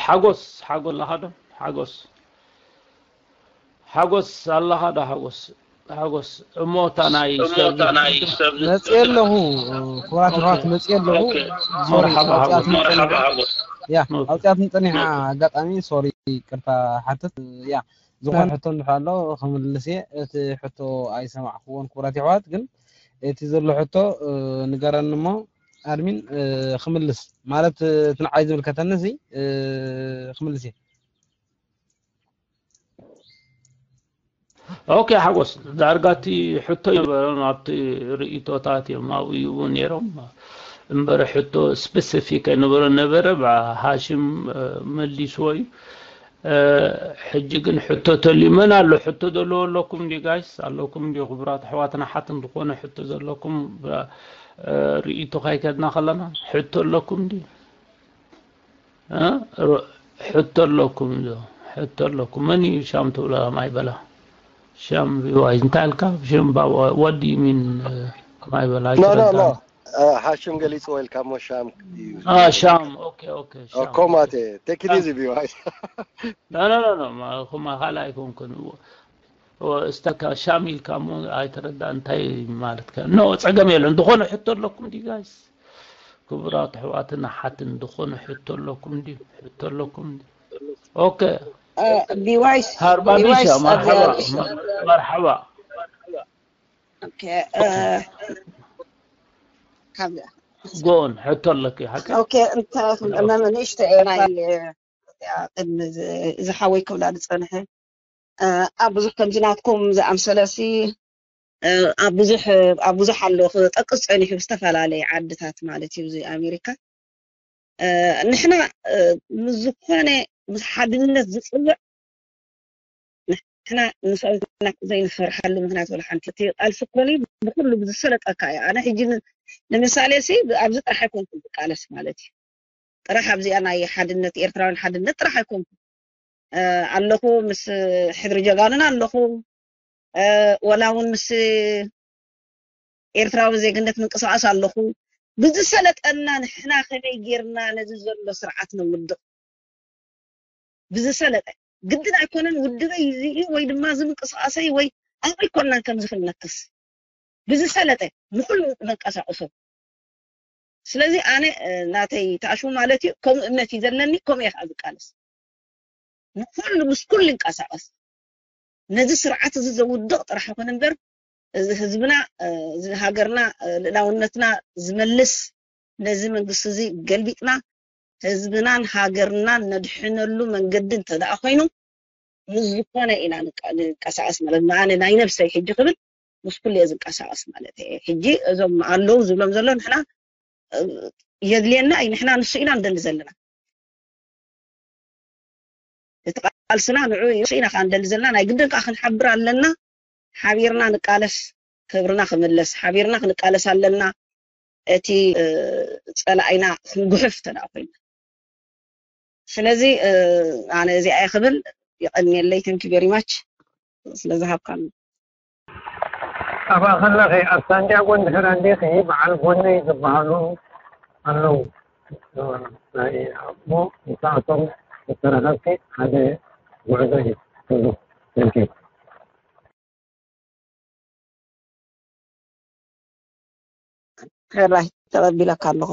ሓጎስ ሓጎ ኣለኻ ዶ ሓጎስ ሓጎስ ኣለኻ ዶ ሓጎስ ሓጎስ እሞ እታ ናይ ሰብ መፅየ ኣለኹ። ክቡራት ኣሕዋት መፅየ ኣለኹ። ሶሪ መርሓባ ኣውፅኣት ሓጎስ ምፅንሕ ያ ኣውፅኣት ምፅንሕ ኣጋጣሚ ሶሪ ቅርታ ሓትት ያ ዝኾነ ሕቶ እንድሕር ኣሎ ክምልስ እየ። እቲ ሕቶ ኣይሰማዕክዎን ክቡራት ኣሕዋት፣ ግን እቲ ዘሎ ሕቶ ንገረኒ እሞ ኣድሚን ክምልስ ማለት እቲ ንዓይ ዝምልከተኒ እዚ ክምልስ እየ። ኦኬ ሓጎስ ዳርጋ እቲ ሕቶ ይነበረን ኣብቲ ርእቶታት እዮም ኣብኡ ይቡ ነይሮም እምበር ሕቶ ስፔሲፊክ ኣይነበረ ነበረ ብሃሽም መሊስዎ እዩ። ሕጂ ግን ሕቶ ተልዩ መን ኣሎ ሕቶ ዘለዎ ኣለኩም ዲ ጋይስ ኣለኩም ዲ ክቡራት ኣሕዋትና ሓትን ዝኾነ ሕቶ ዘለኩም ርእቶ ካይከድና ከለና ሕቶ ኣለኩም ዲ ሕቶ ኣለኩም ዶ ሕቶ ኣለኩም መን እዩ ሻም ትብሎ ማይ በላ ሻም ቢዋይ እንታይ ኣልካ ሽም ባባ what do you mean ማይ በላ no no no ሃሽም ገሊጽዎ ኢልካ ሞ ሻም እዩ ሻም okay okay ኮማቴ take it easy ቢዋይ no no no no ማ ኹማ ካልኣይ ኮንኩን እስተካ ሻም ኢልካ ሞ ኣይተረዳ እንታይ ማለት ከ no ጸገም የለን ዝኾነ ሕቶ ኣለኩም ዲ ጋይስ ክቡራት ኣሕዋትን ኣሓትን ዝኾነ ሕቶ ኣለኩም ድዩ ሕቶ ኣለኩም ድዩ okay ቢዋይስ ሃርባቢሻ መርሓባ መርሓባ ጎን ሕቶ ኣለኪ ሓቂ okay እንተ ንእሽተ ናይ ቅድሚ እዚ ሓወይ ክብላ ዝፀንሐ ኣብ ብዙሕ ከምዚ ናትኩም ዝኣምሰለሲ ኣብ ብዙሕ ኣብ ብዙሕ ኣሎ ክጠቅስ ፀኒሑ ዝተፈላለየ ዓድታት ማለት እዩ እዚ ኣሜሪካ ንሕና ምስ ዝኾነ ምስ ሓድነት ዝፅውዕ ንሕና ንስና ዘይንፈርሓሉ ምክንያት ወላ ሓንቲ እቲ ቃልሲ ኮኒ ብኩሉ ብዝሰለጠካ እዩ ኣነ ሕጂ ንምሳሌ ሲ ኣብዚ ጥራሕ ኣይኮንኩም ዝቃለስ ማለት እዩ ጥራሕ ኣብዚኣ ናይ ሓድነት ኤርትራውያን ሓድነት ጥራሕ ኣይኮንኩም ኣለኹ ምስ ሕድሪ ጀጋኑና ኣለኹ ወላ እውን ምስ ኤርትራዊ ዜግነት ምንቅስቃስ ኣለኹ ብዝሰለጠና ንሕና ከመይ ጌርና ነዚ ዘሎ ስርዓት ነውድቕ ብዝሰለጠ ግድን ኣይኮነን ውድበይ እዚ ወይ ድማ እዚ ምንቅስቃሰይ ወይ ኣብ ኣይኮንናን ከምዚ ክንነክስ ብዝሰለጠ ንኩሉ ነንቀሳቅሶ ስለዚ ኣነ ናተይ ተኣሽሙ ማለት እዩ ከምኡ እምነት እዩ ዘለኒ ከምኡ እየ ከዓ ዝቃለስ ንኩሉ ምስ ኩሉ ይንቀሳቀስ ነዚ ስርዓት እዚ ዘውድቕ ጥራሕ ይኹን እምበር እዚ ህዝብና እዚ ሃገርና ልእላውነትና ዝመልስ ነዚ መንግስቲ እዚ ገልቢጥና ህዝብናን ሃገርናን ነድሕነሉ መንገዲ እንተደኣ ኮይኑ ምስ ዝኾነ ኢና ንቀሳቀስ ማለት ንኣነ ናይ ነብሰይ ሕጂ ክብል ምስ ኩሉ እየ ዝንቀሳቀስ ማለት እየ ሕጂ እዞም ኣለዉ ዝብሎም ዘሎ ንሕና የድልየና እዩ ንሕና ንሱ ኢና ንደሊ ዘለና እቲ ቃልስና ንዑ እዩ ኢና ከዓ ንደሊ ዘለና ናይ ግድን ከዓ ክንሓብር ኣለና ሓቢርና ንቃለስ ክብርና ክምለስ ሓቢርና ክንቃለስ ኣለና እቲ ፀላኣይና ክንጉሕፍ ተደኣ ኮይና ስለዚ ኣነ እዚኣ ክብል ይቀንየለይ thank you very much ስለዝሃብካኒ ኣብኣ ከለኺ ኣብ ሳንዲያጎ እንድሕር ኣሊኺ በዓል ጎነይ ዝበሃሉ ኣለዉ ናይ ኣቦ ንሳቶም ዝተረኸብኪ ሓደ ጉዕዞ እዩ ትብሉ thank you ሕራይ ተቐቢለካ ኣለኹ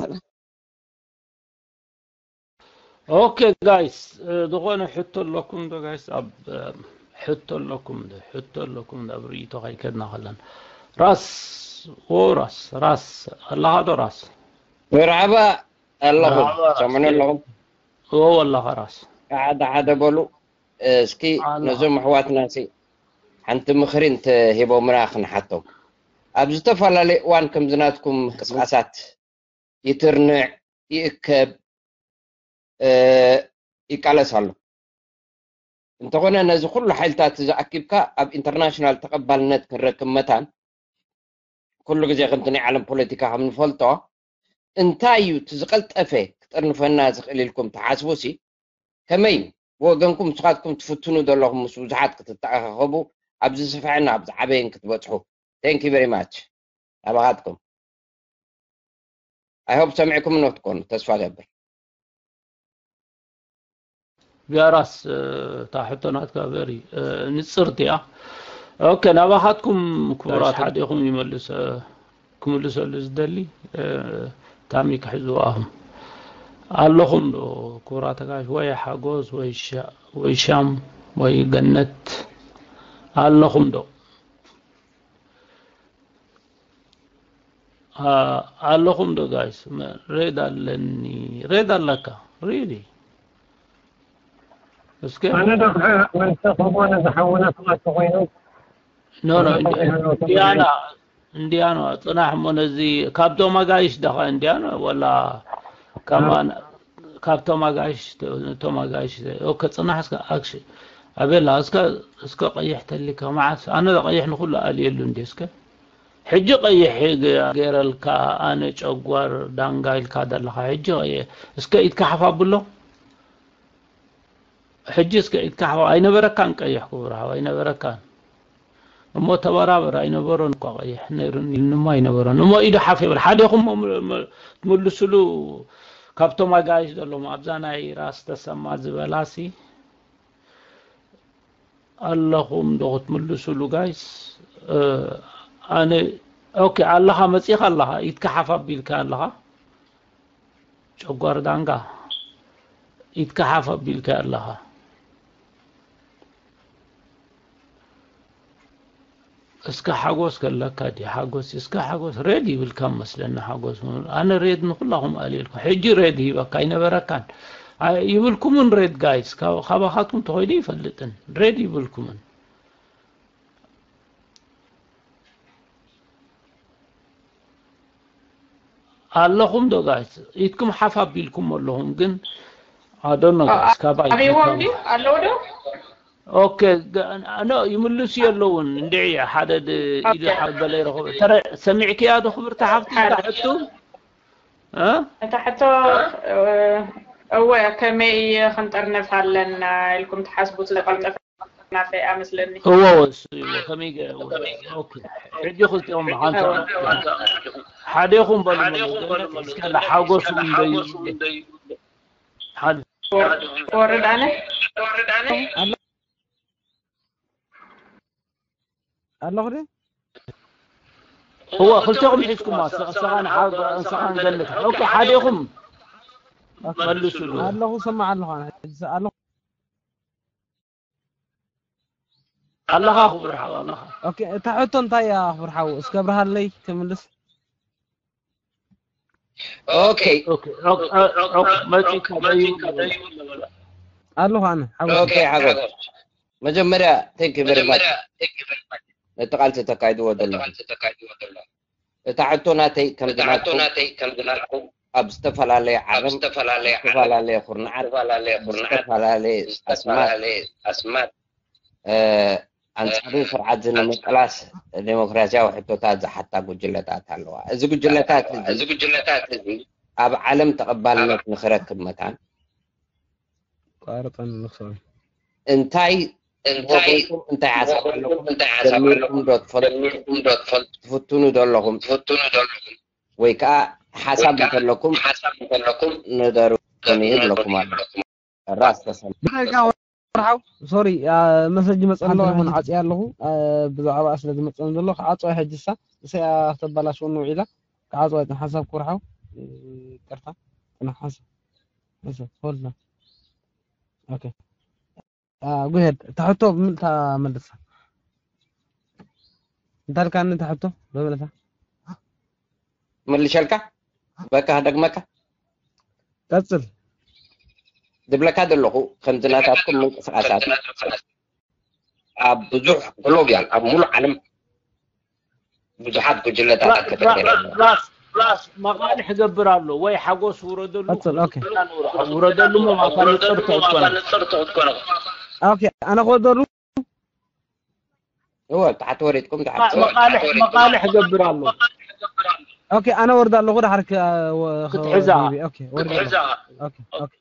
okay guys ዝኾነ ሕቶ ኣለኩም ዶ guys ኣብ ሕቶ ኣለኩም ዶ ሕቶ ኣለኩም ዶ ኣብ ርእይቶ ከይከድና ከለና ራስ ዎ ራስ ራስ ኣለኻ ዶ ራስ መርሓባ ኣለኹ ሰምዑ ኣለኹም ዎ ኣለኻ ራስ ሓደ ሓደ በሉ እስኪ ነዞም ኣሕዋትና ሲ ሓንቲ ምኽሪ እንተ ሂቦምና ክንሓቶም ኣብ ዝተፈላለየ እዋን ከምዚ ናትኩም ቅስቃሳት ይትርንዕ ይእከብ ይቃለስ ኣሎ እንተኾነ ነዚ ኩሉ ሓይልታት እዚ ኣኪብካ ኣብ ኢንተርናሽናል ተቐባልነት ክንረክብ መታን ኩሉ ግዜ ከምቲ ናይ ዓለም ፖለቲካ ከም ንፈልጦ እንታይ እዩ እቲ ዝቐልጠፈ ክጥርንፈና ዝኽእል ኢልኩም ትሓስቡ ሲ ከመይ ብወገንኩም ንስኻትኩም ትፍትኑ ዘለኹም ምስ ብዙሓት ክትተኣኻኸቡ ኣብ ዝስፍሐን ኣብ ዝዓበየን ክትበፅሑ thank you very much ናባኻትኩም I hope ሰሚዕኩም ኖት ኮኑ ተስፋ ገብር ቢያራስ፣ እታ ሕቶ ናትካ very ንጽርቲ እያ። ኦኬ፣ ናባኻትኩም ክቡራት ሓዲኹም ይመልስ፣ ክምልሰሉ ዝደሊ ታሚ ክሕዝዎ ኣኹም። ኣለኹም ዶ ክቡራት ኣጋይሽ፣ ወይ ሓጎስ ወይ ሻም ወይ ገነት፣ ኣለኹም ዶ? ኣለኹም ዶ ጋይስ? ሬድ ኣለኒ። ሬድ ኣለካ? ሪሊ? እስከ ኣነ ዶ ወንሰ ከሞነ ዝሓውና ስማት ኮይኑ ኖ ኖ እንዲያና እንዲያና ጽናሕ እሞ ነዚ ካብቶም ኣጋይሽ ደኻ እንዲያና ወላ ከማን ካብቶም ኣጋይሽ ቶም ኣጋይሽ ኦከ ጽናሕ እስከ ኣክሽ ኣቤላ እስከ እስከ ቀይሕ ተሊካ መዓስ ኣነ ቀይሕ ንኹሉ ኣልየሉ እንዲ እስከ ሕጂ ቀይሕ ገይረልካ ኣነ ጨጓር ዳንጋ ኢልካ ዘለኻ ሕጂ ቀይሕ እስከ ኢድካ ሓፍ ኣብሎ ሕጂ እስከ ኢድካ ሓፍ ኣይነበረካን ቀይሕ ክቡር ሓው ኣይነበረካን እሞ ተበራበር ኣይነበሮን እኳ ቀይሕ ነይሩኒ ኢልንሞ ኣይነበሮን እሞ ኢዱ ሓፍ የብል ሓደኹም ትምልስሉ ካብቶም ኣጋይሽ ዘለዎም ኣብዛ ናይ ራስ ተሰማ ዝበላሲ ኣለኹም ዶ ክትምልስሉ ጋይስ ኣነ ኦኬ ኣለኻ መፂኻ ኣለኻ ኢትካ ሓፍ ኣቢልካ ኣለኻ ጨጓር ዳንጋ ኢትካ ሓፍ ኣቢልካ ኣለኻ እስከ ሓጎስ ከለካ ዲ ሓጎስ እስከ ሓጎስ ሬድ ይብልካ መስለኒ ሓጎስ ኣነ ሬድ ንኩላኹም ኣልየልኩ ሕጂ ሬድ ሂበካ ኣይነበረካን ይብልኩምን ሬድ ጋይስ ካባኻትኩም ተኾይዱ ይፈልጥን ሬድ ይብልኩምን ኣለኹም ዶ ጋይስ ኢትኩም ሓፍ ኣቢልኩም ኣለኹም ግን ኣዶኖ ጋይስ ካባይ ኣበይዎም ድዩ ኣለዉ ዶ ኦኬ ኖ ይምልሱ የለውን እንድዒ ሓደ ኢዱ ሓበለ ይረኽቡ ሰሚዕክያ ዶ ክብርቲ ሓፍቲ ሕቱ እታ ሕቶ እወ ከመይ ክንጥርነፍ ኣለና ኢልኩም ትሓስቡ ዝቀልጠፈ ናተይ ኣመስለኒ እወ ወሱ እወ ከመይ ገ- ኦኬ ሕጂ ክልቲኦም ብሓንሳ ሓዴኹም በሉ እስከ ሓጎሱ እንደዩ ሓደ ወርድ ኣነ ኣለኹ ዲ እወ ክልቲኹም ሒዝኩማ ንስኻን ንስኻን ገነት ኦኬ ሓዴኹም መልሱሉ ኣለኹ ሰማዕ ኣለኹ ኣነ ሕጂ ኣለኹ ኣለኻ ክቡር ሓው ኣለኻ ኦኬ እታ ሕቶ እንታይ እያ ክቡር ሓው እስከ ብርሃለይ ክምልስ ኦኬ መፂካ ኣለኹ ኣነ ሓጎስ ኦኬ ሓጎስ መጀመርያ thank you very much ነቲ ቃልሲ ተካይድዎ ዘሎ እታ ሕቶ ናተይ ከምዚ ናትኩም ኣብ ዝተፈላለየ ዓለም ዝተፈላለየ ኩርናዓት ዝተፈላለየ ኣስማት ኣንጻር ስርዓት ንምቅላስ ዴሞክራሲያዊ ሕቶታት ዝሓታ ጉጅለታት ኣለዋ። እዚ ጉጅለታት እዚ ኣብ ዓለም ተቐባልነት ንኽረክብ መታን እንታይ እንታይ እንታይ ሓሳብ ኣለኩም ጀሚርኩም ዶ ትፈልጡ ትፍትኑ ዶ ኣለኹም ትፍትኑ ዶ ኣለኹም ወይ ከዓ ሓሳብ እንተለኩም ሓሳብ እንተለኩም ንገሩ ይብለኩም ኣሎ ራስ ተሰማ ብዘይካ ወርሓው ሶሪ መሰጅ መፀኒ ተለፎን ዓፅየ ኣለኹ ብዛዕባ ስለ ዝመፀኒ ዘሎ ክዓፅዋ ሕጅሳ እሰያ ክተባላሽወኒ ውዒላ ክዓፅዋ ይፅን ሓሳብ ክወርሓው ይቅርታ ፅናሕ ሓሳብ ሓሳብ ሆልና ኦኬ ጉሄድ እታ ሕቶ ብምልታ መልሳ እንታልካኒ እታ ሕቶ ብምልታ መልሸልካ በቃ ደግመካ ቀጽል ዝብለካ ዘለኹ ከምዚ ናታትኩም ምንቅስቃሳት ኣብ ብዙሕ ግሎብ እያ ኣብ ሙሉእ ዓለም ብዙሓት ጉጅለታት ተፈጠረ ራስ ራስ መቃልሕ ገብር ኣሎ ወይ ሓጎስ ውረደሉ ቀጽል ኦኬ ውረደሉ ሞ ማታ ንጽር ተኮነ ኦኬ ኣነ ክወደሉ እወ ታሕቲ ወሪድኩም ታሕቲ መቃልሕ መቃልሕ ገብር ኣሎ ኦኬ ኣነ ወርዳ ኣለኹ ድሓር ክትሕዛ ኦኬ ወርዳ ኦኬ ኦኬ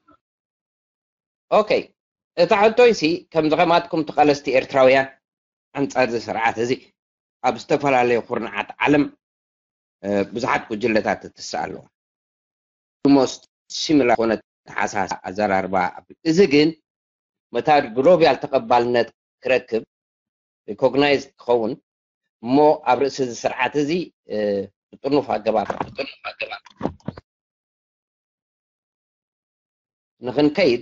ኦኬ እታ ሕቶይሲ ከምዚ ከማትኩም ተቓለስቲ ኤርትራውያን ኣንጻር እዚ ስርዓት እዚ ኣብ ዝተፈላለዩ ኩርናዓት ዓለም ብዙሓት ጉጅለታት ትትስእ ኣለዋ። most similar ዝኾነ ተሓሳስ ኣዘራርባ እዚ ግን መታድ ግሎባል ተቐባልነት ክረክብ፣ ሪኮግናይዝ ክኸውን እሞ ኣብ ርእሲ እዚ ስርዓት እዚ ብጥርኑፍ ኣገባብ ንኽንከይድ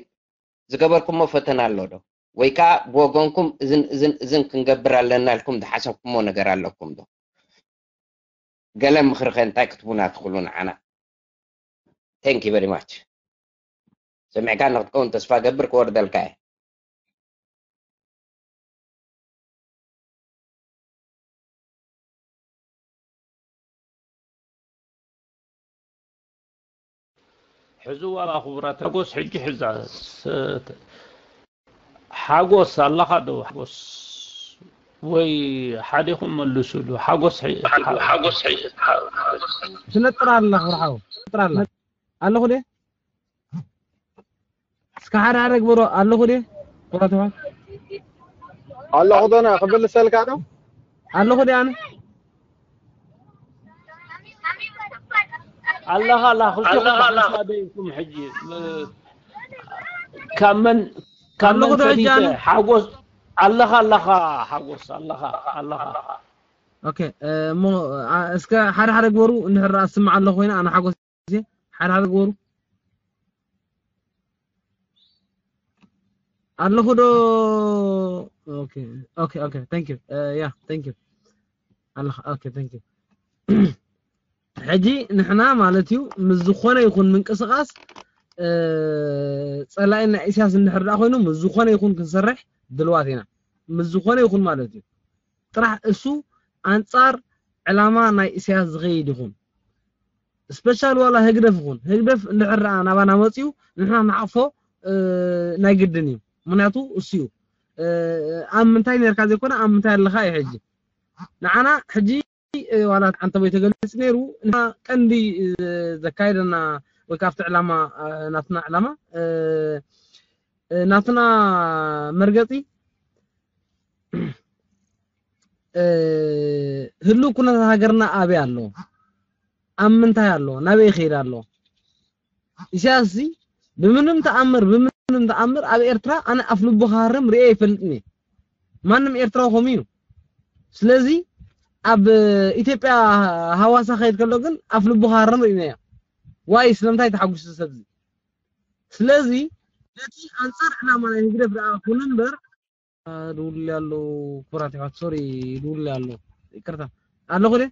ዝገበርኩሞ ፈተና ኣሎ ዶ? ወይ ከዓ ብወገንኩም እዝን እዝን እዝን ክንገብር ኣለና ኢልኩም ዝሓሰብኩሞ ነገር ኣለኩም ዶ? ገለ ምኽሪ ከ እንታይ ክትቡና ትኽእሉ ንዓና? Thank you very much። ሰሚዕካ ንክትከውን ተስፋ ገብር፣ ክወርደልካ እየ። ሕዝዋ ክቡራት ሓጎስ ሕጂ ሕዛ ሓጎስ ኣለኻ ዶ ሓጎስ ወይ ሓዲኹም መልሱሉ ሓጎስ ሓጎስ ትነጥር ኣለኻ ብርሓው ትነጥር ኣለኻ ኣለኹ ደ እስከ ሓደ ሓደ ግበሮ ኣለኹ ደ ኩራትዋ ኣለኹ ዶ ክምልሰልካ ዶ ኣለኹ ደ ኣነ ኣለኻ ኣላ ክልተኹም ኣለኻ ኣላ ሓንሳብ ደይኩም ሕጂ ካብ መን ካብ ኣለኹ መን ዶ ሕጂ ፈሊጠ ኣነ ሓጎስ ኣለኻ ኣለኻ ሓጎስ ኣለኻ ኣለኻ ኦኬ እሞ እስከ ሓደ ሓደ ግበሩ እንድሕር ኣስምዓ ኣለኹ ኮይነ ኣነ ሓጎስ ሓደ ሓደ ግበሩ ኣለኹ ዶ okay okay okay thank you yeah thank you ኣለኻ okay thank you ሕጂ ንሕና ማለት እዩ ምስ ዝኾነ ይኹን ምንቅስቃስ ጸላኢ ናይ ኢሳያስ እንድሕር ደኣ ኮይኑ ምስ ዝኾነ ይኹን ክንሰርሕ ድልዋት ኢና ምስ ዝኾነ ይኹን ማለት እዩ ጥራሕ እሱ ኣንጻር ዕላማ ናይ ኢሳያስ ዝኸይድ ይኹን ስፔሻል ዋላ ህግደፍ ይኹን ህግደፍ እንድሕር ደኣ ናባና መፅዩ ንሕና ንዓቕፎ ናይ ግድን እዩ ምክንያቱ እሱ እዩ ኣብ ምንታይ ነርካ ዘይኮነ ኣብ ምንታይ ኣለካ እዩ ሕጂ ንዓና ሕጂ ዋላ ዓንተቦይ ተገሊፅ ነይሩ ንሕና ቀንዲ ዘካየደና ወይ ካብቲ ዕላማ ናትና ዕላማ ናትና መርገፂ ህልው ኩነታት ሃገርና ኣበይ ኣሎ ኣብ ምንታይ ኣሎ ናበይ ይኸይድ ኣሎ ኢሳያስ እዚ ብምንም ተኣምር ብምንም ተኣምር ኣብ ኤርትራ ኣነ ኣፍ ልቡ ክሃርም ርኤ ይፈልጥኒ ማንም ኤርትራዊ ከምኡ እዩ ስለዚ ኣብ ኢትዮጵያ ሃዋሳ ከይድ ከሎ ግን ኣፍ ልቡ ክሃርም ርኢናዮ ዋይ ስለምንታይ ተሓጉሱ ሰብዚ ስለዚ ነቲ ኣንጻር ዕላማ ናይ ህግደፍ ደኣ ኩን እምበር ድውል ያለው ኩራት ይባት ሶሪ ድውል ያለው ይቅርታ ኣለኹ ደ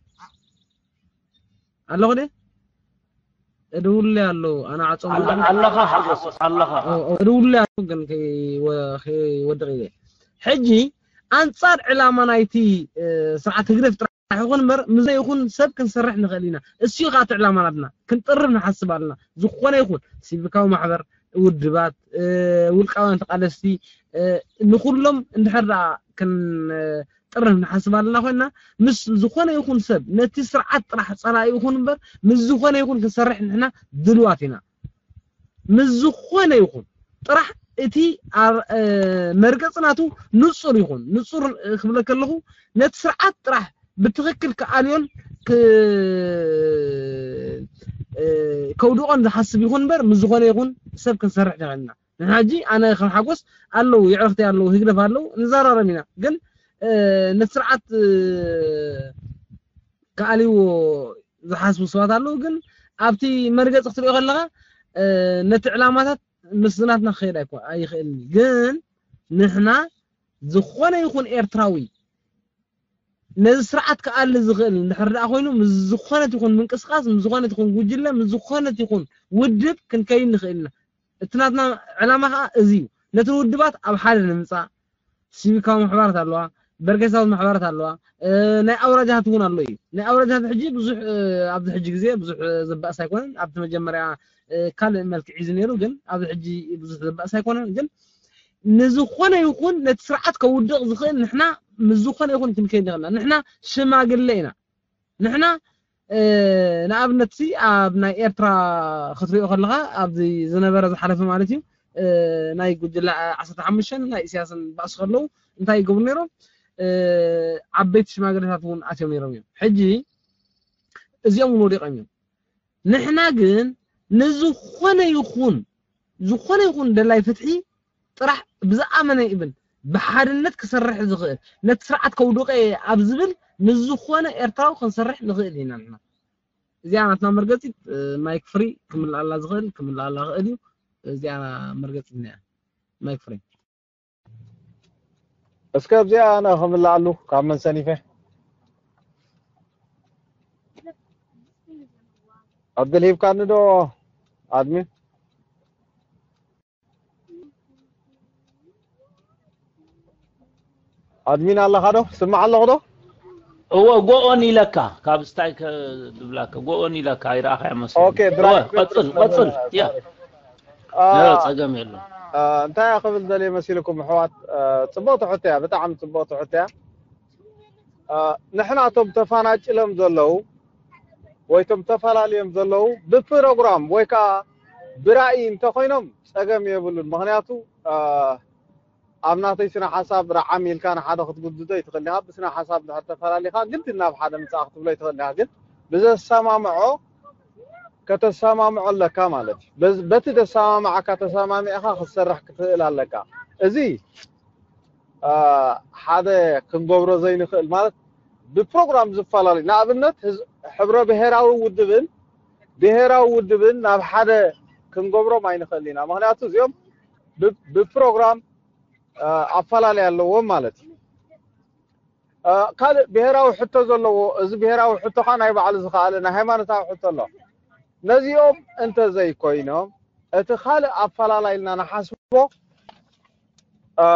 ኣለኹ ደ ድውል ያለው ኣና ዓጾም ኣለኻ ሓጎስ ኣለኻ ድውል ያለው ግን ወድቕ ኢለ ሕጂ ኣንጻር ዕላማ ናይቲ ስርዓት ህግደፍ ጥራሕ ይኹን እምበር ምዘ ይኹን ሰብ ክንሰርሕ ንኽእል ኢና እሱ ከዓ እቲ ዕላማ ናትና ክንጥርብ ንሓስብ ኣለና ዝኾነ ይኹን ሲቪካዊ ማሕበር ውድባት ውልቃውያን ተቃለስቲ ንኩሎም እንድሕር ደኣ ክንጥርህ ንሓስብ ኣለና ኮይና ምስ ዝኾነ ይኹን ሰብ ነቲ ስርዓት ጥራሕ ፀላኢ ይኹን እምበር ምስ ዝኾነ ይኹን ክንሰርሕ ንሕና ድልዋት ኢና ምስ ዝኾነ ይኹን ጥራሕ እቲ መርገፂ ናቱ ንፁር ይኹን ንፁር ክብለ ከለኹ ነቲ ስርዓት ጥራሕ ብትኽክል ክኣልዮን ከውድቖን ዝሓስብ ይኹን እምበር ምስ ዝኾነ ይኹን ሰብ ክንሰርሕ ንኽእል ኢና ንሕጂ ኣነ ከም ሓጎስ ኣለዉ የዕርኽቲ ኣለዉ ህግደፍ ኣለዉ ንዘራረብ ኢና ግን ነቲ ስርዓት ክኣልይዎ ዝሓስቡ ሰባት ኣለዉ ግን ኣብቲ መርገፂ ክትሪኦ ከለካ ነቲ ዕላማታት ምስ ናትና ክኸይድ ኣይኮ ኣይኽእልን እዩ ግን ንሕና ዝኾነ ይኹን ኤርትራዊ ነዚ ስርዓት ክኣሊ ዝኽእል እንድሕር ደኣ ኮይኑ ምስ ዝኾነት ይኹን ምንቅስቃስ ምስ ዝኾነት ይኹን ጉጅለ ምስ ዝኾነት ይኹን ውድብ ክንከይድ ንኽእል ኢና እቲ ናትና ዕላማ ከዓ እዚ እዩ ነቲ ውድባት ኣብ ሓደ ንምፃእ ሲቪካዊ ማሕበራት ኣለዋ በርጌሳዊ ማሕበራት ኣለዋ ናይ ኣውራጃት እውን ኣሎ እዩ ናይ ኣውራጃት ሕጂ ብዙሕ ኣብዚ ሕጂ ግዜ ብዙሕ ዘባእስ ኣይኮነን ኣብቲ መጀመርያ ካልእ መልክዕ እዩ ነይሩ ግን ኣብዚ ሕጂ ብዙሕ ዘባእስ ኣይኮነን ግን ንዝኾነ ይኹን ነቲ ስርዓት ከውድቕ ዝኽእል ንሕና ምስ ዝኾነ ይኹን ክንከይድ ንኽእልና ንሕና ሽማግለ ኢና ንሕና ንኣብነት ሲ ኣብ ናይ ኤርትራ ክትሪኦ ከለኻ ኣብዚ ዝነበረ ዝሓለፈ ማለት እዩ ናይ ጉጅለ ዓሰርተ ሓሙሽተ ናይ ኢሳያስን ባእሲ ከለዉ እንታይ ይገብሩ ነይሮም ዓበይቲ ሽማግለታት እውን ኣትዮም ነይሮም እዮም ሕጂ እዚኦም እውን ወዲቖም እዮም ንሕና ግን ንዝኾነ ይኹን ዝኾነ ይኹን ደላይ ፍትሒ ጥራሕ ብዝኣመነ ይብል ብሓድነት ክሰርሕ ዝኽእል ነቲ ስርዓት ከውድቐ እየ ኣብ ዝብል ምስ ዝኾነ ኤርትራዊ ክንሰርሕ ንኽእል ኢና ንሕና። እዚኣ ናትና መርገጺት ማይክ ፍሪ ክምልኣላ ዝኽእል ክምልኣላ ክእል እዩ። እዚኣ መርገጺት እኒኣ ማይክ ፍሪ። እስከ ኣብዚኣ ኣነ ክምልኣሉ ካብ መን ሰኒፈ ዕድል ሂብካኒ ዶ ኣድሚን? ኣድሚን ኣለኻ ዶ? ስማዕ ኣለኹ ዶ? እወ ጎኦን ኢለካ ካብ ስታይ ከ- ዝብላካ ጎኦን ኢለካ ኣይረኣኻዮ መሰለኒ። ኦኬ፣ ድራይ እወ፣ ቀጽል ቀጽል። ያ አ፣ ያ፣ ጸገም የለን። አ፣ እንታይ እያ ክብል ደልየ መሲልኩም ኣሕዋት? አ፣ ጽቡቕ ትሕቶ እያ፣ ብጣዕሚ ጽቡቕ ትሕቶ እያ። አ፣ ንሕና እቶም ተፈናጭሎም ዘለዉ ወይ እቶም ተፈላልዮም ዘለዉ ብፕሮግራም ወይ ከዓ ብራእይ እንተኾይኖም ጸገም የብሉን። ምኽንያቱ አ፣ ኣብ ናተይ ስነ ሓሳብ ርዓም ኢልካ ንሓደ ክትጉድዶ ይትኽእል ኢኻ። ብስነ ሓሳብ እንድሕር ተፈላሊኻ ግድን ናብ ሓደ ምጻእ ክትብሎ ይትኽእል ኢኻ። ግን ብዘሰማምዖ ከተሰማምዖ ኣለካ ማለት እዩ። በዚ- በቲ ዘሰማምዓካ ተሰማሚዕኻ ክትሰርሕ ክትኽእል ኣለካ። እዚ አ፣ ሓደ ክንገብሮ ዘይንኽእል ማለት ብፕሮግራም ዝፈላለዩ ንኣብነት ህዝ- ሕብረ ብሔራዊ ውድብን ብሔራዊ ውድብን ናብ ሓደ ክንገብሮም ኣይንኽእል ኢና። ምኽንያቱ እዚኦም ብ- ብፕሮግራም አ፣ ኣፈላለይ ኣለዎም ማለት እዩ። አ፣ ካልእ ብሄራዊ ሕቶ ዘለዎ እዚ ብሄራዊ ሕቶ ኸዓ ናይ ባዕሉ ዝኸኣለ ናይ ሃይማኖታዊ ሕቶ ኣሎ። ነዚኦም እንተዘይኮይኖም እቲ ካልእ ኣፈላላይ ኢልና ንሓስቦ አ፣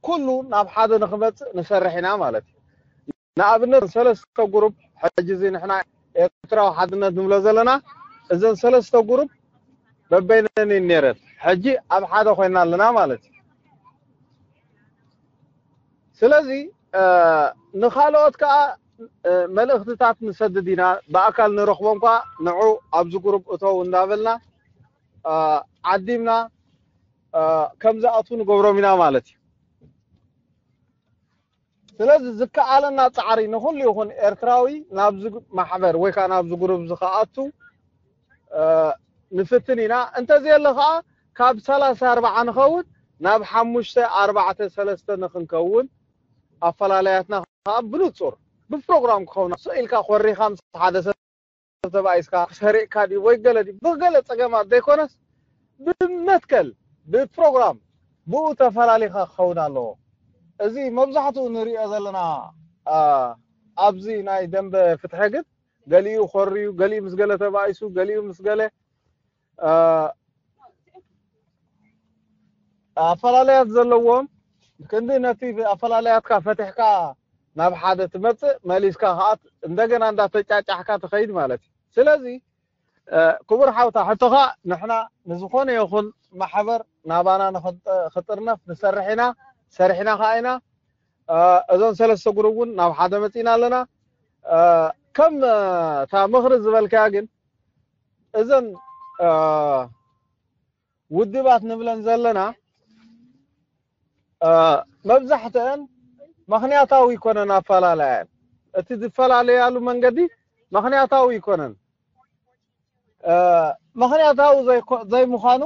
ኩሉ ናብ ሓደ ንኽመፅእ ንሰርሕ ኢና ማለት እዩ። ንኣብነት ሰለስተ ጉሩፕ ሕጂ እዚ ንሕና ኤርትራዊ ሓድነት ንብሎ ዘለና እዘን ሰለስተ ጉሩፕ በበይነን እየን ነይረን። ሕጂ ኣብ ሓደ ኮይና ኣለና ማለት እዩ። ስለዚ እ፣ ንኻልኦት ከዓ እ፣ መልእኽትታት ንሰድድ ኢና፣ ብኣካል ንረኽቦም ከዓ ንዑ ኣብዚ ጉሩፕ እተው እንዳበልና እ፣ ዓዲምና እ፣ ከም ዝኣትዉ ንገብሮም ኢና ማለት እዩ። ስለዚ ዝከኣለና ፃዕሪ ንኹሉ ይኹን ኤርትራዊ ናብዚ ማሕበር ወይ ከዓ ናብዚ ጉሩፕ እዚ ክኣቱ እ፣ ንፍትን ኢና። እንተዘየለ ከዓ ካብ ሰላሳ ኣርባዓ ንኸውን ናብ ሓሙሽተ ኣርባዕተ ሰለስተ ንክንከውን ኣፈላለያትና ከዓ ብንፁር ብፕሮግራም ክኸውን ስቕ ኢልካ ኮሪኻ ምስ ሓደ ሰብ ተባኢስካ ሰሪቕካ ድዩ ወይ ገለ ድዩ ብገለ ፀገማት ዘይኮነስ ብመትከል ብፕሮግራም ብኡ ተፈላሊኻ ክኸውን ኣለዎ። እዚ መብዛሕትኡ ንሪኦ ዘለና አ፣ ኣብዚ ናይ ደንበ ፍትሐ ግን ገሊኡ ኮርዩ፣ ገሊኡ ምስ ገለ ተባኢሱ፣ ገሊኡ ምስ ገለ አ፣ ኣፈላለያት ዘለዎም ክንዲ ነቲ ኣፈላለያትካ ፈቲሕካ ናብ ሓደ ትመፅእ መሊስካ ከዓ እንደገና እንዳተጫጫሕካ ትኸይድ ማለት እዩ። ስለዚ እ፣ ክቡር ሓውታ ሕቶኻ ንሕና ንዝኾነ ይኹን ማሕበር ናባና ንኽጥ- ክጥርነፍ ንሰርሕ ኢና፣ ሰሪሕና ከዓ ኢና። እ፣ እዞን ሰለስተ ጉሩብ እውን ናብ ሓደ መፂና ኣለና። እ፣ ከም እ፣ እታ ምኽሪ ዝበልካያ ግን እዘን እ፣ ውድባት ንብለን ዘለና እ፣ መብዛሕትአን ምኽንያታዊ ይኮነን ኣፈላለያየን። እቲ ዝፈላለያሉ መንገዲ ምኽንያታዊ ይኮነን። እ፣ ምኽንያታዊ ዘይኮ- ዘይምዃኑ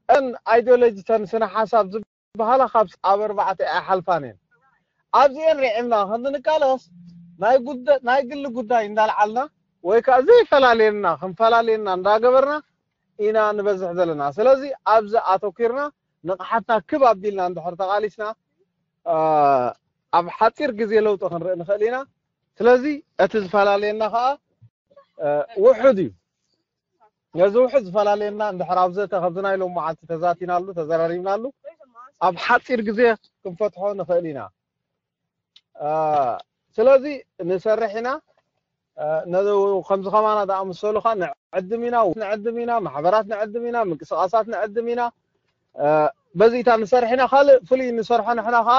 እን ኣይዲዮሎጂተን ስነ ሓሳብ ዝበሃላ ካብ ኣብ ኣርባዕተ ኣይሓልፋን እየን። ኣብዚአን ርዒምና ክንቃለስ ናይ ጉዳ- ናይ ግሊ ጉዳይ እንዳልዓልና ወይ ከዓ ዘይፈላለየና ክንፈላለየና እንዳገበርና ኢና ንበዝሕ ዘለና። ስለዚ ኣብዚ ኣተኪርና ንቕሓትና ክብ ኣቢልና እንድሕር ተቓሊስና እ፣ ኣብ ሓፂር ግዜ ለውጢ ክንርኢ ንኽእል ኢና። ስለዚ እቲ ዝፈላለየና ከዓ እ፣ ውሑድ እዩ። ነዚ ውሑድ ዝፈላለየና እንድሕር ኣብ ዘተ ከምዚ ናይ ሎም መዓልቲ ተዛቲናሉ ተዘራሪብናሉ ኣብ ሓፂር ግዜ ክንፈትሖ ንኽእል ኢና። እ፣ ስለዚ ንሰርሕ ኢና። እ፣ ነዚ ከምዚ ከማና ዝኣመሰሉ ከዓ ንዕድም ኢና፣ ንዕድም ኢና፣ ማሕበራት ንዕድም ኢና፣ ምንቅስቃሳት ንዕድም ኢና። እ፣ በዚ ኢታ ንሰርሕ ኢና። ካልእ ፍሉይ ንሰርሖ ንሕና ከዓ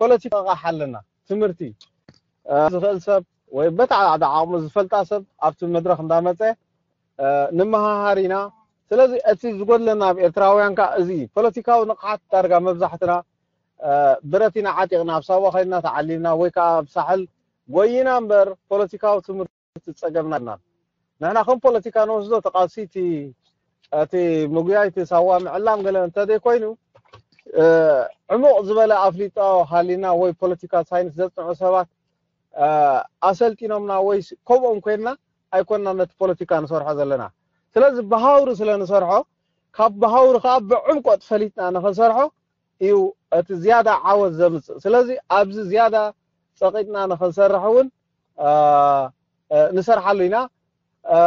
ፖለቲካ ኣቕሓ ኣለና። ትምህርቲ እ፣ ዝኽእል ሰብ ወይ በታ ዓቕሙ ዝፈልጣ ሰብ ኣብቲ መድረኽ እንዳመፀ እ፣ ንመሃሃር ኢና። ስለዚ እቲ ዝጎድለና ኣብ ኤርትራውያን ከዓ እዚ እዩ። ፖለቲካዊ ንቕሓት ዳርጋ መብዛሕትና እ፣ ብረት ኢና ዓጢቕና ኣብ ሳዋ ከይድና ተዓሊምና ወይ ከዓ ኣብ ሳሕል ጎይና እምበር ፖለቲካዊ ትምህርቲ ዝፀገምና ኢና። ንሕና ከም ፖለቲካ ንወስዶ ተቃሲ እቲ እቲ ምጉያይ እቲ ሳዋ ምዕላም ገለ እንተዘይኮይኑ እ፣ ዕሙቕ ዝበለ ኣፍልጦ ሃሊና ወይ ፖለቲካል ሳይንስ ዘጽንዑ ሰባት፣ እ፣ ኣሰልጢኖምና ወይ ስ-፣ ከምኦም ኮይንና ኣይኮንና ነቲ ፖለቲካ ንሰርሖ ዘለና። ስለዚ ብሃውሪ ስለ ንሰርሖ፣ ካብ ብሃውሪ ከኣ ብዕምቆት ፈሊጥና ንኽንሰርሖ እዩ እቲ ዝያዳ ዓወት ዘምጽእ። ስለዚ ኣብዚ ዝያዳ ጸቒጥና ንኽንሰርሕ እውን፣ እ፣ እ፣ ንሰርሓሉ ኢና። እ፣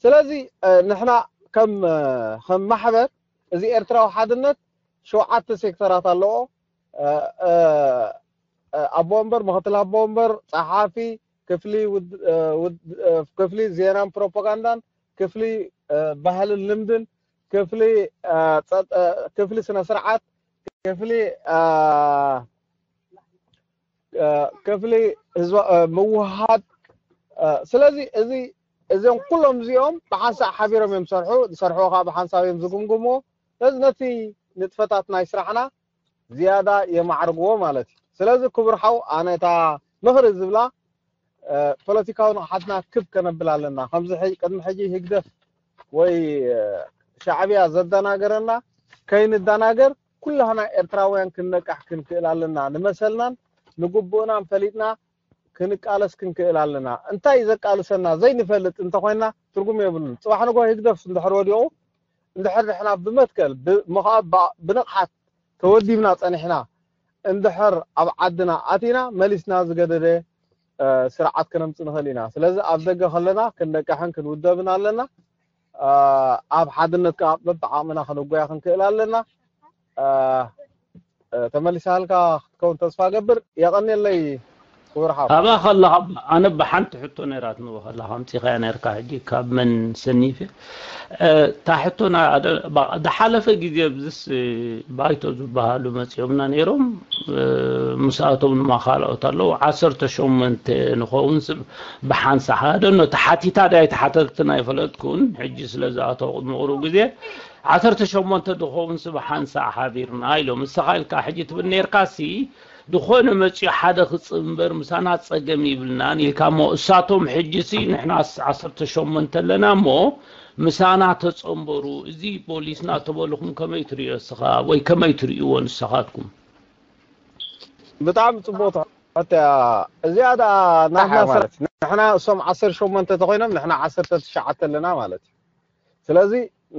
ስለዚ፣ እ፣ ንሕና ከም፣ እ፣ ከም ማሕበር እዚ ኤርትራዊ ሓድነት ሸውዓተ ሴክተራት ኣለዎ። እ፣ እ፣ እ፣ ኣቦ ወንበር፣ ምኽትል ኣቦ ወንበር፣ ጸሓፊ፣ ክፍሊ ውድ-፣ እ፣ ውድ-፣ እ፣ ክፍሊ ዜናን ፕሮፓጋንዳን፣ ክፍሊ፣ እ፣ ባህልን ልምድን፣ ክፍሊ፣ እ፣ ጸጥ-፣ እ፣ ክፍሊ ስነ ስርዓት፣ ክፍሊ፣ እ፣ እ፣ ክፍሊ ህዝባ-፣ እ፣ ምውሃድ። እ፣ ስለዚ እዚ፣ እዚኦም ኩሎም እዚኦም ብሓንሳእ ሓቢሮም እዮም ዝሰርሑ፣ ዝሰርሕዎ ከዓ ብሓንሳብ እዮም ዝግምግምዎ። ስለዚ ነቲ ንጥፈታት ናይ ስራሕና ዝያዳ የማዕርግዎ ማለት እዩ። ስለዚ ክቡር ሓው፣ ኣነ እታ ምኽሪ ዝብላ፣ እ፣ ፖለቲካዊ ንቕሓትና ክብ ከነብል ኣለና። ከምዚ ሕጂ፣ ቅድሚ ሕጂ ህግደፍ ወይ፣ እ፣ ሻዕብያ ዘደናገረና ከይንደናገር፣ ኩላህና ኤርትራውያን ክንነቃሕ ክንክእል ኣለና። ንመሰልናን ንግቡእናን ፈሊጥና ክንቃለስ ክንክእል ኣለና። እንታይ ዘቃልሰና ዘይንፈልጥ እንተኾይና ትርጉም የብሉን። ጽባሕ ንግሆ ህግደፍ እንድሕር ወዲቑ፣ እንድሕር ንሕና ብመትከል፣ ብ-፣ ምኽኣ-፣ ብ-፣ ብንቕሓት ተወዲብና ጸኒሕና፣ እንድሕር ኣብ ዓድና ኣቲና፣ መሊስና ዝገደደ፣ እ፣ ስርዓት ከነምጽእ ንኽእል ኢና። ስለዚ ኣብ ደገ ከለና ክንነቅሕን ክንውደብን ኣለና። እ፣ ኣብ ሓድነት ከኣ በብዓቕምና ክንጓየ ክንክእል ኣለና። እ፣ እ፣ ተመሊሳልካ ክትከውን ተስፋ ገብር። የቐንየለይ ክቡር ሓው። ኣብኣ ከለኻ ኣነ ብሓንቲ ሕቶ ነይራትኒ፣ ከለኻ ኣምጺኻያ ነይርካ። ሕጂ ካብ መን ሰኒፈ? እ፣ እታ ሕቶ ና-፣ ደ-፣ ባ-፣ ዝሓለፈ ግዜ ብዝስ ባይቶ ዝበሃሉ መጺኦምና ነይሮም። እ፣ ምስኣቶም ድማ ካልኦት ኣለዉ። ዓሰርተ ሸሞንተ ንኸውን ስብ ብሓንሳእ ሓደ ኖ ተሓቲታ ድያ ኣይተሓተትን ኣይፈለጥኩን። ሕጂ ስለ ዝኣተው ቅድሚ ቁሩብ ግዜ ዓሰርተ ሸሞንተ ዝኸውን ስብ ሓንሳእ ሓቢርና ኢሎም። ንስኻ ኢልካ ሕጂ ትብል ነይርካ ሲ ዝኾነ መጺኡ ሓደ ክጽንበር ምሳና ጸገም ይብልናን ኢልካ እሞ፣ እሳቶም ሕጂ ሲ ንሕና ስ-፣ ዓሰርተ ሸሞንተ ኣለና እሞ ምሳና ተጸንበሩ፣ እዚ ፖሊስ እናተበልኹም ከመይ ትርእዮ እስኻ ወይ ከመይ ትርእይዎ ንስኻትኩም? ብጣዕሚ ጽቡቕ ትሕቶ እያ። እዚኣ ደኣ ናትና ሓያ ማለት ስራሕ። ንሕና እሶም ዓሰርተ ሸሞንተ ተኾይኖም ንሕና ዓሰርተ ትሽዓተ ኣለና ማለት እዩ። ስለዚ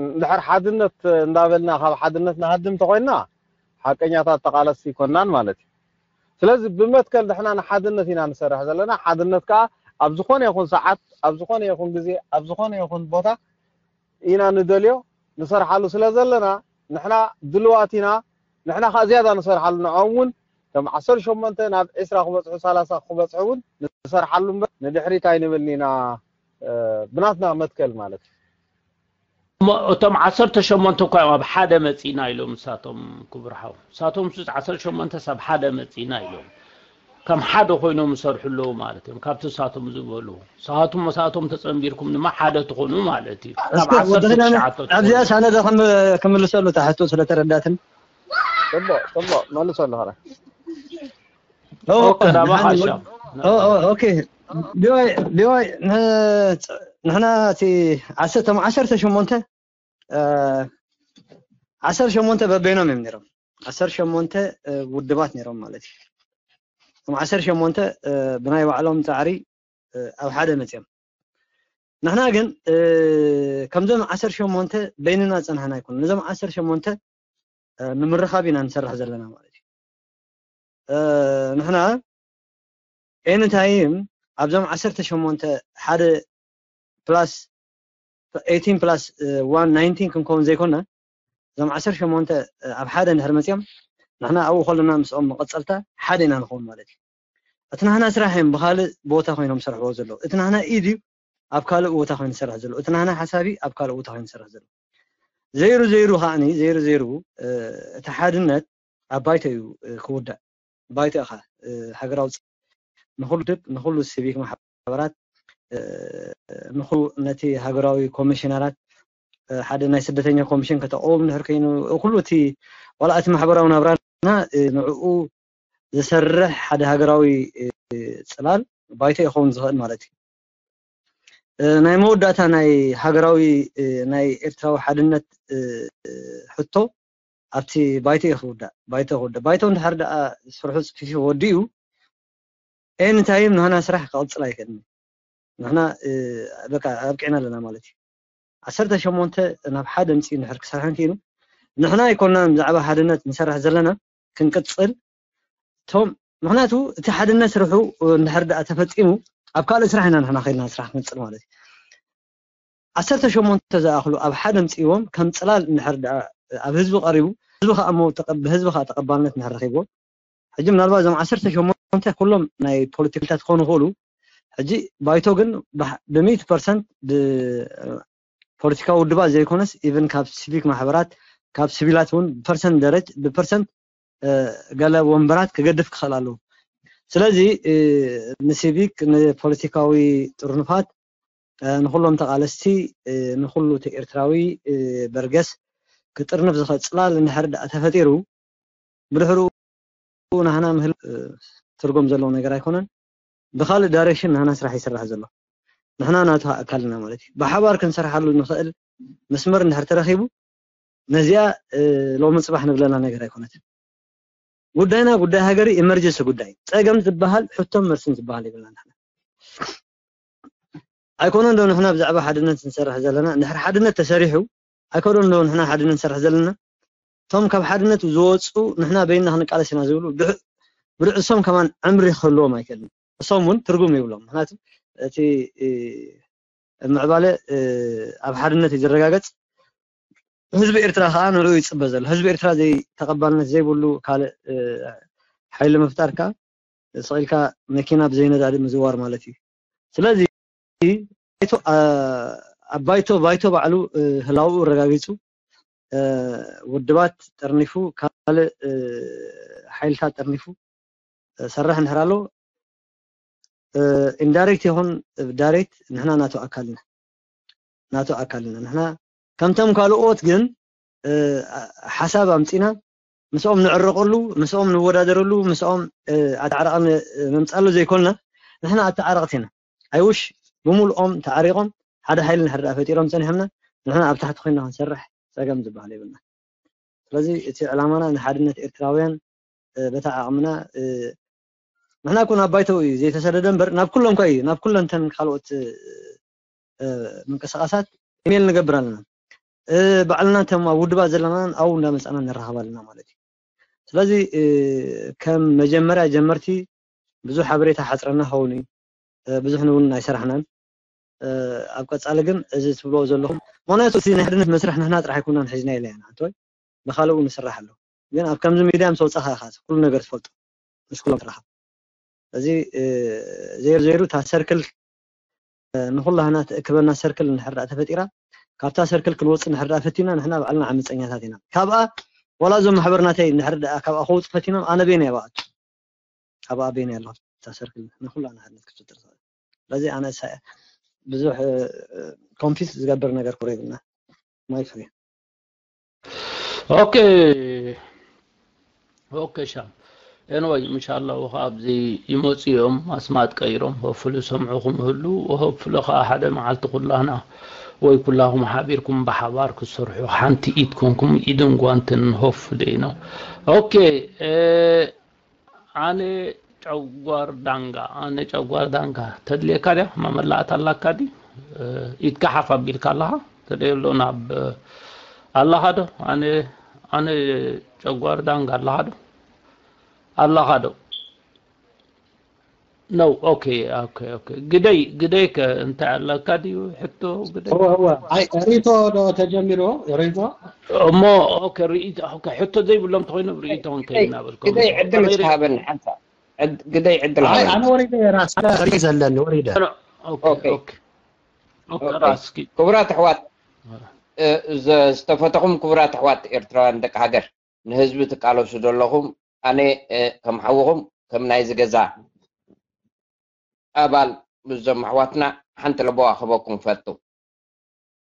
እንድሕር ሓድነት እንዳበልና ካብ ሓድነት ንሃድም ተኾይንና ሓቀኛታት ተቓለስቲ ኣይኮናን ማለት እዩ። ስለዚ ብመትከል ንሕና ንሓድነት ኢና ንሰርሕ ዘለና። ሓድነት ከኣ ኣብ ዝኾነ ይኹን ሰዓት፣ ኣብ ዝኾነ ይኹን ግዜ፣ ኣብ ዝኾነ ይኹን ቦታ ኢና ንደልዮ፣ ንሰርሓሉ ስለ ዘለና ንሕና ድልዋት ኢና። ንሕና ከኣ ዝያዳ ንሰርሓሉ፣ ንዖም እውን ከም ዓሰርተ ሸሞንተ ናብ ዕስራ ክበጽሑ፣ ሰላሳ ክበጽሑ እውን ንሰርሓሉ እምበር ንድሕሪት ኣይንብልን ኢና፣ እ፣ ብናትና መትከል ማለት እዩ። እሞ እቶም ዓሰርተ ሸሞንተ እኳ እዮም ኣብ ሓደ መጺና ኢሎም ንሳቶም፣ ክቡር ሓው። ንሳቶም ሱስ ዓሰርተ ሸሞንተ ሰብ ሓደ መጺና ኢሎም። ከም ሓደ ኮይኖም ይሰርሑ ኣለዉ ማለት እዮም። ካብቲ ንሳቶም ዝበሉ። ንሳቶም፣ ንሳቶም ተጸንቢርኩም ድማ ሓደ ትኾኑ ማለት እዩ። ካብ እስኪ ዓሰርተ ትሽዓተ ወዲ ኺዳነ፣ ትኾኑ። ኣብዚኣ ሳነደ ከም-፣ ክምልሰሉ እታ ሕቶ ስለ ተረዳትኒ። ጽቡቕ፣ ጽቡቕ፣ መልሰሉ ኸረ። ኦ፣ ኦኬ፣ ናባ ንሓን-፣ ሓሻ። ኦ፣ ኦ፣ ኦኬ። ቢዋይ፣ ቢዋይ፣ ን-፣ ንሕና እቲ ዓሰርተ፣ እቶም ዓሰርተ ሸሞንተ፣ እ፣ ዓሰርተ ሸሞንተ በበይኖም እዮም ነይሮም። ዓሰርተ ሸሞንተ፣ እ፣ ውድባት ነይሮም ማለት እዩ። እቶም ዓሰርተ ሸሞንተ፣ እ፣ ብናይ ባዕሎም ጻዕሪ፣ እ፣ ኣብ ሓደ መጺኦም። ንሕና ግን፣ እ፣ ከምዞም ዓሰርተ ሸሞንተ በይንና ጸናሕና ኣይኮኑን። ነዞም ዓሰርተ ሸሞንተ፣ እ፣ ንምርኻብ ኢና ንሰርሕ ዘለና ማለት እዩ። እ፣ ንሕና ኤኒ ታይም ኣብዞም ዓሰርተ ሸሞንተ ሓደ ፕላስ ኤይቲን ፕላስ፣ እ፣ ዋን ናይንቲን ክንከውን ዘይኮና፣ እዞም ዓሰርተ ሸሞንተ፣ እ፣ ኣብ ሓደ እንድሕር መጺኦም፣ ንሕና ኣብኡ ከለና ምስኦም መቐጸልታ ሓደ ኢና ንኸውን ማለት እዩ። እቲ ናህና ስራሕ እዮም ብኻልእ ቦታ ኮይኖም ዝሰርሕዎ ዘለዉ። እቲ ናህና ኢድ እዩ ኣብ ካልእ ቦታ ኮይኑ ዝሰርሕ ዘሎ። እቲ ናህና ሓሳብ እዩ ኣብ ካልእ ቦታ ኮይኑ ዝሰርሕ ዘሎ። ዘይሩ ዘይሩ ከኣኒ፣ ዘይሩ ዘይሩ፣ እ፣ እቲ ሓድነት ኣብ ባይቶ እዩ፣ እ፣ ክውዳእ። ባይቶ ኢኻ፣ እ፣ ሃገራዊ ጽ-፣ ንኹሉ ድብ፣ ንኹሉ ሲቪክ ማሕበራት፣ እ፣ ንኹሉ ነቲ ሃገራዊ ኮሚሽነራት፣ እ፣ ሓደ ናይ ስደተኛ ኮሚሽን ከተቕውም እንድሕር ኮይኑ፣ ኩሉ እቲ፣ ዋላ እቲ ማሕበራዊ ናብራና፣ እ፣ ንዕኡ ዝሰርሕ ሓደ ሃገራዊ፣ እ፣ ጽላል ባይቶ ይኸውን ዝኽእል ማለት እዩ። እ፣ ናይ መወዳእታ ናይ ሃገራዊ፣ እ፣ ናይ ኤርትራዊ ሓድነት፣ እ፣ እ፣ ሕቶ፣ ኣብቲ ባይቶ እዩ ክውዳእ። ባይቶ ክውዳእ። ባይቶ እንድሕር ደኣ ስርሑ ጽፊፉ ወዲኡ፣ ኤኒ ታይም ንህና ስራሕ ክቕጽል ኣይክእልን። ንሕና በቃ ኣብቂዕና ኣለና ማለት እዩ። ዓሰርተ ሸሞንተ ናብ ሓደ ምፅኡ እንድሕር ክሰርሐን ክኢሉ፣ ንሕና ኣይኮናን ብዛዕባ ሓድነት ንሰርሕ ዘለና፣ ክንቅፅል እቶም ምክንያቱ እቲ ሓድነት ስርሑ እንድሕር ደኣ ተፈፂሙ፣ ኣብ ካልእ ስራሕ ኢና ንሕና ከይልና ስራሕ ክንፅል ማለት እዩ። ዓሰርተ ሸሞንተ ዝኣኽሉ ኣብ ሓደ ምፅእዎም ከም ፅላል እንድሕር ደኣ ኣብ ህዝቢ ቀሪቡ፣ ህዝቢ ከዓ መው ተቐ- ብህዝቢ ከዓ ተቐባልነት እንድሕር ረኪብዎ፣ ሕጂ ምናልባት እዞም ዓሰርተ ሸሞንተ ኩሎም ናይ ፖለቲካታት ክኾኑ ይኽእሉ። ሕጂ ባይቶ ግን ብሚእቲ ፐርሰንት ብፖለቲካዊ ውድባት ዘይኮነስ ኢቨን ካብ ሲቪክ ማሕበራት ካብ ሲቪላት እውን ብፐርሰንት ደረጅ ብፐርሰንት ገለ ወንበራት ክገድፍ ክኽእል ኣለዎ። ስለዚ ንሲቪክ ንፖለቲካዊ ጥርኑፋት ንኩሎም ተቓለስቲ ንኩሉ እቲ ኤርትራዊ በርገስ ክጥርንፍ ዝኽእል ጽላል እንድሕር ደኣ ተፈጢሩ ብድሕሩ ናህና ምህል ትርጉም ዘለዎ ነገር ኣይኮነን። ብካልእ ዳይሬክሽን ናህና ስራሕ ይስራሕ ዘሎ ንሕና ናቱ ኣካልና ማለት እዩ። ብሓባር ክንሰርሓሉ ንኽእል መስመር እንድሕር ተረኺቡ ነዚኣ ሎሚ ፅባሕ ንብለና ነገር ኣይኮነትን። ጉዳይና ጉዳይ ሃገር ኢመርጀንሲ ጉዳይ ጸገም ዝበሃል ሕቶን መልስን ዝበሃል ይብልና ንሕና። ኣይኮነን ዶ ንሕና ብዛዕባ ሓድነት ንሰርሕ ዘለና? እንድሕር ሓድነት ተሰሪሑ ኣይኮነን ዶ ንሕና ሓድነት ንሰርሕ ዘለና? እቶም ካብ ሓድነት ዝወፁ ንሕና በይንና ክንቃለስ ኢና ዝብሉ ብርዕሶም ከማን ዕምሪ ክህልዎም ኣይክእልን። እሶም እውን ትርጉም ይብሎም። ምክንያቱ እቲ ምዕባለ ኣብ ሓድነት እዩ ዝረጋገጽ። ህዝቢ ኤርትራ ከዓ ንሪኡ ይፅበ ዘሎ። ህዝቢ ኤርትራ ዘይተቐባልነት ዘይብሉ ካልእ ሓይሊ ምፍጣር ከዓ ስቕ ኢልካ መኪና ብዘይነዳዲ ምዝዋር ማለት እዩ። ስለዚ ኣብ ባይቶ ባይቶ ባዕሉ ህላውኡ ኣረጋጊፁ ውድባት ጠርኒፉ ካልእ ሓይልታት ጠርኒፉ ሰርሕ እንድሕር ኣሎ ኢንዳይሬክት ይኹን ዳይሬክት ንሕና ናቱ ኣካልና ናቱ ኣካልና ንሕና ከምቶም ካልኦት ግን ሓሳብ ኣምፂና ምስኦም ንዕረቀሉ ምስኦም ንወዳደረሉ ምስኦም ኣተዓራቂ ነምፅኣሉ ዘይኮንና ንሕና ኣተዓረቅቲ ኢና። ኣይውሽ ብምልኦም ተዓሪቆም ሓደ ሓይሊ እንድሕር ደኣ ፈጢሮም ፀኒሖምና ንሕና ኣብ ታሕቲ ኮይና ክንሰርሕ ፀገም ዝበሃል የብልና። ስለዚ እቲ ዕላማና ንሓድነት ኤርትራውያን በታ ዓቕምና ንሕና እኮ ናብ ባይቶ እዩ ዘይተሰደደ እምበር ናብ ኩሎም እኳ እዩ ናብ ኩለን እተን ካልኦት ምንቅስቃሳት ኢሜል ንገብር ኣለና። ባዕልና እቶም ኣብ ውድባት ዘለና ኣብኡ እንዳመፃና ንራኸብ ኣለና ማለት እዩ። ስለዚ ከም መጀመርያ ጀመርቲ ብዙሕ ሓበሬታ ሓፅረና ኸውን እዩ። ብዙሕ ንውን ኣይሰራሕናን። ኣብ ቀፃሊ ግን እዚ ትብልዎ ዘለኹም ምክንያቱ እቲ ናይ ሓድነት መስርሕ ንሕና ጥራሕ ኣይኮናን ሒዝና ኢለ ኢና ኣንተወይ ብካልኡ ንስራሕ ኣሎ። ግን ኣብ ከምዚ ሚድያ ምስ ወፃኻ ኢኻ ኩሉ ነገር ትፈልጦ ምስ ኩሎም ትራኸብ። እዚ ዘይሩ ዘይሩ እታ ሰርክል ንኩላህና ትእክበና ሰርክል እንድሕር ደኣ ተፈጢራ ካብታ ሰርክል ክንወፅእ እንድሕር ደኣ ፈቲና ንሕና ባዕልና ዓመፀኛታት ኢና። ካብኣ ዋላ እዞም ማሕበር ናተይ እንድሕር ደኣ ካብኣ ከውፁ ፈቲኖም ኣነ በይነይ ኣብኣ ኣብኣ በይነይ ኣለኹ እታ ሰርክል ንኩላህና ሓድነት ክትፍጥር ትኽእል። ስለዚ ኣነ ብዙሕ ኮንፊስ ዝገብር ነገር ኩረ ይብልና ማይ ፍሬ ኦኬ ኦኬ ሻም ኤንወይ ምሻላ ውኸ ኣብዚ ይመፁ እዮም ኣስማት ቀይሮም ሆፍሉ ሰምዑኹም ህሉ ሆፍሉ ከዓ ሓደ መዓልቲ ኩላህና ወይ ኩላኹም ሓቢርኩም ብሓባር ክሰርሑ ሓንቲ ኢድ ኮንኩም ኢድን ጓንትን ሆፍሉ ነው ኦኬ ኣነ ጨጓር ዳንጋ ኣነ ጨጓር ዳንጋ ተድልየካ ድያ መመላእት ኣላካ ዲ ኢድካ ሓፍ ኣቢልካ ኣለኻ ተደየሎ ናብ ኣለኻ ዶ ኣነ ኣነ ጨጓር ዳንጋ ኣለኻ ዶ ኣለኻ ዶ ነው ኦኬ ኦኬ ኦኬ ግደይ ግደይ ከ እንታይ ኣለካ ድዩ ሕቶ ግደይ እወ እወ ኣይ ሪቶ ዶ ተጀሚርዎ ሪቶ እሞ ኦኬ ርኢቶ ኦኬ ሕቶ ዘይብሎም ተኮይኖም ርኢቶ ክንከይድ እናበልኩም ግደይ ዕድል እስኪ ሃበኒ ሓንሳ ዕድ- ግደይ ዕድል ኣይ ሃበኒ ኣነ ወሪደ ራስ ሪኢ ዘለኒ ወሪደ ኦኬ ኦኬ ኦኬ ኦኬ ራስኪ ክቡራት ኣሕዋት እ፣ ዘ- ዝተፈተኹም ክቡራት ኣሕዋት ኤርትራውያን ደቂ ሃገር ንህዝቢ ትቃለሱ ዘለኹም ኣነ እ፣ ከም ሓውኹም ከም ናይዚ ገዛ ኣባል ምስዞም ኣሕዋትና ሓንቲ ለበዋ ክህበኩም ፈቱ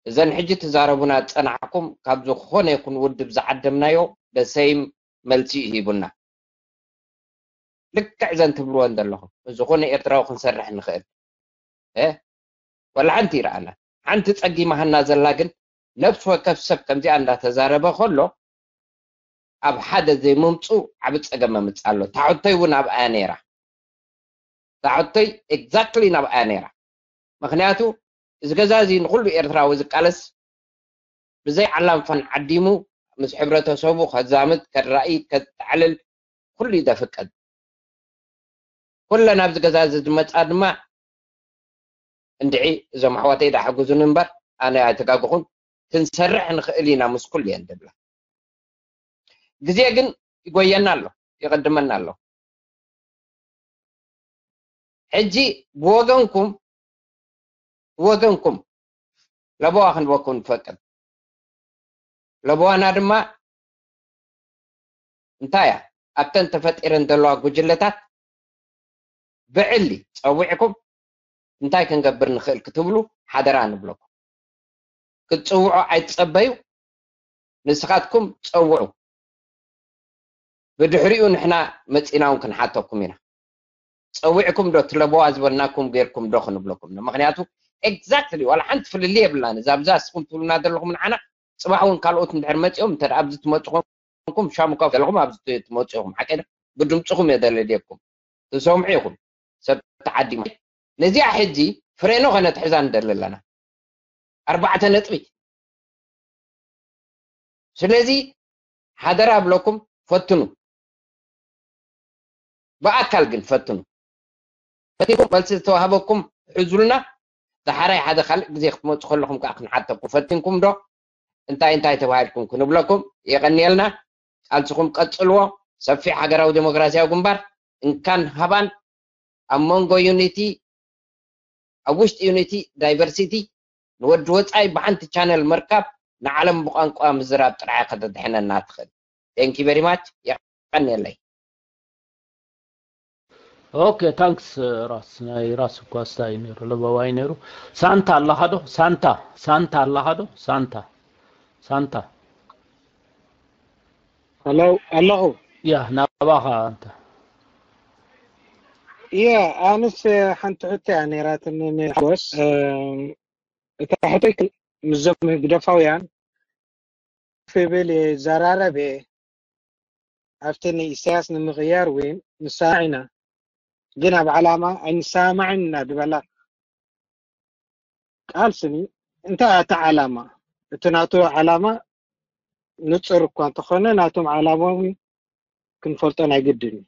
እዘን ሕጂ ትዛረቡና ዝጸናሕኩም ካብ ዝኾነ ይኹን ውድብ ዝዓደምናዮ ደሰይም መልሲ እዩ ሂቡና ልክዕ ዘን ትብልወን ዘለኹም ዝኾነ ኤርትራዊ ክንሰርሕ ንኽእል እ ወላ ሓንቲ ይረኣና ሓንቲ ጸጊማሃና ዘላ ግን ነፍሲ ወከፍ ሰብ ከምዚኣ እንዳተዛረበ ከሎ ኣብ ሓደ ዘይምምፁ ዓብ ፀገም መምፅ ኣሎ። ታሕቶይ እውን ኣብኣ ነይራ። ታሕቶይ exactly ናብኣ ነይራ። ምክንያቱ እዚ ገዛ እዚ ንኩሉ ኤርትራዊ ዝቃለስ ብዘይ ዓላም ፋን ዓዲሙ ምስ ሕብረተሰቡ ከዛምድ፣ ከራኢ፣ ከጠዕልል ኩሉ እዩ ዘፍቀድ። ኩለን ኣብዚ ገዛ እዚ ዝመፃ ድማ እንድዒ እዞም ኣሕዋተይ ዳ ሓግዙኒ እምበር ኣነ ኣይተጋግኹን፣ ክንሰርሕ ንኽእል ኢና ምስ ኩሉ እየን ዝብላ። ግዜ ግን ይጎየና ኣሎ፣ ይቐድመና ኣሎ። ሕጂ ብወገንኩም ብወገንኩም ለበዋ ክንበኩም ንፈቅድ። ለበዋና ድማ እንታይ እያ? ኣብተን ተፈጢረን ዘለዋ ጉጅለታት ብዕሊ ፀዊዕኩም እንታይ ክንገብር ንኽእል ክትብሉ ሓደራ ንብለኩም። ክትፅውዑ ኣይትፀበዩ፣ ንስኻትኩም ፀውዑ። ብድሕሪኡ ንሕና መፂና እውን ክንሓተኩም ኢና። ፀዊዕኩም ዶ ትለበዋ ዝበልናኩም ጌርኩም ዶ ክንብለኩም ዶ? ምክንያቱ exactly ዋላ ሓንቲ ፍልልይ የብልናን። እዛ ኣብዛ እስኹም ትብሉና ዘለኹም ንዓና ፅባሕ እውን ካልኦት እንድሕር መፂኦም እንተ ኣብዚ ትመፁ ኮንኩም ሻሙካ ዘለኹም ኣብዚ ትመፁ ኢኹም። ሓቀይ ብድምፅኹም እየ ዘለልየኩም። ትሰምዑ ኢኹም ሰብ ተዓዲሙ። ነዚኣ ሕጂ ፍሬኖ ከነትሕዛ ንደሊ ኣለና። ኣርባዕተ ነጥቢ። ስለዚ ሓደራ ብለኩም ፈትኑ። ብኣካል ግን ፈትኑ። ፈቲኩም መልሲ ዝተዋህበኩም ሕዙልና። ዳሕራይ ሓደ ካልእ ግዜ ክትመፁ ከለኹም ከዓ ክንሓተኩም። ፈቲንኩም ዶ እንታይ እንታይ ተባሂልኩም ክንብለኩም። የቐንየልና። ቃልስኹም ቀፅልዎ። ሰፊሕ ሃገራዊ ዴሞክራሲያዊ ግንባር እንካን ሃባን ኣብ መንጎ ዩኒቲ ኣብ ውሽጢ ዩኒቲ ዳይቨርሲቲ ንወዲ ወፃኢ ብሓንቲ ቻነል ምርካብ ንዓለም ብቋንቋ ምዝራብ ጥራሕ ከተድሕነና ትኽእል። Thank you very much። የቐንየለይ። ኦኬ ታንክስ ራስ ናይ ራስ እኳ ስታይ ነይሩ ለበዋይ ነይሩ። ሳንታ ኣለኻ ዶ? ሳንታ ሳንታ ኣለኻ ዶ? ሳንታ ሳንታ ኣለኹ። ያ ናባኻ ኣንተ ያ ኣንስ ሓንቲ ሕቶ እያ ነይራትኒ ንሓጎስ። እታ ሕቶይ ምስዞም ህግደፋውያን ክብል ይዘራረብ እየ። ኣብቲ ንኢሳያስ ንምቕያር እውን ንሰማማዕ ኢና፣ ግን ኣብ ዓላማ ኣይንሰማማዕን ኢና ዝበላ ቃል ስኒ እንታይ እያ እታ ዓላማ? እቲ ናቱ ዓላማ ንጹር እኳ እንተኾነ ናቶም ዓላማ እውን ክንፈልጦ ናይ ግድን እዩ።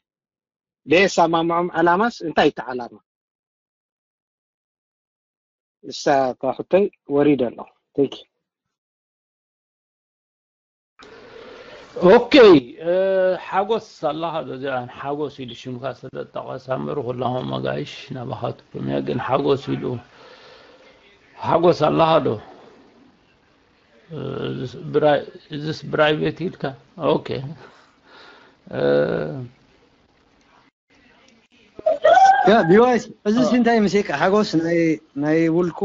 ደየሰማምዖም ዓላማስ እንታይ እቲ ዓላማ? እሳ እኳ ሕቶይ ወሪደ ኣለኹ። Thank you። ኦኬ ሓጎስ ኣለኻ ዶ? እዚኣ ሓጎስ ኢሉ ሽምካ ስለጠቐሳ ምሩ ኩላኹም መጋይሽ ናባኻትኩም እያ። ግን ሓጎስ ኢሉ ሓጎስ ኣለኻ ዶ? እዚስ ብራይቬት ኢልካ ኦኬ። ያ ቢዋይስ እዚ እንታይ ምስካ ሓጎስ ናይ ናይ ውልቁ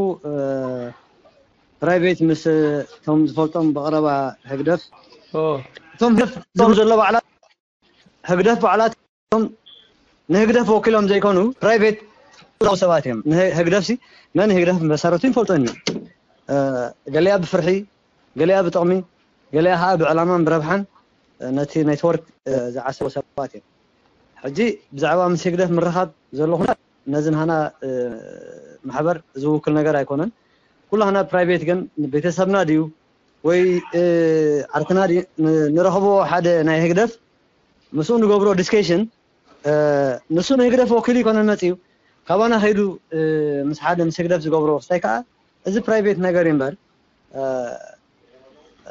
ፕራይቬት ምስ እቶም ዝፈልጦም ብቐረባ ህግደፍ እቶም ህግደፍ እቶም ዘሎ ባዕላት ህግደፍ ባዕላት እቶም ንህግደፍ ወኪሎም ዘይኮኑ ፕራይቬት ሰባት እዮም። ህግደፍ ሲ መን ህግደፍ መሰረቱ ይፈልጦን እዩ። ገሊኣ ብፍርሒ፣ ገሊኣ ብጥቕሚ፣ ገሊኣ ከዓ ብዕላማን ብረብሓን ነቲ ኔትወርክ ዝዓሰቡ ሰባት እዮም። ሕጂ ብዛዕባ ምስ ህግደፍ ምርኻብ ዘሎ ኩነታት ነዚ ንሃና ማሕበር ዝውክል ነገር ኣይኮነን። ኩሉ ሃና ፕራይቬት ግን ቤተሰብና ድዩ ወይ ዓርክና ድዩ ንረኽቦ ሓደ ናይ ህግደፍ ምስኡ ንገብሮ ዲስከሽን ንሱ ንህግደፍ ወኪሉ ይኮነን መፅዩ ካባና ከይዱ ምስ ሓደ ምስ ህግደፍ ዝገብሮ ክስታይ ከዓ እዚ ፕራይቬት ነገር እዩ እምበር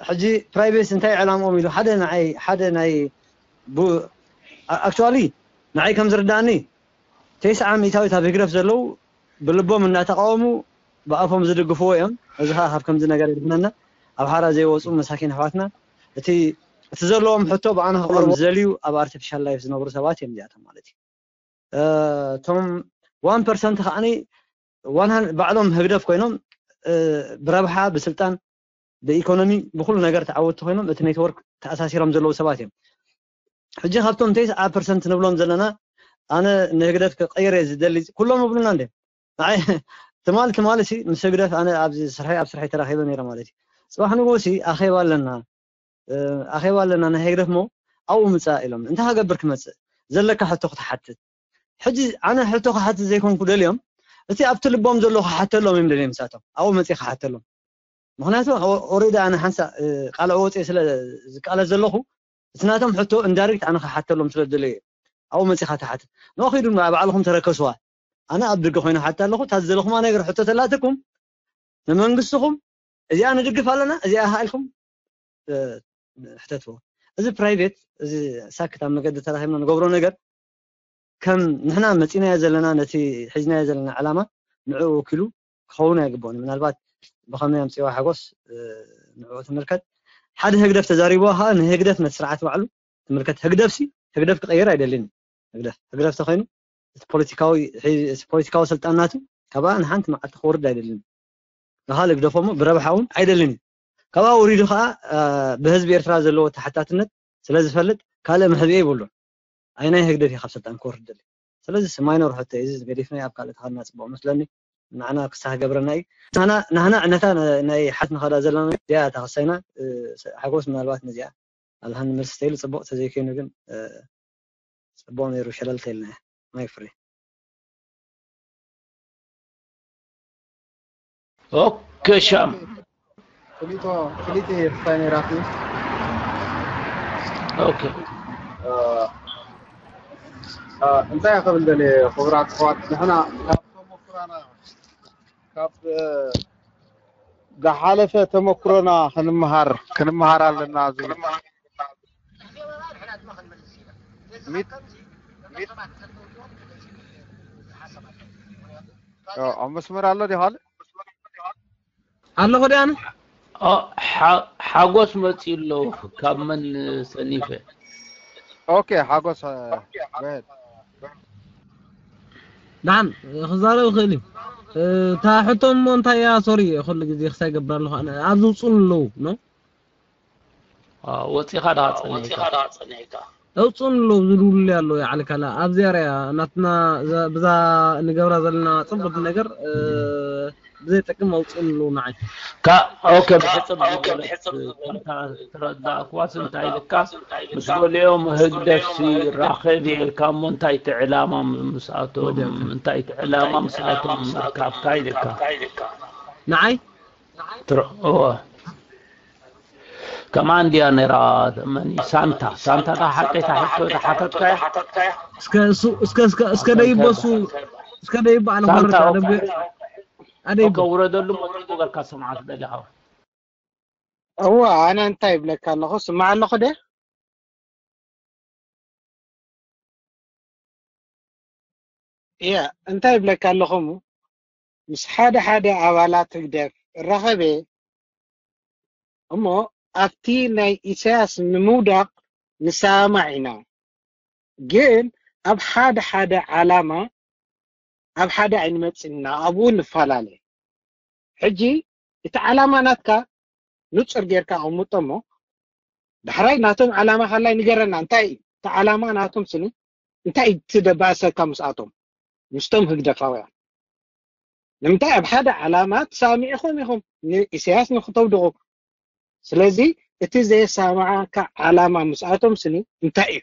ሕጂ ፕራይቬት እንታይ ዕላምኦም ኢሉ ሓደ ንዓይ ሓደ ናይ actually ንዓይ ከም ዝርዳእኒ ተስዓ ሚእታዊት ኣብ ህግደፍ ዘለዉ ብልቦም እናተቃወሙ ብኣፎም ዝድግፍዎ እዮም። እዚ ከዓ ካብ ከምዚ ነገር የድሕነና። ኣብ ሓራ ዘይወፁ መሳኪን ኣሕዋትና እቲ እቲ ዘለዎም ሕቶ ብኣና ክቕረብ ዝደልዩ ኣብ ኣርቲፊሻል ላይፍ ዝነብሩ ሰባት እዮም እዚኣቶም ማለት እዩ። እቶም ዋን ፐርሰንት ከዓኒ ባዕሎም ህግደፍ ኮይኖም ብረብሓ ብስልጣን ብኢኮኖሚ ብኩሉ ነገር ተዓወትቲ ኮይኖም እቲ ኔትወርክ ተኣሳሲሮም ዘለዉ ሰባት እዮም። ሕጂ ካብቶም ተስዓ ፐርሰንት ንብሎም ዘለና ኣነ ንህግደፍ ክቀይር እየ ዝደሊ ኩሎም ይብሉና እንደ ንዓይ ትማል ትማል ሲ ምስ ህግደፍ ኣነ ኣብዚ ስርሐይ ኣብ ስርሐይ ተራኺበ ነይረ ማለት እዩ። ፅባሕ ንግሆ ሲ ኣኼባ ኣለና ኣኼባ ኣለና ናይ ህግደፍ ሞ ኣብኡ ምጻእ ኢሎም። እንታይ ክገብር ክመጽእ? ዘለካ ሕቶ ክትሓትት። ሕጂ ኣነ ሕቶ ክሓትት ዘይኮንኩ ደልዮም፣ እቲ ኣብቲ ልቦም ዘሎ ክሓተሎም እዮም ደልዮም ንሳቶም። ኣብኡ መጺእ ክሓተሎም። ምኽንያቱ ኦሬዲ ኣነ ሓንሳ ቃልዕ ወፅየ ስለ ዝቃለስ ዘለኹ እቲ ናቶም ሕቶ እንዳይሬክት ኣነ ክሓተሎም ስለ ዝደለየ ኣብኡ መፂኻ ትሓትት። ንኺዱ ባዕልኹም ተረከስዋ። ኣነ ኣብ ደገ ኮይነ ሓታ ኣለኹ። እታ ዝደለኹማ ነገር ሕቶ ተላትኩም ንመንግስትኹም እዚኣ ንድግፍ ኣለና እዚኣ ሃልኩም ሕተትዎ። እዚ ፕራይቬት እዚ ሳክት ኣብ መገዲ ተራኺብና ንገብሮ ነገር ከም ንሕና መፂናዮ ዘለና ነቲ ሒዝናዮ ዘለና ዕላማ ንዕኡ ወኪሉ ክኸውን ኣይግብኦን። ምናልባት ብኸመይ ኣምፅዋ ሓጎስ ንዕኡ ትምልከት። ሓደ ህግደፍ ተዛሪብዋ ከዓ ንህግደፍ ነቲ ስርዓት ባዕሉ ትምልከት። ህግደፍ ሲ ህግደፍ ክቀይር ኣይደልን። ህግደፍ ህግደፍ ተኮይኑ እቲ ፖለቲካዊ ፖለቲካዊ ስልጣን ናቱ ካብኣ ንሓንቲ መዓልቲ ክወርድ ኣይደልን። ንኻልእ ግደፎሞ ብረብሓ እውን ኣይደልን እዩ። ካብኣ ወሪዱ ከዓ ብህዝቢ ኤርትራ ዘለዎ ተሓታትነት ስለ ዝፈልጥ ካልእ መሕብኤ ይብሉን። ኣይናይ ህግደፍ እዩ ካብ ስልጣን ክወርድ ደሊ። ስለዚ ማይኖር ሕቶ እዩ። እዚ ገዲፍና ኣብ ካልእ ተኸድና ፅቡቅ መስለኒ። ንዓና ክሳህ ገብረና እዩ። ንሕና ዕነታ ናይ ሓት ንኸዳ ዘለና እዚኣ ተኸሳይና ሓጎስ ምናልባት ነዚኣ ኣልሃን መልስ ተይሉ ፅቡቅ ተዘይኮይኑ ግን ፅቡቅ ነይሩ ሸለል ተይልና ማይ ፍሪ ኦኬ ሻም ፍሊቶ ፍሊቲ ፋይነራቲ ኦኬ እንታይ ክብል ደልየ ክቡራት ኣሕዋት ንሕና ካብ ተመኩራና ካብ ዝሓለፈ ተመኩሮና ክንምሃር ክንምሃር ኣለና ዝብል ኣብ መስመር ኣሎ ዲኻ ኣለኹ ዲኣነ ሓጎስ መፂኡ ኣሎ ካብ መን ሰኒፈ ኦኬ ሓጎስ ደሓን ክዛረብ ይኽእል እዩ እታ ሕቶ እሞ እንታይ እያ ሶሪ ኩሉ ግዜ ክሳይ ገብር ኣለኹ ኣብዚ ውፅኡን ኣለዉ ነው ወፂኻ ዳ ፀኒሕካ ኣውፅኡን ኣለዉ ዝድውሉ ኣለዉ ይዓልካላ ኣብዚኣ ርያ ናትና ብዛ ንገብራ ዘለና ፅቡቅ ነገር ብዘይጠቅም ኣውፅኡን ኣለዉ ንዓይ ኦከ ብሕፅር ዝበለት ከምታ ዝተረዳእክዋስ እንታይ ኢልካ ምስ ገሊኦም ህግደፍሲ ራኸብ ኢልካ እሞ እንታይ እቲ ዕላማ ምስኣቶም እንታይ እቲ ዕላማ ምስኣቶም ምርካብካ ኢልካ ንዓይ ትሮ እወ ከማን ድያ ነራ መን ሳንታ ሳንታ ዳ ሓቀይ ታሕቶ ዳ ሓተትካያ እስከ እሱ እስከ እስከ እስከ ደይበሱ እስከ ደይባ ኣለ ሳንታ ወረዳ ደብ ኣደይባ ከውረደሉ መጥቁ በልካ ሰምዓ ትደሊ ሓው እዋ ኣነ እንታይ ይብለካ ኣለኹ ስማዕ ኣለኹ ደ እያ እንታይ ይብለካ ኣለኹ እሞ ምስ ሓደ ሓደ ኣባላት ህግደፍ እራኸብ እየ እሞ ኣብቲ ናይ ኢሳያስ ንምውዳቕ ንሰማማዕ ኢና ግን ኣብ ሓደ ሓደ ዓላማ ኣብ ሓደ ኣይንመፅእና ኣብኡ ንፈላለ ሕጂ እቲ ዓላማ ናትካ ንፁር ጌርካ ኣቕምጦ እሞ ዳሕራይ ናቶም ዓላማ ካላይ ንገረና እንታይ እዩ እቲ ዓላማ ናቶም ስኒ እንታይ እዩ ትደባእሰካ ምስኣቶም ምስቶም ህግደፋውያን ንምንታይ ኣብ ሓደ ዓላማ ተሳሚዕኹም ኢኹም ንኢሳያስ ንክተውድቑ ስለዚ እቲ ዘየሳማዓካ ዓላማ ምስኣቶም ስኒ እንታይ እዩ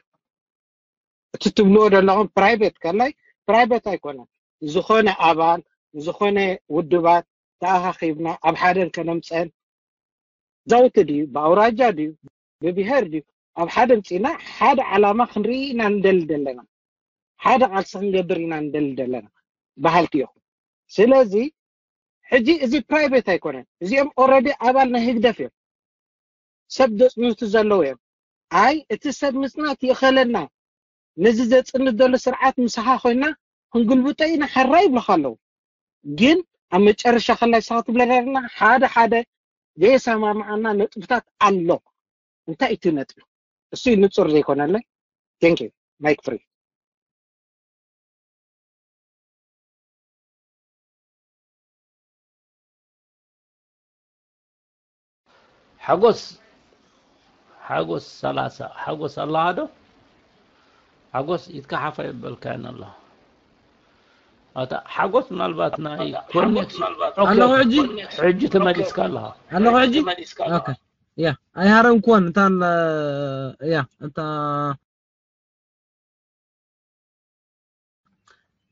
እቲ ትብልዎ ዘለኹም ፕራይቬት ከላይ ፕራይቬት ኣይኮነን ዝኾነ ኣባል ዝኾነ ውድባት ተኣኻኺብና ኣብ ሓደ ከነምፀን ዛውቲ ድዩ ብኣውራጃ ድዩ ብብሄር ድዩ ኣብ ሓደ ምፅና ሓደ ዓላማ ክንርኢ ኢና ንደሊ ዘለና ሓደ ቃልሲ ክንገብር ኢና ንደሊ ዘለና በሃልቲ ኢኹም ስለዚ ሕጂ እዚ ፕራይቬት ኣይኮነን እዚኦም ኦረዲ ኣባል ናይ ህግደፍ እዮም ሰብ ዘፅንቱ ዘለዉ እዮም ኣይ እቲ ሰብ ምፅናት ይእኸለና ነዚ ዘፅንት ዘሎ ስርዓት ምሳኻ ኮይና ክንግልብጦ ኢና ሓራ ይብለኻ ኣለዉ ግን ኣብ መጨረሻ ከላይ ስኻ ትብለና ሓደ ሓደ ዘየሰማምዓና ነጥብታት ኣሎ እንታይ እቲ ነጥቢ እሱ ንፁር ዘይኮነለይ ቴንክ ዩ ማይክ ፍሪ ሓጎስ ሓጎስ ሰላሳ ሓጎስ ኣለኻ ዶ ሓጎስ ኢትካ ሓፋ የበልካየን ኣለኻ ኣታ ሓጎስ ምናልባት ናይ ኮኔክሽን ኣለኹ ሕጂ ሕጂ ተመሊስካ ኣለኻ ኣለኹ ሕጂ ኦኬ ያ ኣይሃረምኩዎን እንታ ያ እንታ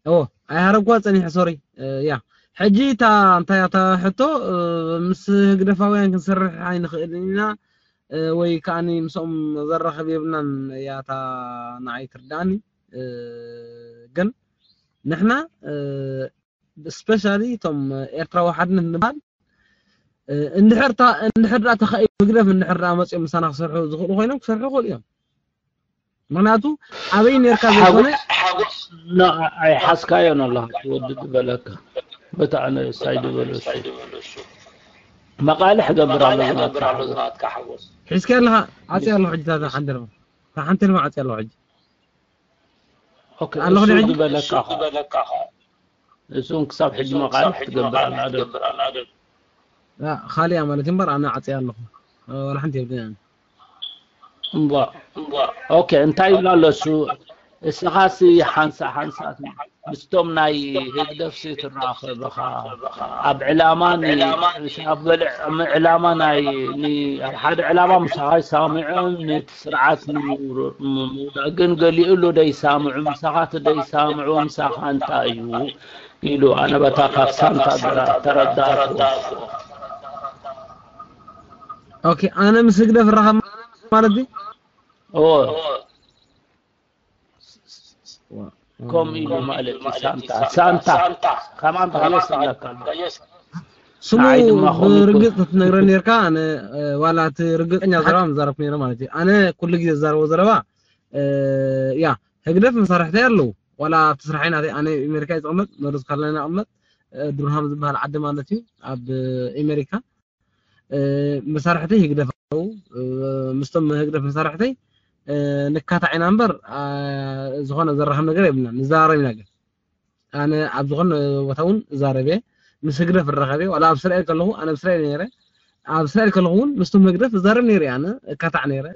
ኦ ኣይሃረምኩዋ ጸኒሐ ሶሪ ያ ሕጂ እታ እንታይ እታ ሕቶ ምስ ህግደፋውያን ክንሰርሕ ኣይንኽእልን ኢና ወይ ከዓኒ ምስኦም ዘራኸብ የብልናን እያ እታ ንዓይ ትርድኣኒ ግን ንሕና ስፔሻሊ እቶም ኤርትራዊ ሓድነት ንበሃል እንድሕር እንድሕር ደኣ ተኻኢሉ ህግደፍ እንድሕር ደኣ መፅኦም ምሳና ክሰርሑ ዝኽእሉ ኮይኖም ክሰርሑ ይኽእሉ እዮም። ምክንያቱ ኣበይ ነርካ ዘይኮነ ኣይሓዝካዮን ኣለካ ወዲ ዝበለካ በታ ኣነ ሳይ ዝበለ እሱ መቃልሕ ገብር ኣሎ ዝናትካ ሓጎስ ሒዝካ ኣለካ ዓፂ ኣሎ ሕጂ ታታ ሓንደርባ ሓንቲ ድማ ዓፂ ኣሎ ሕጂ ኣለኹ ዝበለካ እሱን ክሳብ ሕጂ መቃልሕ ትገብር ኣላ ዶ ካልያ ማለት እምበር ኣነ ዓፅያ ኣለኹ ወላ ሓንቲ የብልናን እምባ ኦኬ እንታይ ይብላ ኣሎ እሱ እስኻሲ ሓንሳ ሓንሳት ምስቶም ናይ ህግደፍሲ ትራኸብኻ ኣብ ዕላማ ኣብ ዕላማ ናይ ኣብ ሓደ ዕላማ ምሳኻ ይሳምዖም ነቲ ስርዓት ንምውዳእ ግን ገሊኡ ኣሎ ደይሳምዑ ምሳኻ እቲ ደይሳምዑ ምሳኻ እንታይ እዩ ኢሉ ኣነ በታ ካብ ሳንታ ተረዳእኩ ኦኬ ኣነ ምስ ህግደፍ ራኸብ ማለት እዩ ከምኡ ኢሉ ማለት ሳንታ ሳንታ ከማን ተየስለካ ስሙ ብርግፅ ክትነግረ ነርካ ዋላ እቲ ርግፀኛ ዘረባ ምዛረብኩ ነረ ማለት እዩ ኣነ ኩሉ ግዜ ዝዛረቦ ዘረባ ያ ህግደፍ መሳርሕተይ ኣለዉ ዋላ ኣብቲ ስራሐይ ናተይ ኣነ ኣሜሪካ ይዝቕመጥ መርዝ ካርላይና ይቕመጥ ድርሃም ዝበሃል ዓዲ ማለት እዩ ኣብ ኣሜሪካ መሳርሕተይ ህግደፍ ኣለዉ ምስቶም ህግደፍ መሳርሕተይ ንካታዕ ኢና እምበር ዝኾነ ዘራኸብ ነገር የብልና ንዘራረብ ኢና ግን ኣነ ኣብ ዝኾነ ቦታ እውን እዛረብ እየ ምስ ህግደፍ እራኸብ እየ ዋላ ኣብ እስራኤል ከለኹ ኣነ ኣብ እስራኤል ነይረ ኣብ እስራኤል ከለኹ እውን ምስቶም ህግደፍ እዛረብ ነይረ ኣነ እካታዕ ነይረ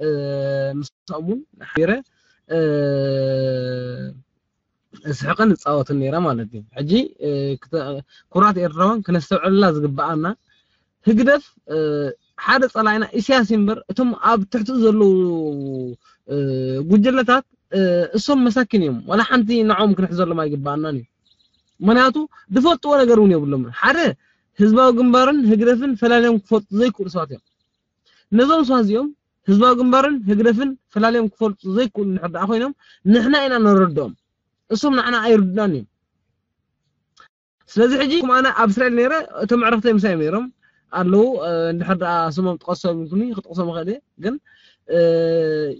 ምስኦም እውን ሓቢረ እስሕቕን እፃወትን ነይረ ማለት እዩ ሕጂ ኩራት ኤርትራውያን ክነስተውዕልላ ዝግበኣና ህግደፍ ሓደ ጸላኢና ኢሳያስ እምበር እቶም ኣብ ትሕቲ ዘለዉ ጉጅለታት እሶም መሳኪን እዮም ዋላ ሓንቲ ንዖም ክንሕዘሎም ኣይግባኣናን እዩ ምክንያቱ ዝፈልጥዎ ነገር እውን የብሎም ሓደ ህዝባዊ ግንባርን ህግደፍን ፈላልዮም ክፈልጡ ዘይክእሉ ሰባት እዮም ነዞም ሰባት እዚኦም ህዝባዊ ግንባርን ህግደፍን ፈላልዮም ክፈልጡ ዘይክእሉ ንሕር ደኣ ኮይኖም ንሕና ኢና ነረድኦም እሶም ንዓና ኣይርድናን እዮም ስለዚ ሕጂ ኩም ኣነ ኣብ እስራኤል ነይረ እቶም ዕረክተይ ምሳይ ነይሮም ኣለዉ እንድሕር ደኣ ስሞም ጥቀሶም ይኩኒ ክጥቅሶም ይኽእል እየ ግን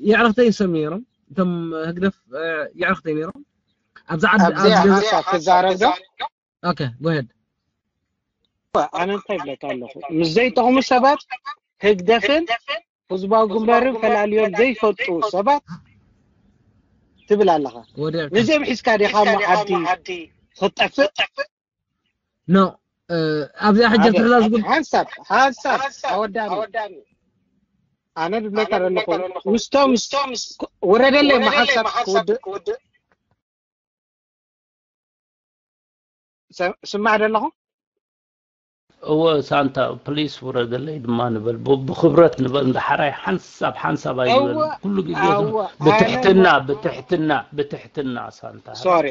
የዕረክተይ ይሰም ነይሮም እቶም ህግደፍ የዕረክተይ ነይሮም ኣብዛ ዓዲ ክዛረብ ዶ ኦኬ ጎሄድ ኣነ እንታይ ብለካ ኣለኹ ምስ ዘይጠቕሙ ሰባት ህግደፍን ህዝባዊ ግንባርን ፈላልዮም ዘይፈልጡ ሰባት ትብል ኣለኻ ነዚኦም ሒዝካ ዲኻ ሞ ዓዲ ክትጠፍእ ኖ ኣብዚኣ ሕጂ ትሕዛዝ ግን ሓንሳብ ሓንሳብ ኣወዳኒ ኣነ ዝብለካ ዘለኹ ምስቶም ውረደለይ መሓሳብ ክውድእ ስማዕ ደለኹ እወ ሳንታ ፕሊስ ውረደለይ ድማ ንበል ብክብረት ንበል እንዳሓራይ ሓንሳብ ሓንሳብ ኣይበል ኩሉ ግዜ ብትሕትና ብትሕትና ብትሕትና ሳንታ ሶሪ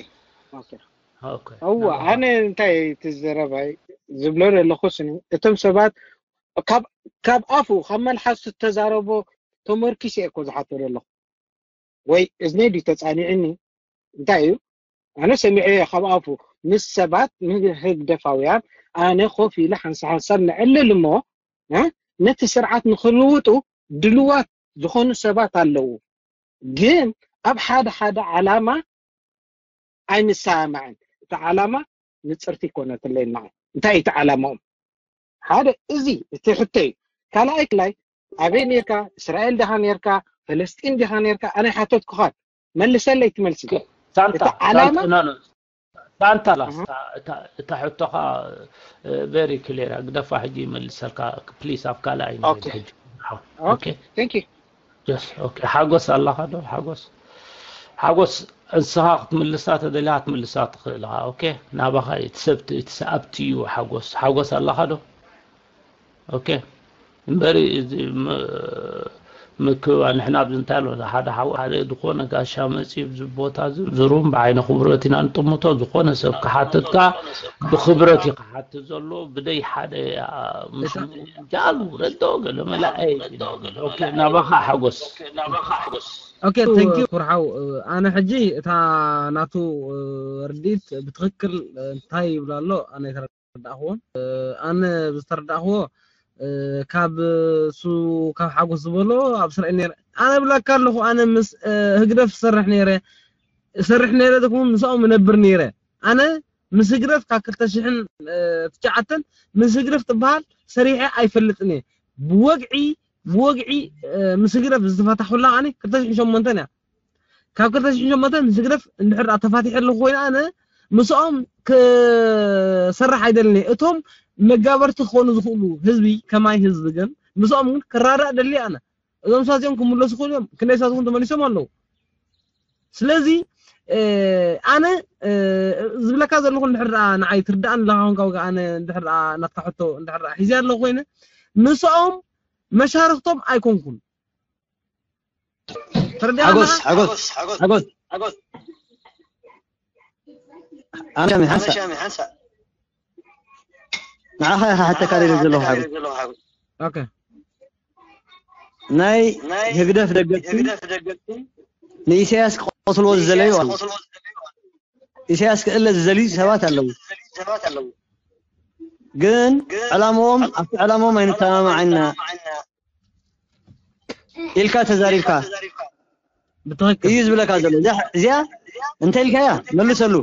እወ ኣነ እንታይ ትዘረባይ ዝብሎ ዘለኹ ስኒ እቶም ሰባት ካብ ኣፉ ካብ መልሓሱ ዝተዛረቦ ተመርኪሰ እኮ ዝሓቶ ዘለኹ ወይ እዝነይ ድዩ ተጻኒዕኒ እንታይ እዩ ኣነ ሰሚዐዮ ካብ ኣፉ ምስ ሰባት ህግደፋውያን ኣነ ኮፍ ኢለ ሓንሳ ሓንሳብ ነዕልል እሞ ነቲ ስርዓት ንክልውጡ ድልዋት ዝኾኑ ሰባት ኣለዉ ግን ኣብ ሓደ ሓደ ዓላማ ኣይንሰማማዕን እቲ ዓላማ ንፅርቲ ይኮነትለይ ንዓይ እንታይ እቲ ዓላማኦም ሓደ እዚ እቲ ሕቶ እዩ ካልኣይ ክላይ ኣበይ ነርካ እስራኤል ዲኻ ነርካ ፈለስጢን ዲኻ ነርካ ኣነ ሓተትኩኻን መልሰለይ ትመልሲ ሳንታ እቲ ዓላማ ሳንታ ላስታ እታ ሕቶኻ very clear ግደፋ ሕጂ ይመልሰልካ please ኣብ ካልእ ኣይንኸይድ ሕጂ ኦኬ thank you ሓጎስ ኣለኻ ዶ ሓጎስ ሓጎስ እንስኻ ክትምልሳ ተደሊኻ ክትምልሳ ትኽእል ኢኻ ኦኬ ናባኻ እቲ ሰብ እቲ ሰኣብቲ እዩ ሓጎስ ሓጎስ ኣለኻ ዶ ኦኬ እምበሪ እዚ ምክብባ ንሕና ኣብዚ እንታይ ኣሎ ሓደ ሓደ ዝኾነ ጋሻ መፂ ኣብዚ ቦታ ዝሩም ብዓይነ ክብረት ኢና ንጥምቶ። ዝኾነ ሰብ ክሓትት ከዓ ብክብረት እዩ ክሓትት ዘሎ። ብደይ ሓደ ምስ ጃል ረዶ ገለ መላእ ናባኻ ሓጎስ። ኦኬ ቴንክ ዩ ኩርሓው። ኣነ ሕጂ እታ ናቱ ርድኢት ብትክክል እንታይ ይብላ ኣሎ ኣነ ኣይተረዳእክዎን። ኣነ ዝተረዳእክዎ ካብ እሱ ካብ ሓጎስ ዝበሎ ኣብ እስራኤል ነይረ። ኣነ ብላካ ኣለኹ ኣነ ምስ ህግደፍ ዝሰርሕ ነይረ እሰርሕ ነይረ ደኩም ምስኦም እነብር ነይረ። ኣነ ምስ ህግደፍ ካብ ክልተ ሽሕን ትሽዓተን ምስ ህግደፍ ትበሃል ሰሪሐ ኣይፈልጥን እየ። ብወግዒ ብወግዒ ምስ ህግደፍ ዝተፈታሕኩላ ኣነ ክልተ ሽሕን ሸሞንተን እያ። ካብ ክልተ ሽሕን ሸሞንተን ምስ ህግደፍ እንድሕር ደኣ ተፋቲሐ ኣለኹ ኮይነ ኣነ ምስኦም ክሰርሕ ኣይደልን እየ። እቶም መጋበርቲ ክኾኑ ዝኽእሉ ህዝቢ ከማይ ህዝቢ ግን ምስኦም ግን ክራዳእ ደሊ ኣነ። እዞም ሰባት እዚኦም ክምለሱ ክኽእሉ እዮም። ክንደይ ሰባትኩም ተመሊሶም ኣለዉ። ስለዚ ኣነ ዝብለካ ዘለኹ እንድሕር ደኣ ንዓይ ትርዳእን ኣለኻ ኮንካ ወጋ ኣነ እንድሕር ደኣ ናትካ ሕቶ እንድሕር ደኣ ሒዘ ኣለኹ ኮይነ ምስኦም መሻርክቶም ኣይኮንኩን። ተረዲኣና? ሓጎስ ሓጎስ ሓጎስ ሓጎስ ኣነ ሻሚ ሓንሳ ንዓኻ ኢኻ ሕተካ ደለ ዘለኹ ሓጎስ። ኦኬ ናይ ህግደፍ ደገፍቲ ንኢሳያስ ክቐትልዎ ዝዘለዩ ኣሉ። ኢሳያስ ክእለ ዝዘልዩ ሰባት ኣለዉ። ግን ዕላምኦም ኣብቲ ዕላምኦም ኣይንተማማዓና ኢልካ ተዛሪብካ ብትኽክል እዩ ዝብለካ ዘሎ። እዚኣ እንተ ኢልካያ መልሰሉ።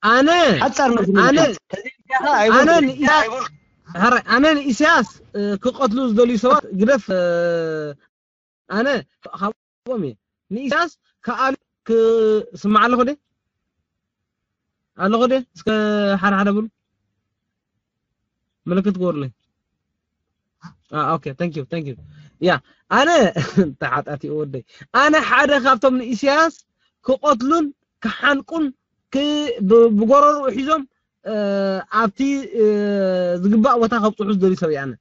ኣነ ሓጻር መልሲ ኣነ ኣነ ንኢሳያስ ክቐትሉ ዝደልዩ ሰባት ግደፍ። ኣነ ካብኦም እየ። ንኢሳያስ ከኣሉ ክስማዕ ኣለኹ ደ ኣለኹ ደ እስከ ሓደ ሓደ ብሉ ምልክት ግበሩለይ። ኦኬ thank you thank you። ያ ኣነ ተሓጣቲ ወደይ ኣነ ሓደ ካብቶም ንኢሳያስ ክቐትሉን ክሓንቁን ብጎረርኡ ሒዞም ኣብቲ ዝግባእ ቦታ ከብፅሑ ዝደልዩ ሰብ እየ ኣነ።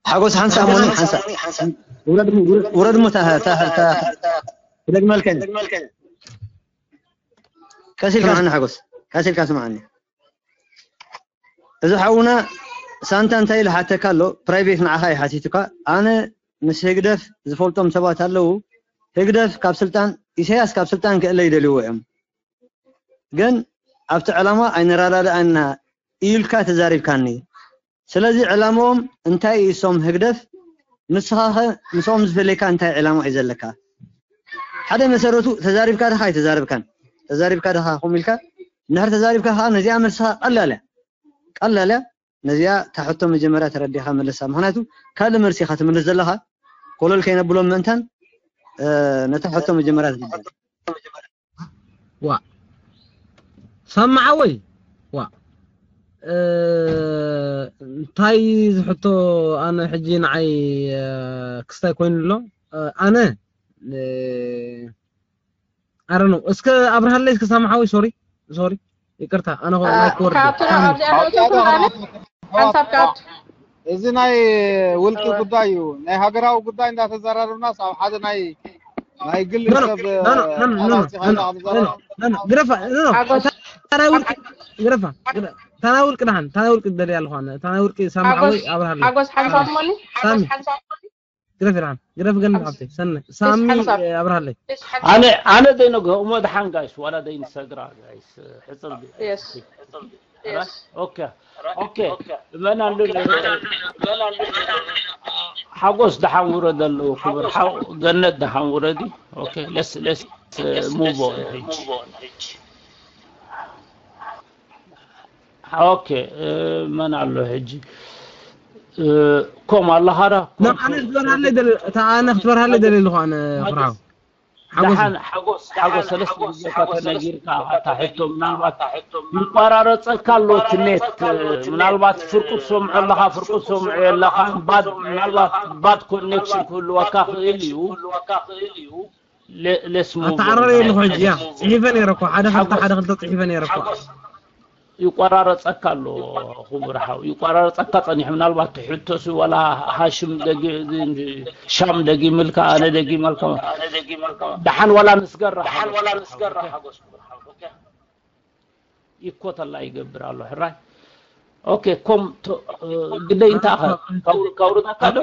ሓጎስ ሓንሳ ሞኒ ሓንሳ ውረድ እሞ ክደግመልከ ቀስ ኢልካ ስምዓኒ ሓጎስ ቀስ ኢልካ ስምዓኒ። እዚ ሓውና ሳንታ እንታይ ኢሉ ሓተካ ኣሎ ፕራይቬት ንዓኻ ይሓቲቱካ። ኣነ ምስ ህግደፍ ዝፈልጦም ሰባት ኣለዉ። ህግደፍ ካብ ስልጣን ኢሳያስ ካብ ስልጣን ክእለ ይደልይዎ እዮም። ግን ኣብቲ ዕላማ ኣይንረዳድኣና ኢልካ ተዛሪብካኒ። ስለዚ ዕላምኦም እንታይ እዩ እሶም ህግደፍ? ንስኻ ኸ ምስኦም ዝፈለየካ እንታይ ዕላማ እዩ ዘለካ? ሓደ መሰረቱ ተዛሪብካ ድኻ ኣይተዛረብካን? ተዛሪብካ ድኻ ከምኡ ኢልካ እንድሕር ተዛሪብካ ከዓ ነዚኣ መልስኻ ቀላል እያ። ቀላል እያ። ነዚኣ እታ ሕቶ መጀመርያ ተረዲእኻ መልሳ። ምኽንያቱ ካልእ መልሲ ኢኻ ትምልስ ዘለኻ። ኮለል ከይነብሎም ምእንታን ነታ ሕቶ መጀመርያ ትምልስ። ዋ ሳማ ሓወይ ዋ እንታይ ዝሕቶ ኣነ ሕጂ ንዓይ ክስታይ ኮይኑ ኣሎ ኣነ ኣረ ነው እስከ ኣብርሃለይ እስከ ሳማ ሓወይ ሶሪ ሶሪ ይቅርታ ኣነ ካብቲ ኣብዚኣ ነእትወኩም ኣነ ሓንሳብ ካብ እዚ ናይ ውልቂ ጉዳይ እዩ። ናይ ሃገራዊ ጉዳይ እንዳተዘራረብናስ ኣብ ሓደ ናይ ናይ ግል ሰብ ግረፋ ግረፋ ታናይ ውልቂ ደልያ ኣለኹ ኣነ ታናይ ውልቂ ደልያ ኣለኹ ኣነ ታናይ ውልቂ ሳሚ ሓወይ ኣብርሃለይ ሓጎስ ሓንሳብ ሞኒ ሓጎስ ሓንሳብ ሞኒ ግረፍ ይርሓን ግረፍ ገን ሓብተይ ሰነ ሳሚ ኣብርሃለይ ኣነ ኣነ ደይነግሆ እሞ ድሓን ጋይስ ዋላ ደይንሰግራ ጋይስ ሕፅር ኦኬ ኦኬ መን ኣሎ ሓጎስ ደሓን ውረድ ኣለዎ ክብር ሓው ገነት ደሓን ውረዲ ኦኬ let's let's move on ሕጂ ኦኬ መን ኣሎ ሕጂ ኮም ኣለኻ ዳ ኣነ ክትበርሃለይ ደለ እታ ኣነ ክትበርሃለይ ደለ ኣለኹ ኣነ ፍርሃው ደሓን ሓጎስ ሓጎስ ሰለስተ ግዜ እኳ ተነጊርካ እታ ሕቶ ምናልባት ይቋራረፀልካ ኣሎ እቲ ኔት ምናልባት ፍርቁ ትሰምዖ ኣለኻ ፍርቁ ትሰምዖ የለኻ ባድ ምናልባት ባድ ኮኔክሽን ክህልወካ ክእል እዩ let's move on ኣተዓራረየ ኣለኹ ሕጂ ያ ፅሒፈ ነይረ እኮ ሓደ ክልተ ሓደ ክልተ ፅሒፈ ነይረ እኮ ይቆራረፀካ ኣሎ። ክቡር ሓው ይቆራረፀካ ፀኒሑ። ምናልባት ትሕቶስ ዋላ ሃሽም ደጊ ሻም ደጊምልካ ኣነ ደጊመልካ ደሓን ዋላ ንስገራ ሓጎስ ይኮተላ ይገብር ኣሎ ሕራይ። ኦኬ ኮም ግደይ እንታይ ከውርደካ ዶ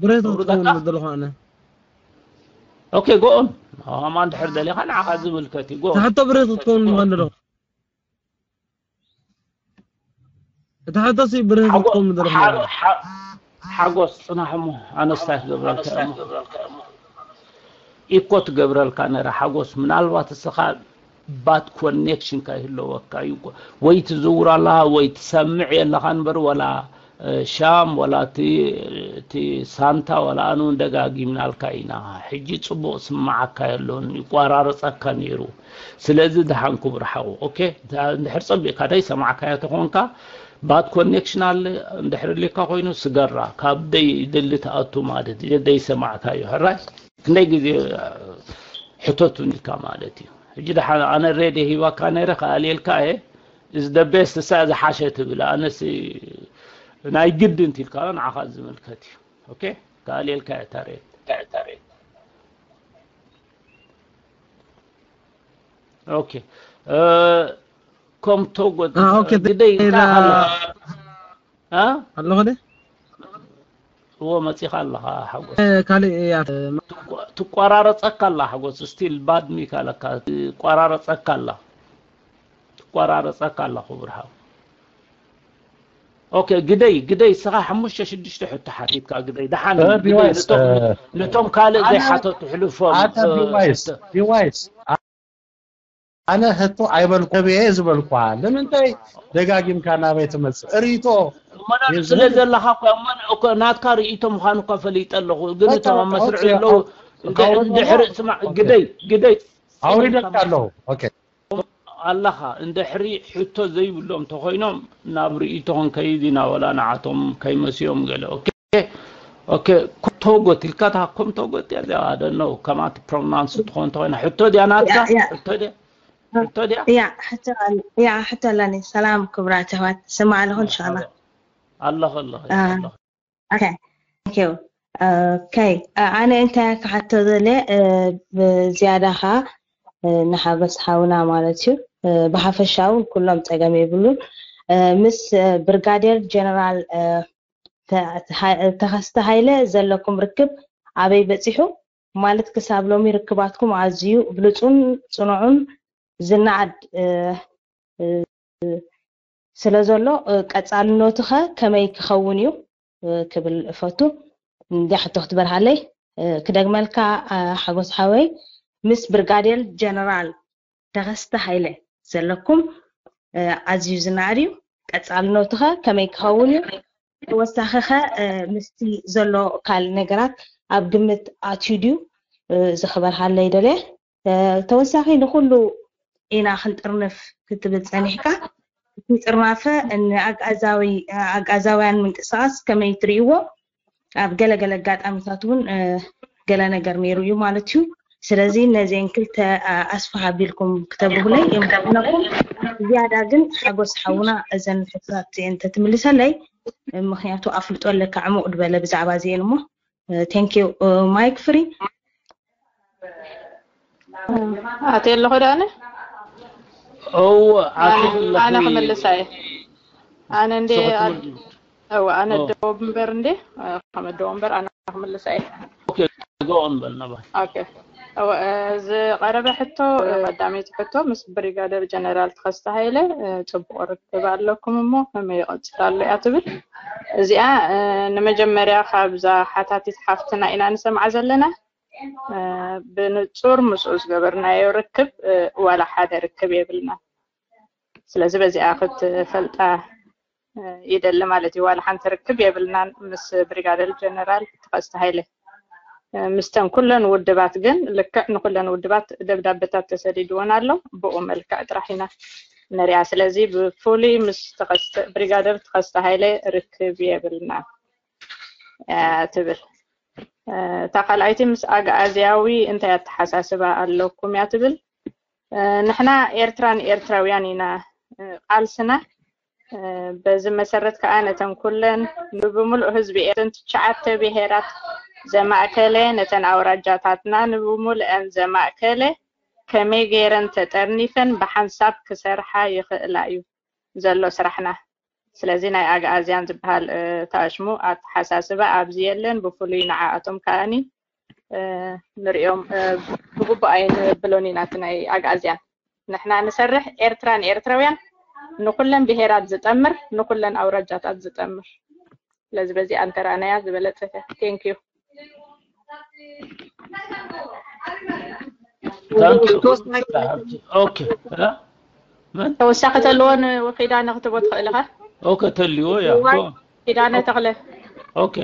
ብሬት ክትከውን ዘለኹ ኣነ ኦኬ ጎኦን ኣማ እንድሕር ደሊኻ ንዓኻ ዝምልከት እዩ ጎኦን ሕቶ ብሬት ክትከውን ምዃን ዘለኹ እቲ ሕቶሲ ብሬት ክትከውን ዘለኹ ሓጎስ ፅናሕ እሞ ኣነስታይ ክገብረልካ እሞ ኢኮ ትገብረልካ ነረ ሓጎስ ምናልባት እስኻ ባድ ኮኔክሽን ከይህለወካ እዩ ወይ ትዝውር ኣለኻ ወይ ትሰምዕ የለኻ ንበር ወላ ሻም ወላ እቲ ሳንታ ወላ ኣኑ ደጋጊምናልካ ኢና ሕጂ ፅቡቅ ስማዓካ የሎን ይቋራርፀካ ነይሩ ስለዚ ደሓን ክቡር ሓው ኦኬ እንድሕር ፀቢቅካ ደይ ሰማዕካዮ ተኾንካ ባድ ኮኔክሽን ኣለ እንድሕር ሊካ ኮይኑ ስገራ ካብ ደይ ድሊ ተኣቱ ማለት እዩ ደይ ሰማዕካዮ ሕራይ ክንደይ ግዜ ሕተቱኒ ኢልካ ማለት እዩ ሕጂ ደሓን ኣነ ሬድዮ ሂባካ ነይረ ከኣልየልካ እየ is the best እሳ ዝሓሸ ትብል ኣነስ ናይ ግዲ እንት ኢልካ ንዓኻ ዝምልከት እዩ okay ከኣልየልካ እየ እታ ሬድዮ okay ከም ተጎድ ግደይ ኣለኹ ደ እዎ መፂኻ ኣለኻ ሓጎስ ካልእ እያ ትቋራረፀካ ኣላ ሓጎስ still bad mic ኣለካ ትቋራረፀካ ኣላ ትቋራረፀካ ኣላ ክቡር ሓው ኦኬ ግደይ ግደይ ስኻ ሓሙሽተ ሽዱሽተ ሕቶ ሓቲትካ ግደይ ደሓን ነቶም ካልእ ዘይሓተቱ ሕልፎም ቢዋይስ ኣነ ህቶ ኣይበልኩ ብየ ዝበልኳ ንምንታይ ደጋጊምካ ናበይ ትመፅእ ርእቶ ስለ ዘለኻ እኮ እሞ እኮ ናትካ ርእቶ ምዃኑ እኮ ፈሊጠ ኣለኹ ግን እቶም ኣብ መስርዕ ዘለዉ እንድሕር ስማዕ ግደይ ግደይ ኣውሪደካ ኣለኹ ኦኬ ኣለኻ እንድሕሪ ሕቶ ዘይብሎም ተኾይኖም ናብ ርእቶ ክንከይድ ኢና ወላ ንዓቶም ከይመስዮም ገለ ኦኬ ኦኬ ኮም ተወጎት ኢልካ እታ ኮም ተወጎት እያ እዚኣ ደነው ከማት ፕሮናንስ ትኾን ተኾይና ሕቶ ድያ ናትካ ሕቶ ድያ ሕቶ ድያ ያ ሕቶ ኣለ- ያ ሕቶ ኣለኒ። ሰላም ክቡራት ኣሕዋት፣ ስማዕ ኣለኹ ኢንሻኣላ። ኣለኹ ኣለኹ ኦኬ ኦኬ ኣነ እንታይ ክሓቶ ዘለ ብዝያዳ ኸዓ ንሓጎስ ሓውና ማለት እዩ ብሓፈሻ እውን ኩሎም ፀገም የብሉን ምስ ብርጋዴር ጀነራል ተኸስተ ሃይለ ዘለኩም ርክብ ኣበይ በፂሑ ማለት ክሳብ ሎሚ ርክባትኩም ኣዝዩ ብሉፁን ፅኑዑን ዝነኣድ ስለ ዘሎ ቀፃልነቱ ኸ ከመይ ክኸውን እዩ ክብል እፈቱ እንዲ ሕቶ ክትበርሃለይ ክደግመልካ ሓጎስ ሓወይ ምስ ብርጋዴር ጀነራል ተኸስተ ሃይለ ዘለኩም ኣዝዩ ዝነኣድ እዩ ቀፃልነቱ ኸ ከመይ ክኸውን እዩ ተወሳኺ ኸ ምስቲ ዘሎ ካልእ ነገራት ኣብ ግምት ኣትዩ ድዩ ዝኽበርሃለይ ደልየ ተወሳኺ ንኹሉ ኢና ክንጥርንፍ ክትብል ፀኒሕካ እቲ ጥርናፈ ንኣግኣዛውያን ምንቅስቃስ ከመይ ትርእይዎ ኣብ ገለ ገለ ኣጋጣሚታት እውን ገለ ነገር ነይሩ እዩ ማለት እዩ ስለዚ ነዚን ክልተ ኣስፋሕ ኣቢልኩም ክተብርሁለይ የምነኩም ዝያዳ ግን ሓጎስ ሓውና እዘን ሕቶታት እዚአን ተትምልሰለይ ምክንያቱ ኣፍልጦ ኣለካ ዕሙቕ ድበለ ብዛዕባ እዚአን እሞ thank you mic free ኣትየ ኣለኹ ዶ ኣነ እወ ኣነ ክምልሳ እየ ኣነ እንደ እወ ኣነ ደወብ እምበር እንደ ከመደወ እምበር ኣነ ክምልሳ እየ ጎኦን በል ነባ ዝቀረበ ሕቶ ቀዳመይቲ ሕቶ ምስ ብሪጋደር ጀነራል ተኸስተ ሃይለ ፅቡቅ ርክብ ኣለኩም እሞ ከመይ ይቐፅል ኣሎ እያ ትብል እዚኣ ንመጀመርያ ካብዛ ሓታቲት ሓፍትና ኢና ንሰምዓ ዘለና ብንፁር ምስኡ ዝገበርናዮ ርክብ ዋላ ሓደ ርክብ የብልና ስለዚ በዚኣ ክትፈልጣ ይደሊ ማለት እዩ ዋላ ሓንቲ ርክብ የብልናን ምስ ብሪጋደር ጀነራል ተኸስተ ሃይለ ምስተን ኩለን ውድባት ግን ልክዕ ንኩለን ውድባት ደብዳበታት ተሰዲድወን ኣሎ ብኡ መልክዕ ጥራሕ ኢና ንሪኣ ስለዚ ብፍሉይ ምስ ብሪጋደር ተኸስተ ሃይለ ርክብ የብልና ትብል እታ ካልኣይቲ ምስ ኣግኣዝያዊ እንታይ ኣተሓሳስባ ኣለኩም እያ ትብል ንሕና ኤርትራን ኤርትራውያን ኢና ቃልስና። በዚ መሰረት ከዓ ነተን ኩለን ንብምሉእ ህዝቢ ኤርትራ ትሽዓተ ብሄራት ዘማእከለ፣ ነተን ኣውራጃታትና ንብምሉአን ዘማእከለ ከመይ ገይረን ተጠርኒፈን ብሓንሳብ ክሰርሓ ይኽእላ እዩ ዘሎ ስራሕና። ስለዚ ናይ ኣግኣዝያን ዝበሃል ተኣሽሙ ኣተሓሳስባ ኣብዚ የለን። ብፍሉይ ንዓኣቶም ከኣኒ ንሪኦም ብግቡእ ኣይንብሎን ኢና። እቲ ናይ ኣግኣዝያን ንሕና ንሰርሕ ኤርትራ ንኤርትራውያን፣ ንኩለን ብሄራት ዝጠምር፣ ንኩለን ኣውራጃታት ዝጠምር። ስለዚ በዚ ኣንተራእናያ ዝበለጸ። Thank you። ኦኬ። ተወሳኺ ተልዎ ንኪዳነ ክትቦ ትኽእል ኢኻ። ኦኬ፣ ተልዎ ያ። ኪዳነ ተኽለ። ኦኬ።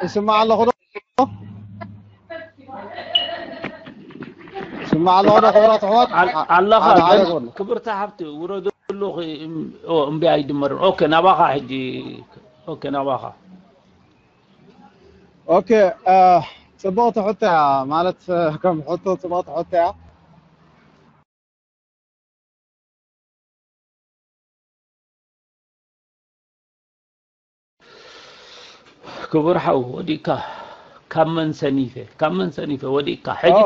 ይስማዕ ኣለኹ ዶ? ይስማዕ ኣለኹ ዶ? ክቡራት ኣሕዋት ኣለኻ። ክብርቲ ሓብቲ ውረደሉ። እምቢ ኣይድመርን። ኦኬ፣ ናባኻ ሕጂ። ኦኬ፣ ናባኻ። ኦኬ፣ ጽቡቕቲ ሕቶ እያ። ማለት ከም ሕቶ ጽቡቕቲ ሕቶ እያ። ክቡር ሓው ወዲእካ። ካብ መን ሰኒፈ ካብ መን ሰኒፈ ወዲእካ። ሕጂ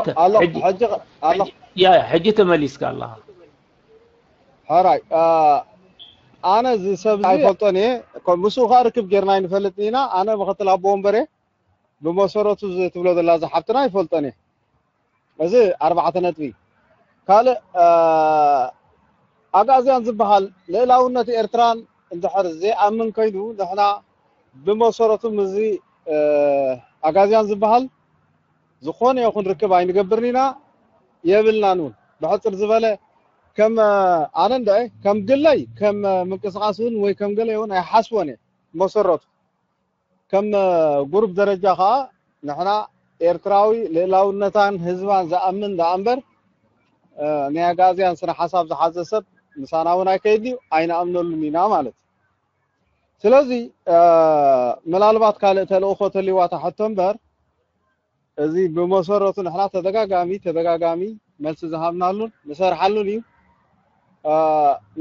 ሕጂ ተመሊስካ ኣለኻ። ሕራይ ኣነ እዚ ሰብ ኣይፈልጦን እየ። ምስኡ ከዓ ርክብ ጌርና ኣይንፈልጥን ኢና። ኣነ ምክትል ኣቦ ወንበሬ ብመሰረቱ እዚ ትብሎ ዘላ ዝሓብትና ኣይፈልጦን እየ። እዚ ኣርባዕተ ነጥቢ። ካልእ ኣግኣዝያን ዝበሃል ልእላውነት ኤርትራን እንድሕር ዘይኣምን ኮይኑ ንሕና ብመሰረቱ ምስዚ ኣግኣዝያን ዝበሃል ዝኾነ ይኹን ርክብ ኣይንገብርን ኢና የብልናን እውን። ብሕፅር ዝበለ ከም ኣነ እንደ ከም ግለይ ከም ምንቅስቃስ እውን ወይ ከም ገለ እውን ኣይሓስቦን እየ መሰረቱ። ከም ጉሩፕ ደረጃ ከዓ ንሕና ኤርትራዊ ልእላውነታን ህዝባን ዝኣምን ደኣ እምበር ናይ ኣግኣዝያን ስነ ሓሳብ ዝሓዘ ሰብ ምሳና እውን ኣይከይድን እዩ፣ ኣይንኣምነሉን ኢና ማለት እዩ። ስለዚ ምናልባት ካልእ ተልእኾ ተልይዋ እታ ሕቶ እምበር እዚ ብመሰረቱ ንሕና ተደጋጋሚ ተደጋጋሚ መልሲ ዝሃብናሉን ንሰርሓሉን እዩ።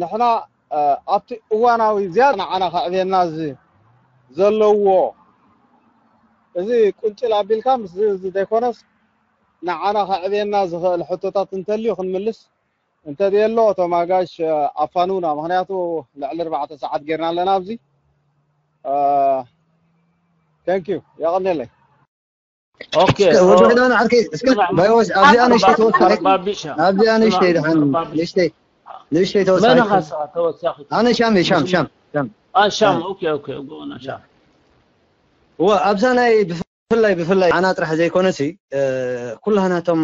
ንሕና ኣብቲ እዋናዊ ዝያዳ ንዓና ከዕብየና ዘለዎ እዚ ቁንጭል ኣቢልካ ምስ እዚ ዘይኮነስ ንዓና ከዕብየና ዝኽእል ሕቶታት እንተልዩ ክንምልስ እንተድየሎ እቶም ኣጋሽ ኣፋኑና። ምክንያቱ ልዕሊ ኣርባዕተ ሰዓት ጌርና ኣለና ኣብዚ። Thank you። የቐንየለይ። ኦኬ ወዲ ሕዳን ዓርከይ እስከ ባይወስ ኣብዚኣ ንእሽተይ ተወሳኺት ኣብዚኣ ንእሽተይ ድሓን ንእሽተይ ንእሽተይ ተወሳኺት ኣነ ሻም ሻም ሻም ሻም ሻም ኦኬ ኦኬ ጎና ሻም እወ ኣብዛ ናይ ብፍላይ ብፍላይ ኣና ጥራሕ ዘይኮነሲ ኩላህናቶም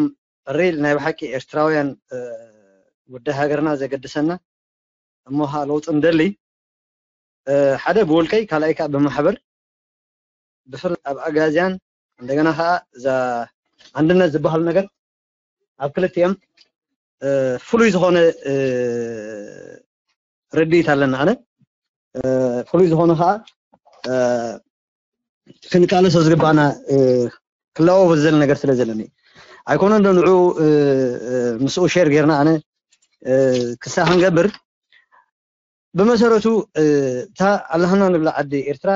ሪል ናይ ብሓቂ ኤርትራውያን ጉዳይ ሃገርና ዘገድሰና እሞ ኸዓ ለውጢ ንደሊ ሓደ ብውልቀይ ካልኣይ ከዓ ብማሕበር ብፍላይ ኣብ ኣጋዝያን እንደገና ከዓ እዛ ኣንድነት ዝበሃሉ ነገር ኣብ ክልቲኦም ፍሉይ ዝኾነ ርድኢት ኣለና ኣነ ፍሉይ ዝኾነ ከዓ ክንቃለሶ ዝግባና ክለዋወጥ ዝደሊ ነገር ስለ ዘለኒ ኣይኮነ ዶ ንዑ ምስኡ ሸር ጌርና ኣነ ክሳ ክንገብር ብመሰረቱ እታ ኣለሃና ንብላ ዓዲ ኤርትራ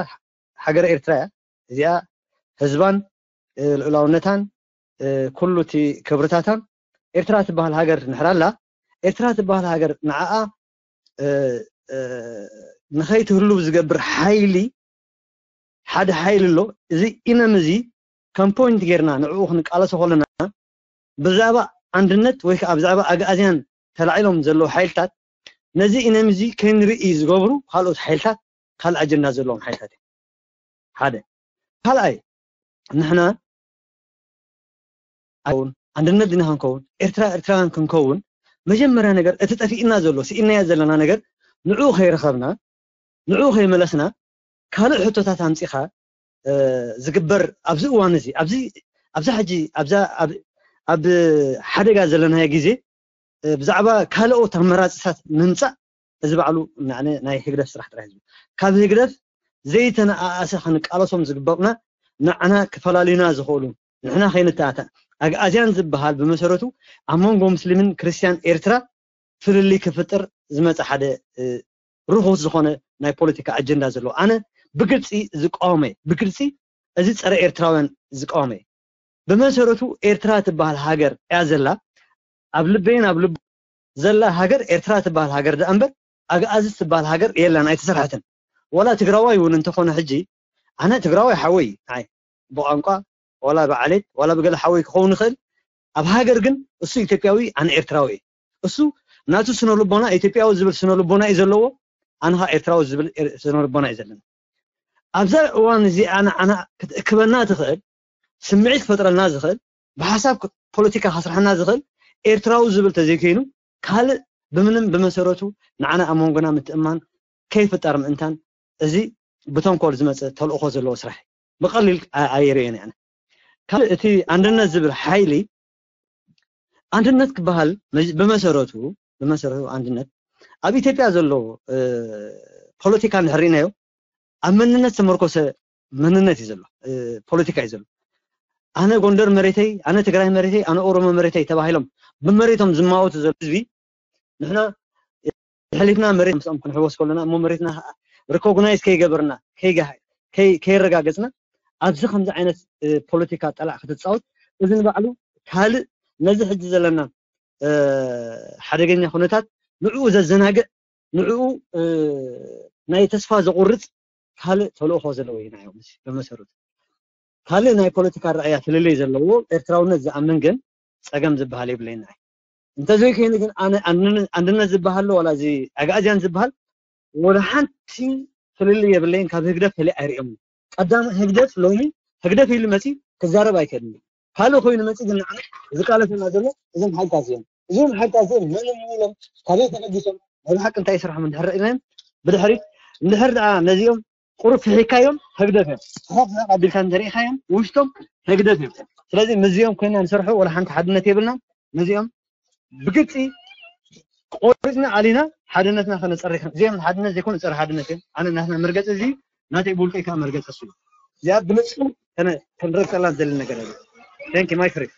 ሃገር ኤርትራ እያ እዚኣ ህዝባን ልዑላውነታን ኩሉ እቲ ክብርታታን ኤርትራ ትበሃል ሃገር ንሕራላ ኤርትራ ትበሃል ሃገር ንዓኣ ንኸይትህሉ ዝገብር ሓይሊ ሓደ ሓይሊ ኣሎ እዚ ኢነም እዚ ከም ፖይንት ጌርና ንዕኡ ክንቃለሶ ከለና ብዛዕባ ኣንድነት ወይ ከዓ ብዛዕባ ኣግኣዝያን ተላዒሎም ዘለዉ ሓይልታት ነዚ ኢነም እዚ ከይንርኢ ዝገብሩ ካልኦት ሓይልታት ካልእ ኣጀንዳ ዘለዎም ሓይልታት እዮም ሓደ ካልኣይ ንሕና ኣይውን ኣንድነት ዲና ክንከውን ኤርትራ ኤርትራውያን ክንከውን መጀመርያ ነገር እቲ ጠፊእና ዘሎ ስኢናዮ ዘለና ነገር ንዕኡ ከይረኸብና ንዕኡ ከይመለስና ካልእ ሕቶታት ኣምፂኻ ዝግበር ኣብዚ እዋን እዚ ኣብዚ ኣብዚ ሕጂ ኣብዛ ኣብ ሓደጋ ዘለናዮ ግዜ ብዛዕባ ካልኦት ኣመራፅታት ምምፃእ እዚ ባዕሉ ናይ ህግደፍ ስራሕ ጥራሕ እዩ ካብ ህግደፍ ዘይተነኣኣሰ ክንቃለሶም ዝግበቕና ንዓና ክፈላልዩና ዝኽእሉ ንሕና ከይንተኣታ ኣግኣዝያን ዝበሃል ብመሰረቱ ኣብ መንጎ ሙስሊምን ክርስትያን ኤርትራ ፍልልይ ክፍጥር ዝመፀ ሓደ ርኹስ ዝኾነ ናይ ፖለቲካ ኣጀንዳ ዘለዎ፣ ኣነ ብግልፂ ዝቃወመ፣ ብግልፂ እዚ ፀረ ኤርትራውያን ዝቃወመ። ብመሰረቱ ኤርትራ ትበሃል ሃገር እያ ዘላ፣ ኣብ ልበይን ኣብ ልቡ ዘላ ሃገር ኤርትራ ትበሃል ሃገር ደኣ እምበር ኣግኣዚ ትበሃል ሃገር የላን፣ ኣይተሰርሐትን። ወላ ትግራዋይ እውን እንተኾነ ሕጂ ኣነ ትግራዋይ ሓወይ ናይ ብቋንቋ ዋላ ብዓሌት ዋላ ብገለ ሓወይ ክኸውን ይኽእል። ኣብ ሃገር ግን እሱ ኢትዮጵያዊ ኣነ ኤርትራዊ እየ። እሱ ናቱ ስነ ልቦና ኢትዮጵያዊ ዝብል ስነ ልቦና እዩ ዘለዎ፣ ኣነ ኸዓ ኤርትራዊ ዝብል ስነ ልቦና እዩ ዘለና። ኣብዛ እዋን እዚኣ ንዓና ክትእክበና ትኽእል፣ ስምዒት ክፈጥረልና ዝኽእል፣ ብሓሳብ ፖለቲካ ከስርሐና ዝኽእል ኤርትራዊ ዝብል ተዘይኮይኑ ካልእ ብምንም ብመሰረቱ ንዓና ኣብ መንጎና ምትእማን ከይፍጠር ምእንታን እዚ ብተንኮል ዝመፀ ተልእኾ ዘለዎ ስራሕ ብቐሊል ኣየርእዮን እየ። ካልእ እቲ ኣንድነት ዝብል ሓይሊ፣ ኣንድነት ክበሃል ብመሰረቱ ብመሰረቱ ኣንድነት ኣብ ኢትዮጵያ ዘሎ ፖለቲካ እንድሕር ርኢናዮ ኣብ መንነት ዝተመርኮሰ መንነት እዩ ዘሎ፣ ፖለቲካ እዩ ዘሎ። ኣነ ጎንደር መሬተይ፣ ኣነ ትግራይ መሬተይ፣ ኣነ ኦሮሞ መሬተይ ተባሂሎም ብመሬቶም ዝማወቱ ዘሎ ህዝቢ ንሕና ሕሊፍና መሬት ምስኦም ክንሕወስ ከለና እሞ መሬትና ሪኮግናይዝ ከይገበርና ከይረጋገፅና ኣብዚ ከምዚ ዓይነት ፖለቲካ ጠላዕ ክትፃወት እዚ ንባዕሉ ካልእ ነዚ ሕጂ ዘለና ሓደገኛ ኩነታት ንዕኡ ዘዘናግዕ ንዕኡ ናይ ተስፋ ዘቑርፅ ካልእ ተልእኾ ዘለዎ እዩ ናዮም ብመሰረቱ ካልእ ናይ ፖለቲካ ራእያ ፍልልይ ዘለዎ ኤርትራውነት ዝኣምን ግን ፀገም ዝበሃል የብለይና። እንተዘይኮይኑ ግን ኣነ ኣንድነት ዝበሃል ኣሎ ዋላ እዚ ኣግኣዝያን ዝበሃል ወላ ሓንቲ ፍልልይ የብለይን። ካብ ህግደፍ ፈሊ ኣይርእዮም። ቀዳም ህግደፍ ሎሚ ህግደፍ ኢሉ መፂ ክዛረብ ኣይከድን። ካልእ ኮይኑ መፂ ግን ንዓና ዝቃለሰና ዘሎ እዞም ሓይልታት እዮም። እዞም ሓይልታት እዮም መን እዮም ኢሎም ካበይ ተበጊሶም ናይ ብሓቂ እንታይ ይስርሖም እንድሕር ርኢናዮም ብድሕሪት እንድሕር ደኣ ነዚኦም ቁሩብ ፍሒካዮም ህግደፍ እዮም። ስሕቕ ስሕቕ ኣቢልካ እንተሪኢኻዮም ውሽጦም ህግደፍ እዮም። ስለዚ ምስዚኦም ኮይና ንሰርሖ ወላ ሓንቲ ሓድነት የብልናን። ነዚኦም ብግልፂ ቆሪፅና ኣሊና ሓድነትና ከነፀሪ እዚኦም ሓድነት ዘይኮኑ ፀረ ሓድነት እዮም። ኣነ ናትና መርገፂ እዚ ናተይ ብውልቀይ ከዓ መርገፂ እሱ እዚኣ ብንፁር ክንረግፀላ ዝደሊ ነገር ኣሎ። Thank you my friend.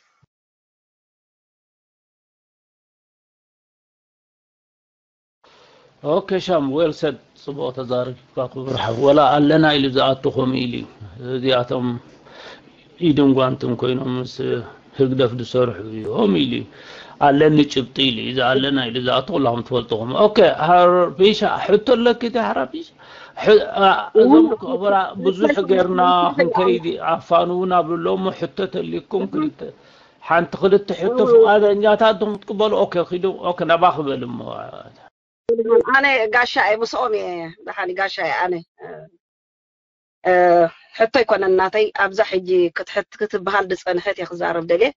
ኦኬ ሻም well said። ፅቡቕ ተዛሪብካ ክቡር ሓው። ወላ ኣለና ኢሉ ዝኣቱ ከምኡ ኢሉ እዩ። እዚኣቶም ኢድን ጓንትን ኮይኖም ምስ ህግደፍ ዝሰርሑ እዮም ኢሉ እዩ። ኣለኒ ጭብጢ ኢሉ እዩ። እዚ ኣለና ኢሉ ዝኣቱ ኩላኹም ትፈልጥኹም። ኦኬ ሃርቢሻ ሕቶ ኣለኪ እቲ ሓራቢሻ እዞም ኮበራ ብዙሕ ጌርና ክንከይድ ኣፋንውና ብሎም ሕቶ ተሊኩም ክልተ ሓንቲ ክልተ ሕቶ ፍቓደኛታት ዲኹም ክትቅበሉ? ኦኬ ኪዱ ኦኬ ናባኺ በል እሞ። ኣነ ጋሻ እየ ምስኦም እየ ደሓን ጋሻ እየ ኣነ ሕቶ ኣይኮነን ናተይ ኣብዛ ሕጂ ክትሕት ክትበሃል ዝፀንሐት እየ ክዛረብ ደልየ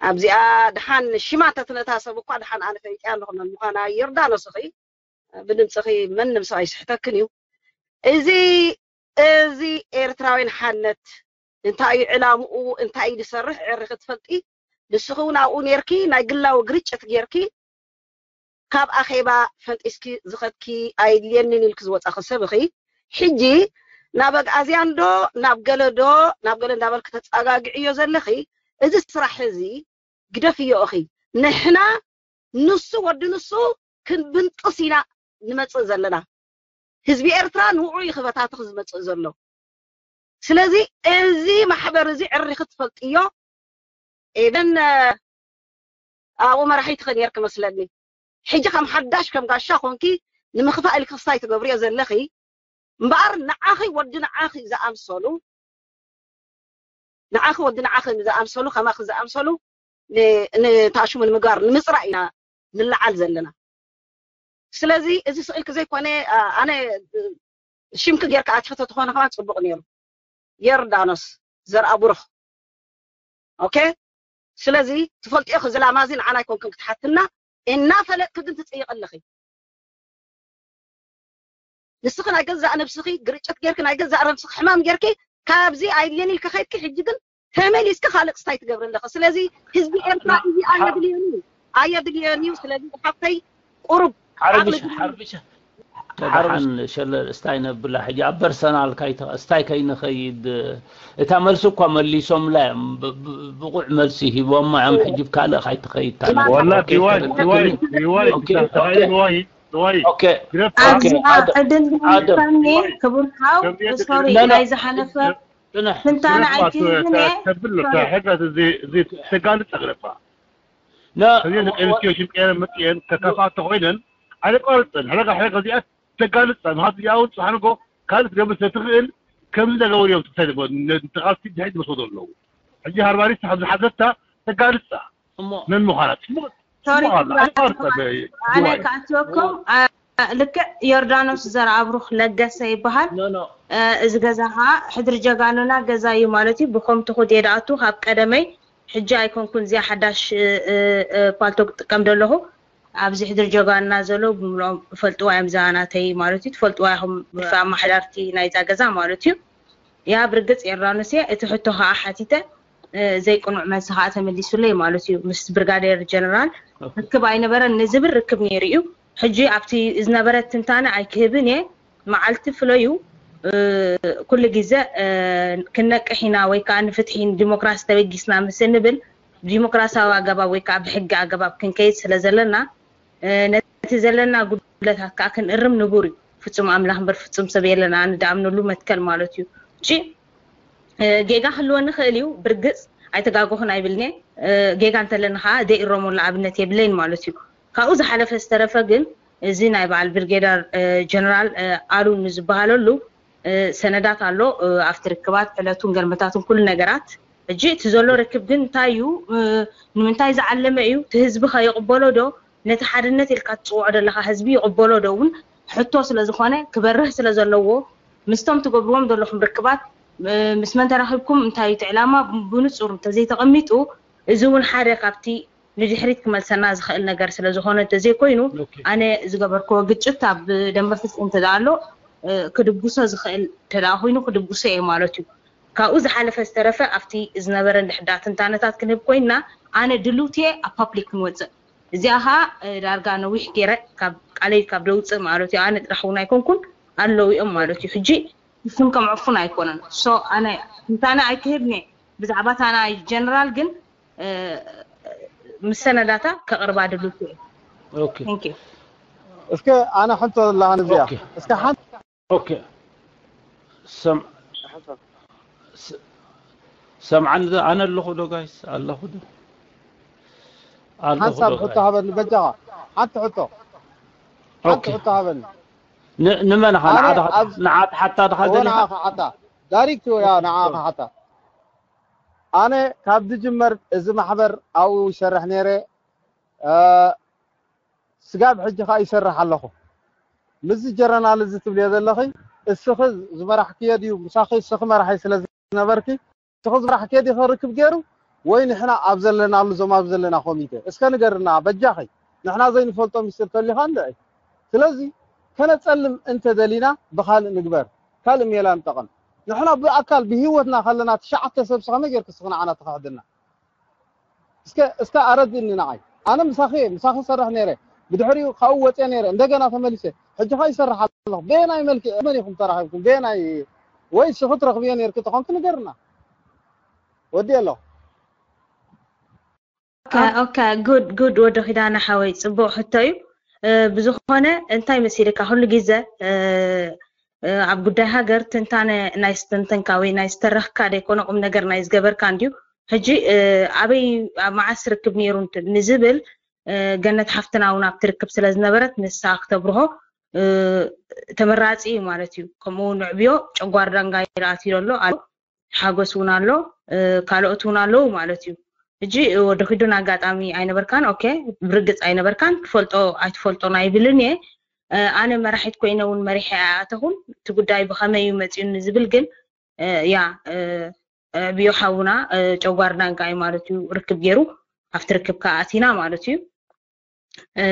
ኣብዚኣ ደሓን ሽማ ተትነታ ሰብ እኳ ደሓን ኣነ ፈሊጥያ ኣለኹ መን ምዃና ዮርዳኖስ እኺ ብድምፅኺ መንም ሰብ ኣይስሕተክን እዩ እዚ እዚ ኤርትራውያን ሓነት እንታይ እዩ ዕላምኡ እንታይ እዩ ዝሰርሕ ዕሪ ክትፈልጢ ንስኺ እውን ኣብኡ ኔርኪ ናይ ግላዊ ግርጭት ጌርኪ ካብ ኣኼባ ፈንጢስኪ ዝኸድኪ ኣይድልየንን ኢልኪ ዝወፃኺ ሰብ እኺ ሕጂ ናብ ኣግኣዝያን ዶ ናብ ገለ ዶ ናብ ገለ እንዳበልኪ ተፀጋግዕዮ ዘለኺ እዚ ስራሕ እዚ ግደፍዮ እኺ ንሕና ንሱ ወዲ ንሱ ክንብንጥስ ኢና ንመፅእ ዘለና ህዝቢ ኤርትራ ንዕኡ እዩ ክበታትኽ ዝመፅእ ዘሎ ስለዚ እዚ ማሕበር እዚ ዕሪ ክትፈልጥዮ ኤቨን ኣብኡ መራሒትኺ ነይርኪ መስለኒ ሕጂ ከም ሓዳሽ ከም ጋሻ ኮንኪ ንምኽፋእ ኢልኪ ክስታይ ትገብርዮ ዘለኺ እምበኣር ንዓኺ ወዲ ንዓኺ ዝኣምሰሉ ንዓኺ ወዲ ንዓኺ ዝኣምሰሉ ከማኺ ዝኣምሰሉ ንታሽሙ ንምግባር ንምፅራእ ኢና ንለዓል ዘለና ስለዚ እዚ ስቕ ኢልኪ ዘይኮነ ኣነ ሽምኪ ጌርካ ኣትሒ ተትኾነ ከማን ፅቡቕ ነይሩ ዮርዳኖስ ዘርኣ ቡሩኽ okay ስለዚ ትፈልጥዮ ክዝላማ እዚ ንዓና ኣይኮንክን ክትሓትና እናፈለጥኪ ግን ትፅይቕ ኣለኺ ንስኺ ናይ ገዛእ ነብስኺ ግርጭት ጌርኪ ናይ ገዛእ ነብስኺ ሕማም ጌርኪ ካብዚ ኣይድልየን ኢልኪ ከይድኪ ሕጂ ግን ተመሊስኪ ካልእ ክስታይ ትገብሪ ኣለኺ ስለዚ ህዝቢ ኤርትራ እዚ ኣየድልዮን እዩ ኣየድልዮን እዩ ስለዚ ሓፍተይ ቁሩብ ዓቕሊ ሓርብሻ ደሓን ሸለል እስታይ ነብላ ሕጂ ኣብ ፐርሰናል ካይተ እስታይ ከይንኸይድ እታ መልሲ እኳ መሊሶምላ እዮም። ብ- ብ- ብቑዕ መልሲ ሂቦማ እዮም። ሕጂ ካልእ ካይትኸይድ ታላ ወላ ዲዋይ ዲዋይ ዲዋይ ኦኬ፣ ዲዋይ ዲዋይ ኦኬ ኣብዚኣ ኣደ- ዕድል ኣደ- ይፈኒ ክቡር ሓው ከምዚ ሶሪ ኖ፣ ኖ። ናይ ዝሓለፈ ጥንሕ ትንታነ ኣይክህብን እየ ተብሎ ሕገ እዚ ተጋልፅ ኣግረባ ኖ፣ ከዚ ደቂ ኣንስትዮ ሽምቀረ መፅየን ከካፋ ተኮይነን ኣይቋርፅን ሕረጋ ሕረጋ እዚኣ ተጋልፃ ምሃት ያውን ፅሓንጎ ካልእ ትገብር ስለትኽእል ከምዚ ዘገበሩ እዮም ትሰድቦ ንተቃልሲ ድሕሪ ዝመስሉ ዘለዉ ሕጂ ሃርባሪስ ዝሓዘታ ተጋልፃ እሞ መን ምዃና ፅቡቅ ሶሪ ፅቡቅ ኣላ ኣይቋርፀ ኣነ ክኣትወኩም አ- ልክዕ ዮርዳኖስ ዘርኣብሩኽ ለገሰ ይበሃል። ኖ፣ ኖ። እ፣ እዚ ገዛ ከዓ ሕድሪ ጀጋኑና ገዛ እዩ ማለት እዩ። ብኸምቲ ኩድ የድኣቱ ካብ ቀደመይ ሕጂ ኣይኮንኩን እዚኣ ሓዳሽ እ፣ እ፣ እ፣ ፓልቶ ክጥቀም ዘለኹ ኣብዚ ሕድሪ ጀጋኑና ዘሎ ብምልኦም ፈልጥዋ እዮም ዛናተይ ማለት እዩ። ትፈልጥዋ ኢኹም ኣማሓዳርቲ ናይዛ ገዛ ማለት እዩ። ያ ብርግፅ ዮርዳኖስ እየ እቲ ሕቶ ከዓ ሓቲተ እ፣ ዘይቅኑዕ መልሲ ከዓ ተመሊሱለይ ማለት እዩ ምስ ብርጋዴር ጀነራል ርክብ ኣይነበረን ንዝብል ርክብ ነይሩ እዩ። ሕጂ ኣብቲ ዝነበረ ትንታነ ኣይክህብን እየ። መዓልቲ ፍለዩ እ፣ ኩሉ ግዜ እ፣ ክንነቅሕ ኢና ወይ ከዓ ንፍትሒ ንዲሞክራሲ ተበጊስና ምስ እንብል ብዲሞክራሲያዊ ኣገባብ ወይ ከዓ ብሕጊ ኣገባብ ክንከይድ ስለ ዘለና እ፣ ነቲ ዘለና ጉድለታት ከዓ ክንእርም ንቡር እዩ። ፍጹም ኣምላኽ እምበር ፍጹም ሰብ የለን ኣነ ድኣምነሉ መትከል ማለት እዩ። እሺ እ፣ ጌጋ ክህልወኒ ይኽእል እዩ ብርግፅ ኣይተጋገኹን ኣይብልኒ እ፣ ጌጋ እንተለኒ ከዓ ደይእረመሉ ኣብነት የብለይን ማለት እዩ። ካብኡ ዝሓለፈ ዝተረፈ ግን እዚ ናይ በዓል ብርጌደር እ፣ ጀነራል እ፣ ኣሉ ንዝበሃለሉ እ፣ ሰነዳት ኣሎ እ፣ ኣብቲ ርክባት ዕለቱን ገርመታቱን ኩሉ ነገራት ሕጂ እቲ ዘሎ ርክብ ግን እንታይ እዩ እ፣ ንምንታይ ዝዓለመ እዩ እቲ ህዝቢ ከ ይቕበሎ ዶ ነቲ ሓድነት ኢልካ ትፅውዖ ዘለካ ህዝቢ ይቕበሎ ዶ እውን ሕቶ ስለ ዝኾነ ክበርህ ስለ ዘለዎ ምስቶም ትገብርዎም ዘለኹም ርክባት እ፣ ምስ መን ተራኺብኩም እንታይ እቲ ዕላማ ብንፁር እንተዘይተቐሚጡ እዚ እውን ሓደ ካብቲ ንድሕሪት ክመልሰና ዝኽእል ነገር ስለ ዝኾነ እንተዘይኮይኑ ኦኬ። ኣነ ዝገበርክዎ ግጭት ኣብ ደንበ ፍትሒ እንተ ደኣ ኣሎ እ፣ ክድግሶ ዝኽእል እንተ ደኣ ኮይኑ ክድግሶ እየ ማለት እዩ። ካብኡ ዝሓለፈ ዝተረፈ ኣብቲ ዝነበረ እንድሕዳ ትንታነታት ክንህብ ኮይንና ኣነ ድልውቲ እየ ኣብ ፓብሊክ ክንወፅእ እዚኣ ከዓ እ፣ ዳርጋ ነዊሕ ገይረ ካብ ቃለይ ካብ ደውፅእ ማለት እዩ ኣነ ጥራሕ እውን ኣይኮንኩን ኣለዉ እዮም ማለት እዩ ሕጂ ስም ከም ዕፉን ኣይኮነን ሶ ኣነ ትንታነ ኣይክህብን እየ ብዛዕባ እታ ናይ ጀነራል ግን እ፣ ምስ ሰነዳታ ከቕርባ ድልውቲ እየ ኦኬ Thank you እስከ ኣነ ሕቶ ዘለሃን እዚኣ ኦኬ። እስከ ሓንቲ ኦኬ ሰም ስ- ሰምዓኒ ዶ ኣነ ኣለኹ ዶ ጋይስ ኣለኹ ዶ ኣለኹ ሓንሳብ ዶ ሕቶ ጋይስ ሃበኒ በጃኻ ሓንቲ ሕቶ ሓንቲ ኦኬ ሕቶ ሃበኒ ን- ንመን ኻ ኣነ ንዓኻ ኣብ ንዓ ትሓታ ድኻ እወ ደሊኻ ንዓኻ ሓታ ዳይሬክት እወ ያ ንዓኻ ሓታ ኣነ ካብ ዝጅመር እዚ ማሕበር ኣብኡ ይሰርሕ ነይረ እ፣ ስጋብ ሕጂ ከዓ ይሰርሕ ኣለኹ ምስዚ ጀረናል እዚ ትብልዮ ዘለኺ እስኺ ዝመራሕክዮ ድዩ ምሳኺ እስኺ መራሒ ስለ ዝነበርኪ እስኺ ዝመራሕክዮ ድዩ ክርክብ ገይሩ ወይ ንሕና ኣብ ዘለናሉ እዞም ኣብ ዘለና ኮሚቴ እስከ ንገርና በጃኺ ንሕና ዘይንፈልጦ ሚስጥር ተሊኻ እንድዒ ስለዚ ከነፀልም እንተደሊና ብካልእ ንግበር ካልእ ሜላ ንጠቐም ንሕና ብኣካል ብሂወትና ከለና ትሽዓተ ሰብ ስኸመይ ጌርክ እስኺ ንዓና ትኽሕድና እስከ እስከ ኣረድእኒ ንዓይ ኣነ ምሳኺ ምሳኺ ሰርሕ ነይረ ብድሕሪኡ ካብኡ ወፅየ ነይረ እንደገና ተመሊሰ ሕጂ ኸ ይሰርሕ ኣለኹ በየናይ መልክዕ መን ኢኹም ተራኺብኩም በየናይ ወይ እስኺ ትረኽብዮ ነይርኪ ተኾንኪ ንገርና ወዲ ኣለኹ ኦከ ጉድ ጉድ ወዲ ኪዳነ ሓወይ ፅቡቅ ሕቶ እዩ እ፣ ብዝኾነ እንታይ መሲልካ ኩሉ ግዜ እ፣ እ፣ ኣብ ጉዳይ ሃገር ትንታነ ናይ ዝተንተንካ ወይ ናይ ዝተረኽካ ደይኮነ ቁም ነገር ናይ ዝገበርካ እንድዩ ሕጂ እ፣ ኣበይ ኣብ መዓስ ርክብ ነይሩ እንት- ንዝብል እ፣ ገነት ሓፍትና እውን ኣብቲ ርክብ ስለ ዝነበረት ንሳ ክተብርሆ እ፣ ተመራፂ እዩ ማለት እዩ ከምኡ ንዕብዮ ጨጓር ዳንጋ ይረኣት ኣሎ ኣሎ ሓጎስ እውን ኣሎ እ፣ ካልኦት እውን ኣለዉ ማለት እዩ ሕጂ ወዲ ኪዱን ኣጋጣሚ ኣይነበርካን ኦኬ ብርግፅ ኣይነበርካን ትፈልጦ ኣይትፈልጦን ኣይብልን እየ እ፣ ኣነ መራሒት ኮይነ እውን መሪሐ ኣይኣተኹን እቲ ጉዳይ ብኸመይ እዩ መፂኡኒ ዝብል ግን እ፣ ያ እ፣ ዕብዮ ሓውና እ፣ ጨጓር ዳንጋ እዩ ማለት እዩ ርክብ ገይሩ ኣብቲ ርክብ ከዓ ኣቲና ማለት እዩ እ፣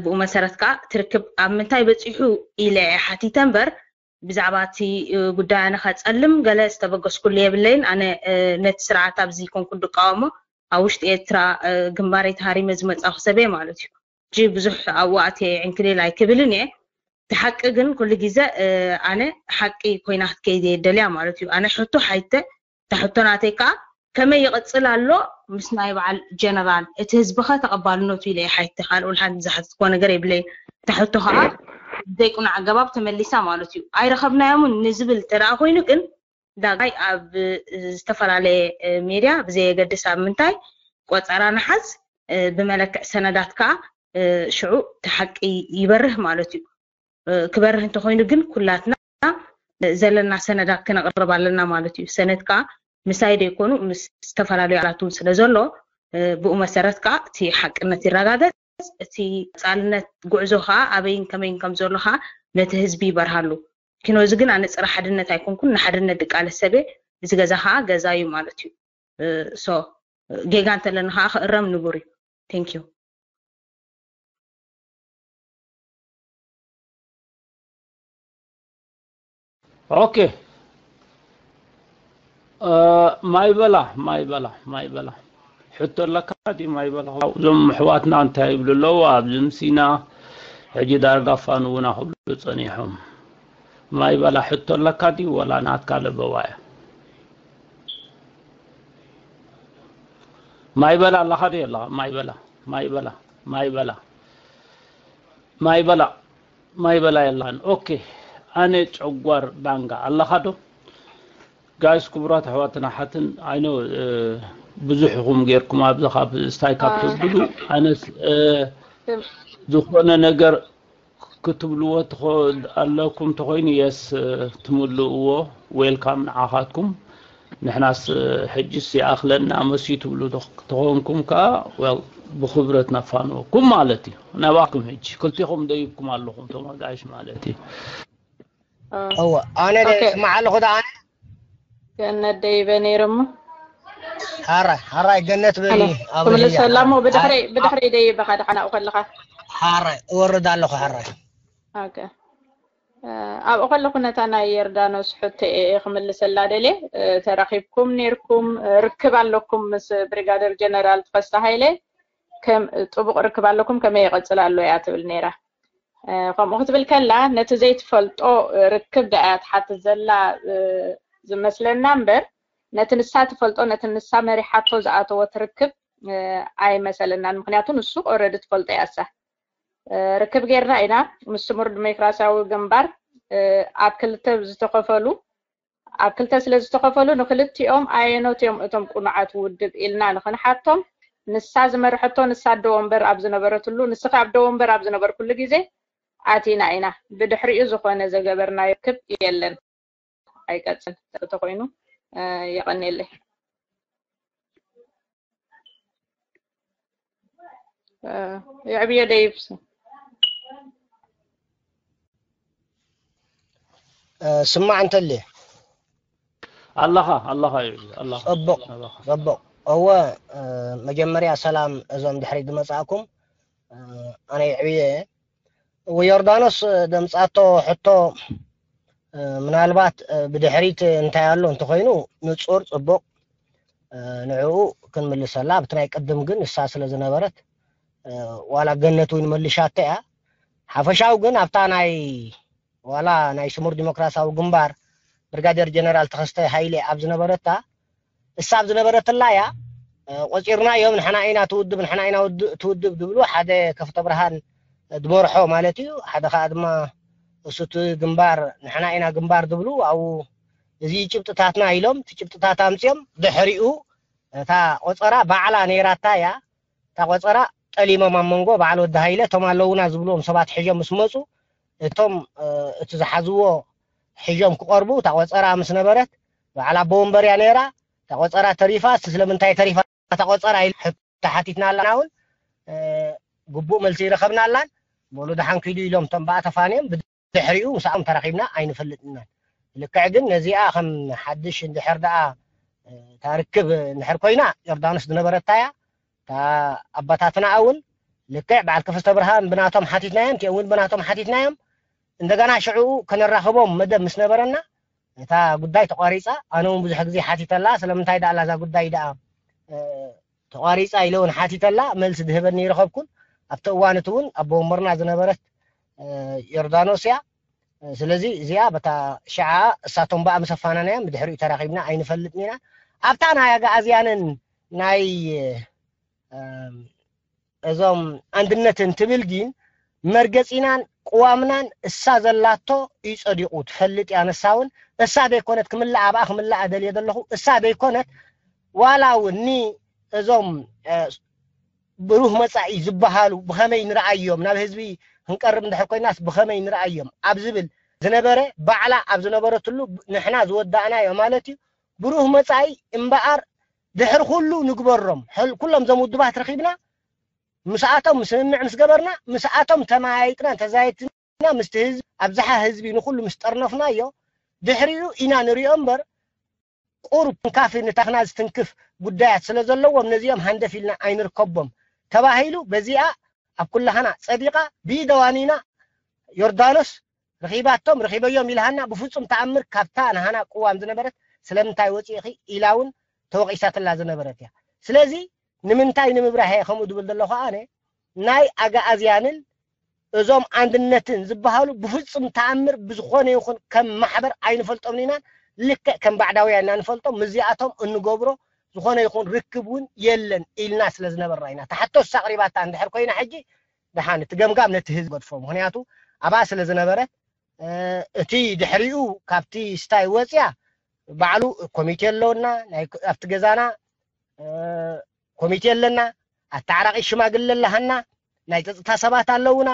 ብኡ መሰረት ከዓ እቲ ርክብ ኣብ ምንታይ በፂሑ ኢለ እየ ሓቲተ እምበር ብዛዕባ እቲ እ፣ ጉዳይ ኣነ ከፀልም ገለ ዝተበገስኩሉ የብለይን ኣነ እ፣ ነቲ ስርዓት ኣብዚ ኮንኩ ድቃወሞ ኣብ ውሽጢ ኤርትራ እ፣ ግንባረይ ተሃሪመ ዝመፃኹ ሰብ እየ ማለት እዩ ሕጂ ብዙሕ ኣብኡ ኣትየ ዕንክሊል ኣይክብልን እየ እቲ ሓቂ ግን ኩሉ ግዜ ኣነ ሓቂ ኮይና ክትከይድ እየ ደልያ ማለት እዩ። ኣነ ሕቶ ሓይተ እታ ሕቶ ናተይ ከዓ ከመይ ይቕፅል ኣሎ ምስ ናይ በዓል ጀነራል እቲ ህዝቢ ኸ ተቐባልነቱ ኢለ እየ ሓይተ። ካልእ ውልሓን ዝሓትትኮ ነገር የብለይ። እታ ሕቶ ከዓ ዘይቁኑዕ ኣገባብ ተመሊሳ ማለት እዩ። ኣይረኸብናዮምን ንዝብል ተደኣ ኮይኑ ግን ዳጋይ ኣብ ዝተፈላለየ ሜድያ ብዘየገድስ ኣብ ምንታይ ቆፀራ ንሓዝ ብመለክዕ ሰነዳት ከዓ ሽዑ እቲ ሓቂ ይበርህ ማለት እዩ። ክበርህ እንተኮይኑ ግን ኩላትና ዘለና ሰነዳት ክነቕርብ ኣለና ማለት እዩ። ሰነድ ከዓ ምሳይ ዘይኮኑ ምስ ዝተፈላለዩ ኣላት እውን ስለ ዘሎ ብኡ መሰረት ከዓ እቲ ሓቅነት ይረጋገፅ። እቲ ቀፃልነት ጉዕዞ ከዓ ኣበይን ከመይን ከም ዘሎ ከዓ ነቲ ህዝቢ ይበርሃሉ። ኪኖዚ ግን ኣነ ፅረ ሓድነት ኣይኮንኩን፣ ንሓድነት ድቃለስ ሰብ እየ። እዚ ገዛ ከዓ ገዛ እዩ ማለት እዩ። ሶ ጌጋ እንተለና ከዓ ክእረም ንቡር እዩ። Thank you። ኦኬ። ማይ በላ ማይ በላ ማይ በላ ሕቶ ኣለካ ድዩ? ማይ በላ እዞም ኣሕዋትና እንታይ ይብሉ ኣለዉ? ኣብዚ ምሲና ሕጂ ዳርጋ ፋንውና ክብሉ ጸኒሖም። ማይ በላ ሕቶ ኣለካ ድዩ ወላ ናትካ ለበዋ እያ? ማይ በላ ኣለኻ ድዩ ኣለኻ? ማይ በላ ማይ በላ ማይ በላ ማይ በላ ማይ በላ የላን። ኦኬ ኣነ ጨጓር ዳንጋ ኣለኻ ዶ? ጋይስ ክቡራት ኣሕዋትን ኣሓትን ኣይኖ ብዙሕ ኢኹም ጌርኩም ኣብዚ ካብ ስታይ ካብ ትብሉ ኣነስ ዝኾነ ነገር ክትብልዎ ኣለኩም ተኾይኑ የስ ትምልእዎ። ዌልካም ንዓኻትኩም። ንሕናስ ሕጅስ ይኣኽለና መስዩ ትብሉ ተኾንኩም ከዓ ብኽብረት ነፋንወኩም ማለት እዩ። ናባኹም ሕጂ ክልቲኹም ደይብኩም ኣለኹም እቶም ኣጋይሽ ማለት እዩ። እወ ኣነ ስማዕ ኣለኹ ዳ ኣነ ገነት ደይበ ነይረ እሞ ሓራይ ሓራይ ገነት በሊ ክምልሰላ እሞ ብድሕረይ ብድሕረይ ደይበኻ ድሓን ኣብኡ ከለኻ ሓራይ እወርድ ኣለኹ ሓራይ ኦኬ ኣብኡ ከለኹ ነታ ናይ የርዳኖስ ሕቶ እየ ክምልሰላ ደልየ ተራኺብኩም ነይርኩም ርክብ ኣለኩም ምስ ብሪጋደር ጀነራል ተኸስተ ሃይለ ጥቡቕ ርክብ ኣለኩም ከመይ ይቐፅል ኣሎ እያ ትብል ነይራ ከምኡ ክትብል ከላ ነቲ ዘይትፈልጦ ርክብ ደኣ እያ ትሓትት ዘላ ዝመስለና እምበር ነቲ ንሳ ትፈልጦ ነቲ ንሳ መሪሓቶ ዝኣተወት ርክብ ኣይመሰለናን ምክንያቱ ንሱ ኦረዲ ትፈልጦ እያ እሳ ርክብ ጌርና ኢና ምስ ስሙር ዲሞክራሲያዊ ግንባር ኣብ ክልተ ዝተኸፈሉ ኣብ ክልተ ስለ ዝተኸፈሉ ንክልቲኦም ኣየኖት እዮም እቶም ቁኑዓት ውድብ ኢልና ንክንሓቶም ንሳ ዝመርሐቶ ንሳ ኣደ ወንበር ኣብ ዝነበረትሉ ንስኺ ኣደ ወንበር ኣብ ዝነበርኩሉ ግዜ ኣቲና ኢና ብድሕሪኡ ዝኾነ ዘገበርናዮ ክብ የለን ኣይቀፅል ተኮይኑ የቐንየለይ የዕብዮ ደይብስ ስማዕ እንተልየ ኣለኻ ኣለኻ ይብል ኣለኻ ጽቡቕ ኣለኻ ጽቡቕ እወ መጀመርያ ሰላም እዞም ድሕሪ ዝመጻእኩም ኣነ ይዕብየ እወ ዮርዳኖስ ደምጻቶ ሕቶ ምናልባት ብድሕሪት እንታይ ኣሎ እንተኾይኑ ንጹር ጽቡቕ ንዕኡ ክንምልሰላ ኣብቲ ናይ ቅድም ግን ንሳ ስለ ዝነበረት ዋላ ገነት እውን መልሻቶ እያ ሓፈሻዊ ግን ኣብታ ናይ ዋላ ናይ ስሙር ዲሞክራሲያዊ ግንባር ብርጋዴር ጀነራል ተኸስተ ሃይለ ኣብ ዝነበረታ እሳ ኣብ ዝነበረትላ እያ ቆፂርና እዮም ንሕና ኢና ትውድብ ንሕና ኢና ትውድብ ዝብሉ ሓደ ከፍተ ብርሃን ድመርሖ ማለት እዩ ሓደ ከዓ ድማ እሱቲ ግንባር ንሕና ኢና ግንባር ዝብሉ ኣብኡ እዚ ጭብጥታትና ኢሎም እቲ ጭብጥታት ኣምፅኦም ድሕሪኡ እታ ቆፀራ ባዕላ ነይራታ እያ እታ ቆፀራ ጠሊሞም ኣብ መንጎ በዓል ወዲ ሃይለ እቶም ኣለውና ዝብልዎም ሰባት ሕዞም ምስ መፁ እቶም እቲ ዝሓዝዎ ሕዞም ክቐርቡ እታ ቆፀራ ምስ ነበረት በዓል ኣቦ ወንበር እያ ነይራ እታ ቆፀራ ተሪፋ ስለምንታይ ተሪፋ እታ ቆፀራ ተሓቲትና ኣለና እውን ግቡእ መልሲ ይረኸብና ኣላን በሉ ደሓን ክይዱ ኢሎም እቶም ብኣ ተፋንዮም ድሕሪኡ ምስኣም ተራኺብና ኣይንፈልጥናን ልክዕ ግን ነዚኣ ከም ሓድሽ እንድሕር ደኣ ታርክብ እንድሕር ኮይና ዮርዳኖስ ዝነበረታ እያ እታ ኣባታትና እውን ልክዕ በዓል ክፍስተ ብርሃን ብናቶም ሓቲትናዮም ቲኦም እውን ብናቶም ሓቲትናዮም እንደገና ሽዕኡ ከነራኽቦም መደብ ምስ ነበረና እታ ጉዳይ ተቋሪፃ ኣነ እውን ብዙሕ ግዜ ሓቲተላ ስለምንታይ ደኣ እዛ ጉዳይ ደኣ ተቋሪፃ ኢለ እውን ሓቲተላ መልሲ ዝህበኒ ይረኸብኩን ኣብቲ እዋን እቲ እውን ኣቦ ወንበርና ዝነበረት ዮርዳኖስ እያ። ስለዚ እዚኣ በታ ሽዓ እሳቶም ብኣ ምስ ኣፋናናዮም ብድሕሪኡ ተራኺብና ኣይንፈልጥን ኢና። ኣብታ ናይ ኣግኣዝያንን ናይ እዞም ኣንድነትን ትብል ግን መርገፂናን ቅዋምናን እሳ ዘላቶ እዩ ፀዲቑ። ትፈልጥ እያ ንሳ እውን። እሳ ዘይኮነት ክምላእ ኣብኣ ክምላእ ደልየ ዘለኹ። እሳ ዘይኮነት ዋላ እውን ንእዞም ብሩህ መፃኢ ዝበሃሉ ብኸመይ ንረኣዮም፣ ናብ ህዝቢ ክንቀርብ እንድሕር ኮይናስ ብኸመይ ንረኣዮም ኣብ ዝብል ዝነበረ ባዕላ ኣብ ዝነበረትሉ ንሕና ዝወዳእናዮ ማለት እዩ። ብሩህ መፃኢ እምበኣር ድሕሪ ኩሉ ንግበሮም ኩሎም እዞም ውድባት ረኺብና ምስኣቶም ስምምዕ ምስ ገበርና ምስኣቶም ተመያይጥና ተዛይትና ምስቲ ህዝቢ ኣብዝሓ ህዝቢ ንኩሉ ምስ ጠርነፍናዮ ድሕሪኡ ኢና ንሪኦ እምበር ቁሩብ ትንካፊ ንታኽና ዝትንክፍ ጉዳያት ስለ ዘለዎም ነዚኦም ሃንደፍ ኢልና ኣይንርከቦም ተባሂሉ በዚኣ ኣብ ኩላህና ፀዲቓ ብደዋኒና ዮርዳኖስ ረኺባቶም ረኺበዮም ኢልሃና ብፍፁም ተኣምር ካብታ ንሃና ቅዋም ዝነበረት ስለምንታይ ወፂእኺ ኢላ እውን ተወቒሳትላ ዝነበረት እያ። ስለዚ ንምንታይ ንምብራህ እየ ከምኡ ዝብል ዘለኹ ኣነ ናይ ኣግኣዝያንን እዞም ኣንድነትን ዝበሃሉ ብፍፁም ተኣምር ብዝኾነ ይኹን ከም ማሕበር ኣይንፈልጦምን ኢና። ልክዕ ከም ባዕዳውያን ኢና ንፈልጦም። ምስዚኣቶም እንገብሮ ዝኾነ ይኹን ርክብ እውን የለን ኢልና ስለ ዝነበርና ኢና። ታሕቶ እሳ ኣቕሪባታ እንድሕር ኮይና ሕጂ ደሓን እቲ ገምጋም ነቲ ህዝቢ ገድፎ። ምኽንያቱ ኣብኣ ስለ ዝነበረት እቲ ድሕሪኡ ካብቲ ስታይ ወፅያ ባዕሉ ኮሚቴ ኣለውና ኣብቲ ገዛና ኮሚቴ ኣለና፣ ኣተዓራቒ ሽማግለ ኣለሃና፣ ናይ ፀፅታ ሰባት ኣለውና፣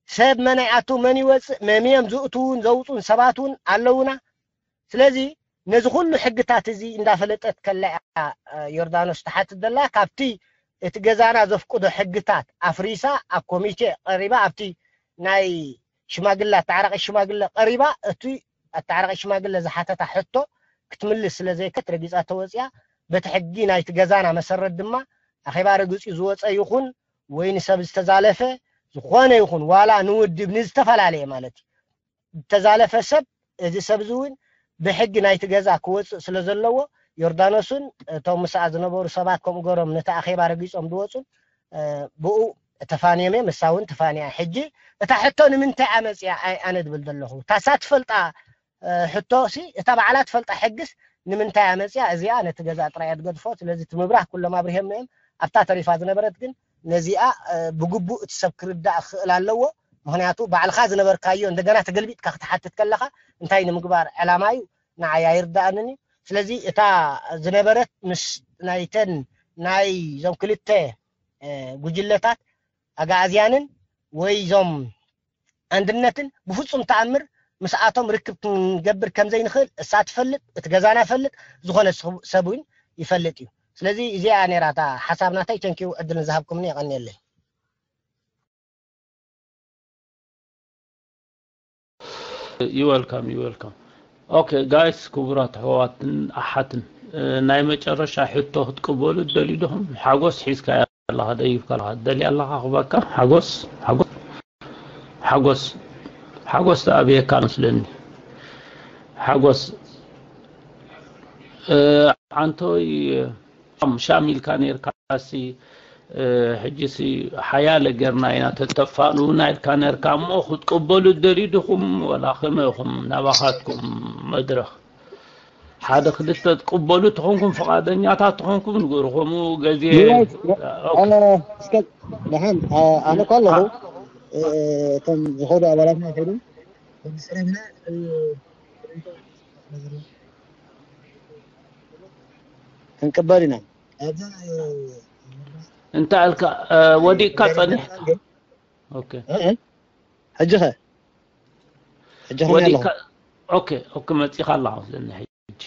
ሰብ መን ኣይኣቱ መን ይወፅእ መምዮም ዝእትውን ዘውፁን ሰባት እውን ኣለውና። ስለዚ ነዚ ኩሉ ሕግታት እዚ እንዳፈለጠት ከላ እያ ዮርዳኖስ ትሓትት ዘላ። ካብቲ እቲ ገዛና ዘፍቅዶ ሕግታት ኣፍሪሳ ኣብ ኮሚቴ ቀሪባ ኣብቲ ናይ ሽማግለ ኣተዓራቒ ሽማግለ ቀሪባ እቲ ኣተዓራቒ ሽማግለ ዝሓተታ ሕቶ ክትምልስ ስለ ዘይከት ረጊፃ ተወፅያ። በቲ ሕጊ ናይቲ ገዛና መሰረት ድማ ኣኼባ ረግፂ ዝወፀ ይኹን ወይ ንሰብ ዝተዛለፈ ዝኾነ ይኹን ዋላ ንውድብ ንዝተፈላለየ ማለት እዩ ዝተዛለፈ ሰብ እዚ ሰብ እዚ እውን ብሕጊ ናይቲ ገዛ ክወፅእ ስለ ዘለዎ ዮርዳኖስን እቶም ምስኣ ዝነበሩ ሰባት ከምኡ ገሮም ነቲ ኣኼባ ረጊፆም ዝወፁን ብኡ ተፋንዮም እዮም። እሳ እውን ተፋንያ። ሕጂ እታ ሕቶ ንምንታይ ኣመፅያ ኣነ ዝብል ዘለኹ እታ እሳ ትፈልጣ ሕቶ ሲ እታ ባዕላ ትፈልጣ ሕግስ ንምንታይ ኣመፅያ እዚኣ ነቲ ገዛ ጥራይ እያ ትገድፎ። ስለዚ እቲ ምብራህ ኩሎም ኣብሪሄም እዮም። ኣብታ ተሪፋ ዝነበረት ግን ነዚኣ ብግቡእ እቲ ሰብ ክርዳእ ክኽእል ኣለዎ። ምክንያቱ ባዕልኻ ዝነበርካዮ እንደገና ተገልቢጥካ ክትሓትት ከለኻ እንታይ ንምግባር ዕላማ እዩ ንዓይ ኣይርዳኣንን እዩ። ስለዚ እታ ዝነበረት ምስ ናይተን ናይ ዞም ክልተ ጉጅለታት ኣግኣዝያንን ወይ ዞም ኣንድነትን ብፍፁም ተኣምር ምስኣቶም ርክብ ክንገብር ከም ዘይንኽእል እሳ ትፈልጥ፣ እቲ ገዛና ይፈልጥ፣ ዝኾነ ሰብ እውን ይፈልጥ እዩ። ስለዚ እዚኣ ነይራ እታ ሓሳብ ናተይ። ቸንኪው ዕድል ንዝሃብኩምኒ የቐንየለይ። ይወልካም ይወልካም። ኦኬ ጋይስ፣ ክቡራት ኣሕዋትን ኣሓትን፣ ናይ መጨረሻ ሕቶ ክትቅበሉ ትደልዩ ዲኹም? ሓጎስ ሒዝካያ ኣለኻ፣ ደይብካ ኣለኻ፣ ትደልያ ኣለኻ ክበካ? ሓጎስ ሓጎስ ሓጎስ ሓጎስ ተኣብየካ መስለኒ። ሓጎስ ዓንቶይ ሻም ኢልካ ኔርካ ሲ ሕጂ ሲ ሓያለ ጌርና ኢና ተተፋንውና ኢልካ ነርካ እሞ ክትቅበሉ ደልዩ ድኹም ወላ ከመይ ኢኹም ናባኻትኩም መድረኽ ሓደ ክልተ ትቅበሉ ተኾንኩም ፍቃደኛታት ተኾንኩም ንገሩ ከምኡ ገዜ እስከ ደሓን ኣነ እኮ ኣለኹ እቶም ዝኸዱ ኣባላትና ይኸዱ ክንቅበል ኢና እንታይ ኣልካ ወዲቅካ ጸኒሕካ ሕጂ ኸ ሕጂ ኸ ወዲቅካ ኦኬ ኦኬ መጺኻ ኣለኻ ስለኒ ሕጂ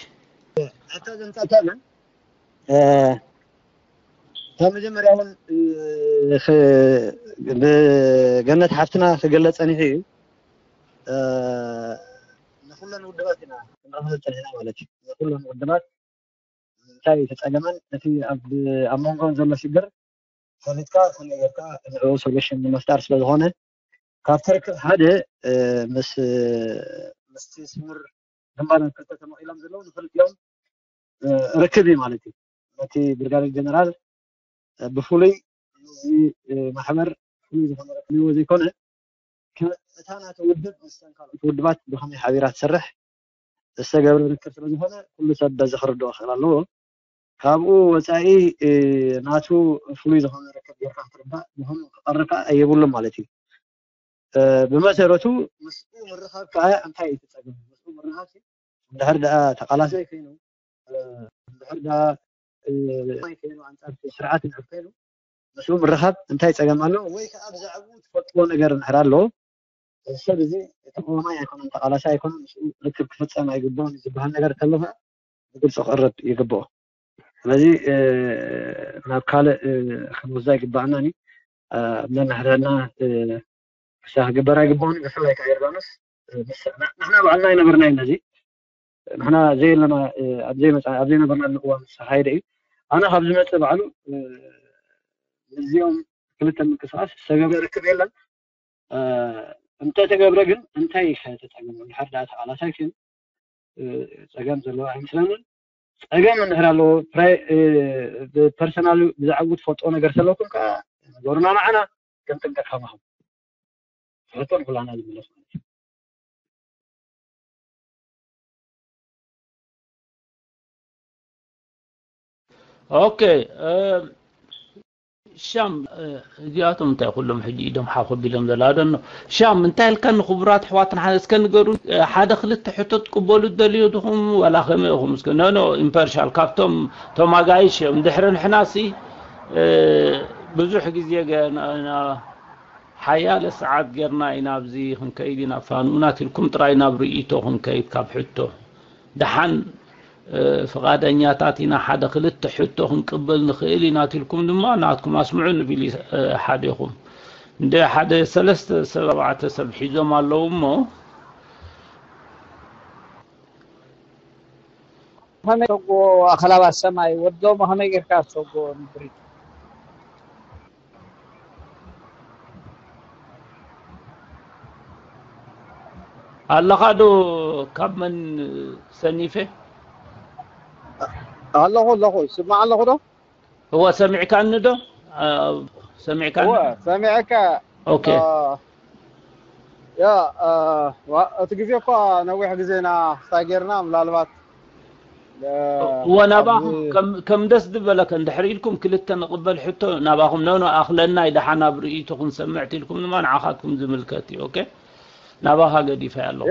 ካብ መጀመርያ እውን ብገነት ሓፍትና ክገለፅ ፀኒሑ እዩ ንኩለን ውድባት ኢና ክንረኽበ ፀኒሕና ማለት እዩ ንኩለን ውድባት እንታይ ተፀገመን እቲ ኣብ መንጎን ዘሎ ሽግር ፈሊጥካ ከመይ ጌርካ ንዕኡ ሶሉሽን ንምፍጣር ስለዝኾነ ካብቲ ርክብ ሓደ ምስ ምስቲ ስምር ግንባር ክልተ ተመቒሎም ዘለዉ ንክልቲኦም ርክብ እዩ ማለት እዩ ነቲ ብርጋዴር ጀነራል ብፍሉይ እዚ ማሕበር ፍሉይ ዝኾነ ርክብ ዘይኮነ እታ ናተ ውድብ ምስ ካልኦት ውድባት ብኸመይ ሓቢራ ትሰርሕ ዝተገብረ ርክብ ስለ ዝኾነ ኩሉ ሰብ በዚ ክርድኦ ክእል ኣለዎ። ካብኡ ወፃኢ ናቱ ፍሉይ ዝኾነ ርክብ ጌርካ ክትርዳእ ዝኾነ ክቐርብ ከዓ የብሉን ማለት እዩ። ብመሰረቱ ምስኡ ምርኻብ ከዓ እንታይ እዩ ትፀገም? ምስኡ ምርኻብ እንድሕር ደኣ ተቓላሳይ ኮይኑ እንድሕር ደኣ ኮይኑ ኣንፃር ስርዓት ንዕብ ኮይኑ ምስኡ ምርኻብ እንታይ ፀገም ኣሎ? ወይ ከዓ ብዛዕባኡ ትፈልጥዎ ነገር እንድሕር ኣሎ ሰብ እዚ ተቃዋማይ ኣይኮነን፣ ተቃላሳይ ኣይኮነን፣ ምስኡ ርክብ ክፍፀም ኣይግባኦን ዝበሃል ነገር እንተሎ ከዓ ብግልፂ ክቕረብ ይግብኦ። ስለዚ ናብ ካልእ ክንወስዶ ኣይግባኣናን እዩ። ኣብ ነንሕድሕድና ክሳ ክግበር ኣይግባኦን እዩ። ብፍላይ ከዓ ዮርዳኖስ ንሕና ባዕልና ኣይነበርናይ ነዚ ንሕና ዘየለና ኣብ ዘይመፃ ኣብ ዘይነበርናሉ እዋን ዝተኻየደ እዩ። ኣነ ካብ ዝመፅእ ባዕሉ እዚኦም ክልተ ምንቅስቃስ ዝተገብረ ርክብ የለን። እንተተገብረ ግን እንታይ እዩ ተፀገሙ? እንድሕር ዳ ተቃላሳይ ኮይኑ ፀገም ዘለዎ ኣይመስለንን። ፀገም እንድሕር ኣለዎ ብፐርሰናል ብዛዕባኡ ትፈልጥዎ ነገር ዘለኩም ከዓ ነገሩና ንዓና ከም ጥንቀት ከማኹም ሕቶ ንኩላና ዝምለስ ማለት እዩ። ኦኬ ሻም እዚኣቶም እንታይ ኩሎም ሕጂ ኢዶም ሓፍ ኣቢሎም ዘላደኖ ሻም እንታይ ኢልካ ንክቡራት ኣሕዋትና ሓደ እስከ ንገሩ ሓደ ክልተ ሕቶ ትቅበሉ ትደልዩ ድኹም ዋላ ከመይ ኢኹም እስከ no no impartial ካብቶም ቶም ኣጋይሽ እዮም ድሕሪ ንሕና ሲ ብዙሕ ግዜ ሓያለ ሰዓት ጌርና ኢና ኣብዚ ክንከይድ ኢና ፋኑናት ኢልኩም ጥራይ ናብ ርእይቶ ክንከይድ ካብ ሕቶ ደሓን ፍቓደኛታት ኢና ሓደ ክልተ ሕቶ ክንቅበል ንኽእል ኢና ትልኩም ድማ ናትኩም ኣስምዑ ንብል ሓደኹም እንደ ሓደ ሰለስተ ሰብ ኣባዕተ ሰብ ሒዞም ኣለዉ እሞ ከመይ ተጎ ኣኸላባት ሰማይ ወዶሞ ከመይ ጌርካ ተጎ ንብሪ ኣለኻ ዶ ካብ መን ሰኒፈ ኣለኹ ኣለኹ ስማዕ ኣለኹ ዶ እወ ሰሚዕካኒ ዶ ሰሚዕካኒ እወ ሰሚዕካ ኦኬ ያ እቲ ግዜ እኳ ነዊሕ ግዜና ክሳይ ጌርና ምናልባት ወናባኹም ከም ደስ ዝበለከ እንድሕር ኢልኩም ክልተ ንቕበል ሕቶ ናባኹም ኖኖ ኣኽለና ይደሓን ኣብ ርእይቶ ክንሰምዕ ትልኩም ድማ ንዓኻትኩም ዝምልከት እዩ ኦኬ ናባኻ ገዲፈ ኣለኹ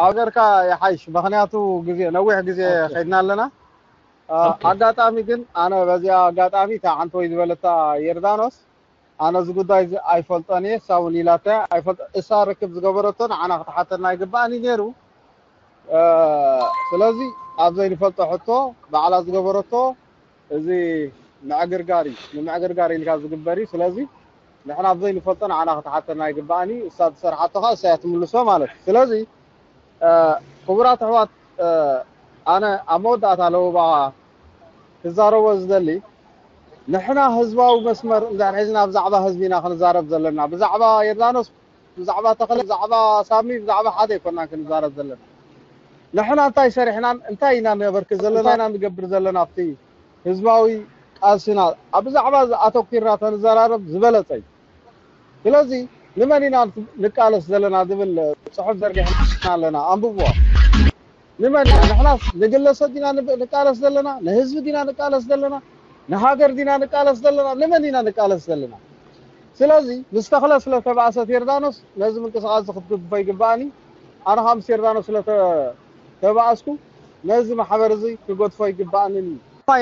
ኣብ ገርካ ይሓይሽ ምክንያቱ ግዜ ነዊሕ ግዜ ከድና ኣለና ኣጋጣሚ ግን ኣነ በዚኣ ኣጋጣሚ እታ ሓንቲ ወይ ዝበለታ የርዳኖስ ኣነ እዚ ጉዳይ እዚ ኣይፈልጦን እየ እሳ እውን ኢላታ ኣይፈልጦ እሳ ርክብ ዝገበረቶ ንዓና ክትሓተና ኣይግባእን እዩ ነይሩ ስለዚ ኣብ ዘይንፈልጦ ሕቶ ባዕላ ዝገበረቶ እዚ ምዕግርጋር እዩ ንምዕግርጋር ኢልካ ዝግበር እዩ ስለዚ ንሕና ኣብ ዘይንፈልጦ ንዓና ክትሓተና ኣይግባእን እዩ እሳ ዝሰርሓቶ ከዓ እሳ እያ ትምልሶ ማለት እዩ ስለዚ ክቡራት ኣሕዋት ኣነ ኣብ መወዳእታ ለውባ ክዛረቦ ዝደሊ ንሕና ህዝባዊ መስመር እንድሕር ሒዝና ብዛዕባ ህዝቢ ኢና ክንዛረብ ዘለና ብዛዕባ የርዳኖስ ብዛዕባ ተኽለ ብዛዕባ ሳሚ ብዛዕባ ሓደ ኣይኮናን ክንዛረብ ዘለና ንሕና እንታይ ሰሪሕናን እንታይ ኢና ነበርክ ዘለና ኢና ንገብር ዘለና ኣብቲ ህዝባዊ ቃልስና ኣብ ብዛዕባ ኣተኪርና ተንዘራረብ ዝበለፀ እዩ ስለዚ ንመን ኢና ንቃለስ ዘለና ዝብል ፅሑፍ ዘርጊሕና ኣለና ኣንብብዎ ንመን ኢና ንሕናስ ንግለሰብ ዲና ንቃለስ ዘለና ንህዝቢ ዲና ንቃለስ ዘለና ንሃገር ዲና ንቃለስ ዘለና ንመን ኢና ንቃለስ ዘለና ስለዚ ምስ ተኽለ ስለ ተባእሰት ዮርዳኖስ ነዚ ምንቅስቃስ እዚ ክትግድፎ ይግባእን እዩ ኣነ ከዓ ምስ ዮርዳኖስ ስለ ተባእስኩ ነዚ ማሕበር እዚ ክገድፎ ይግባእንን እዩ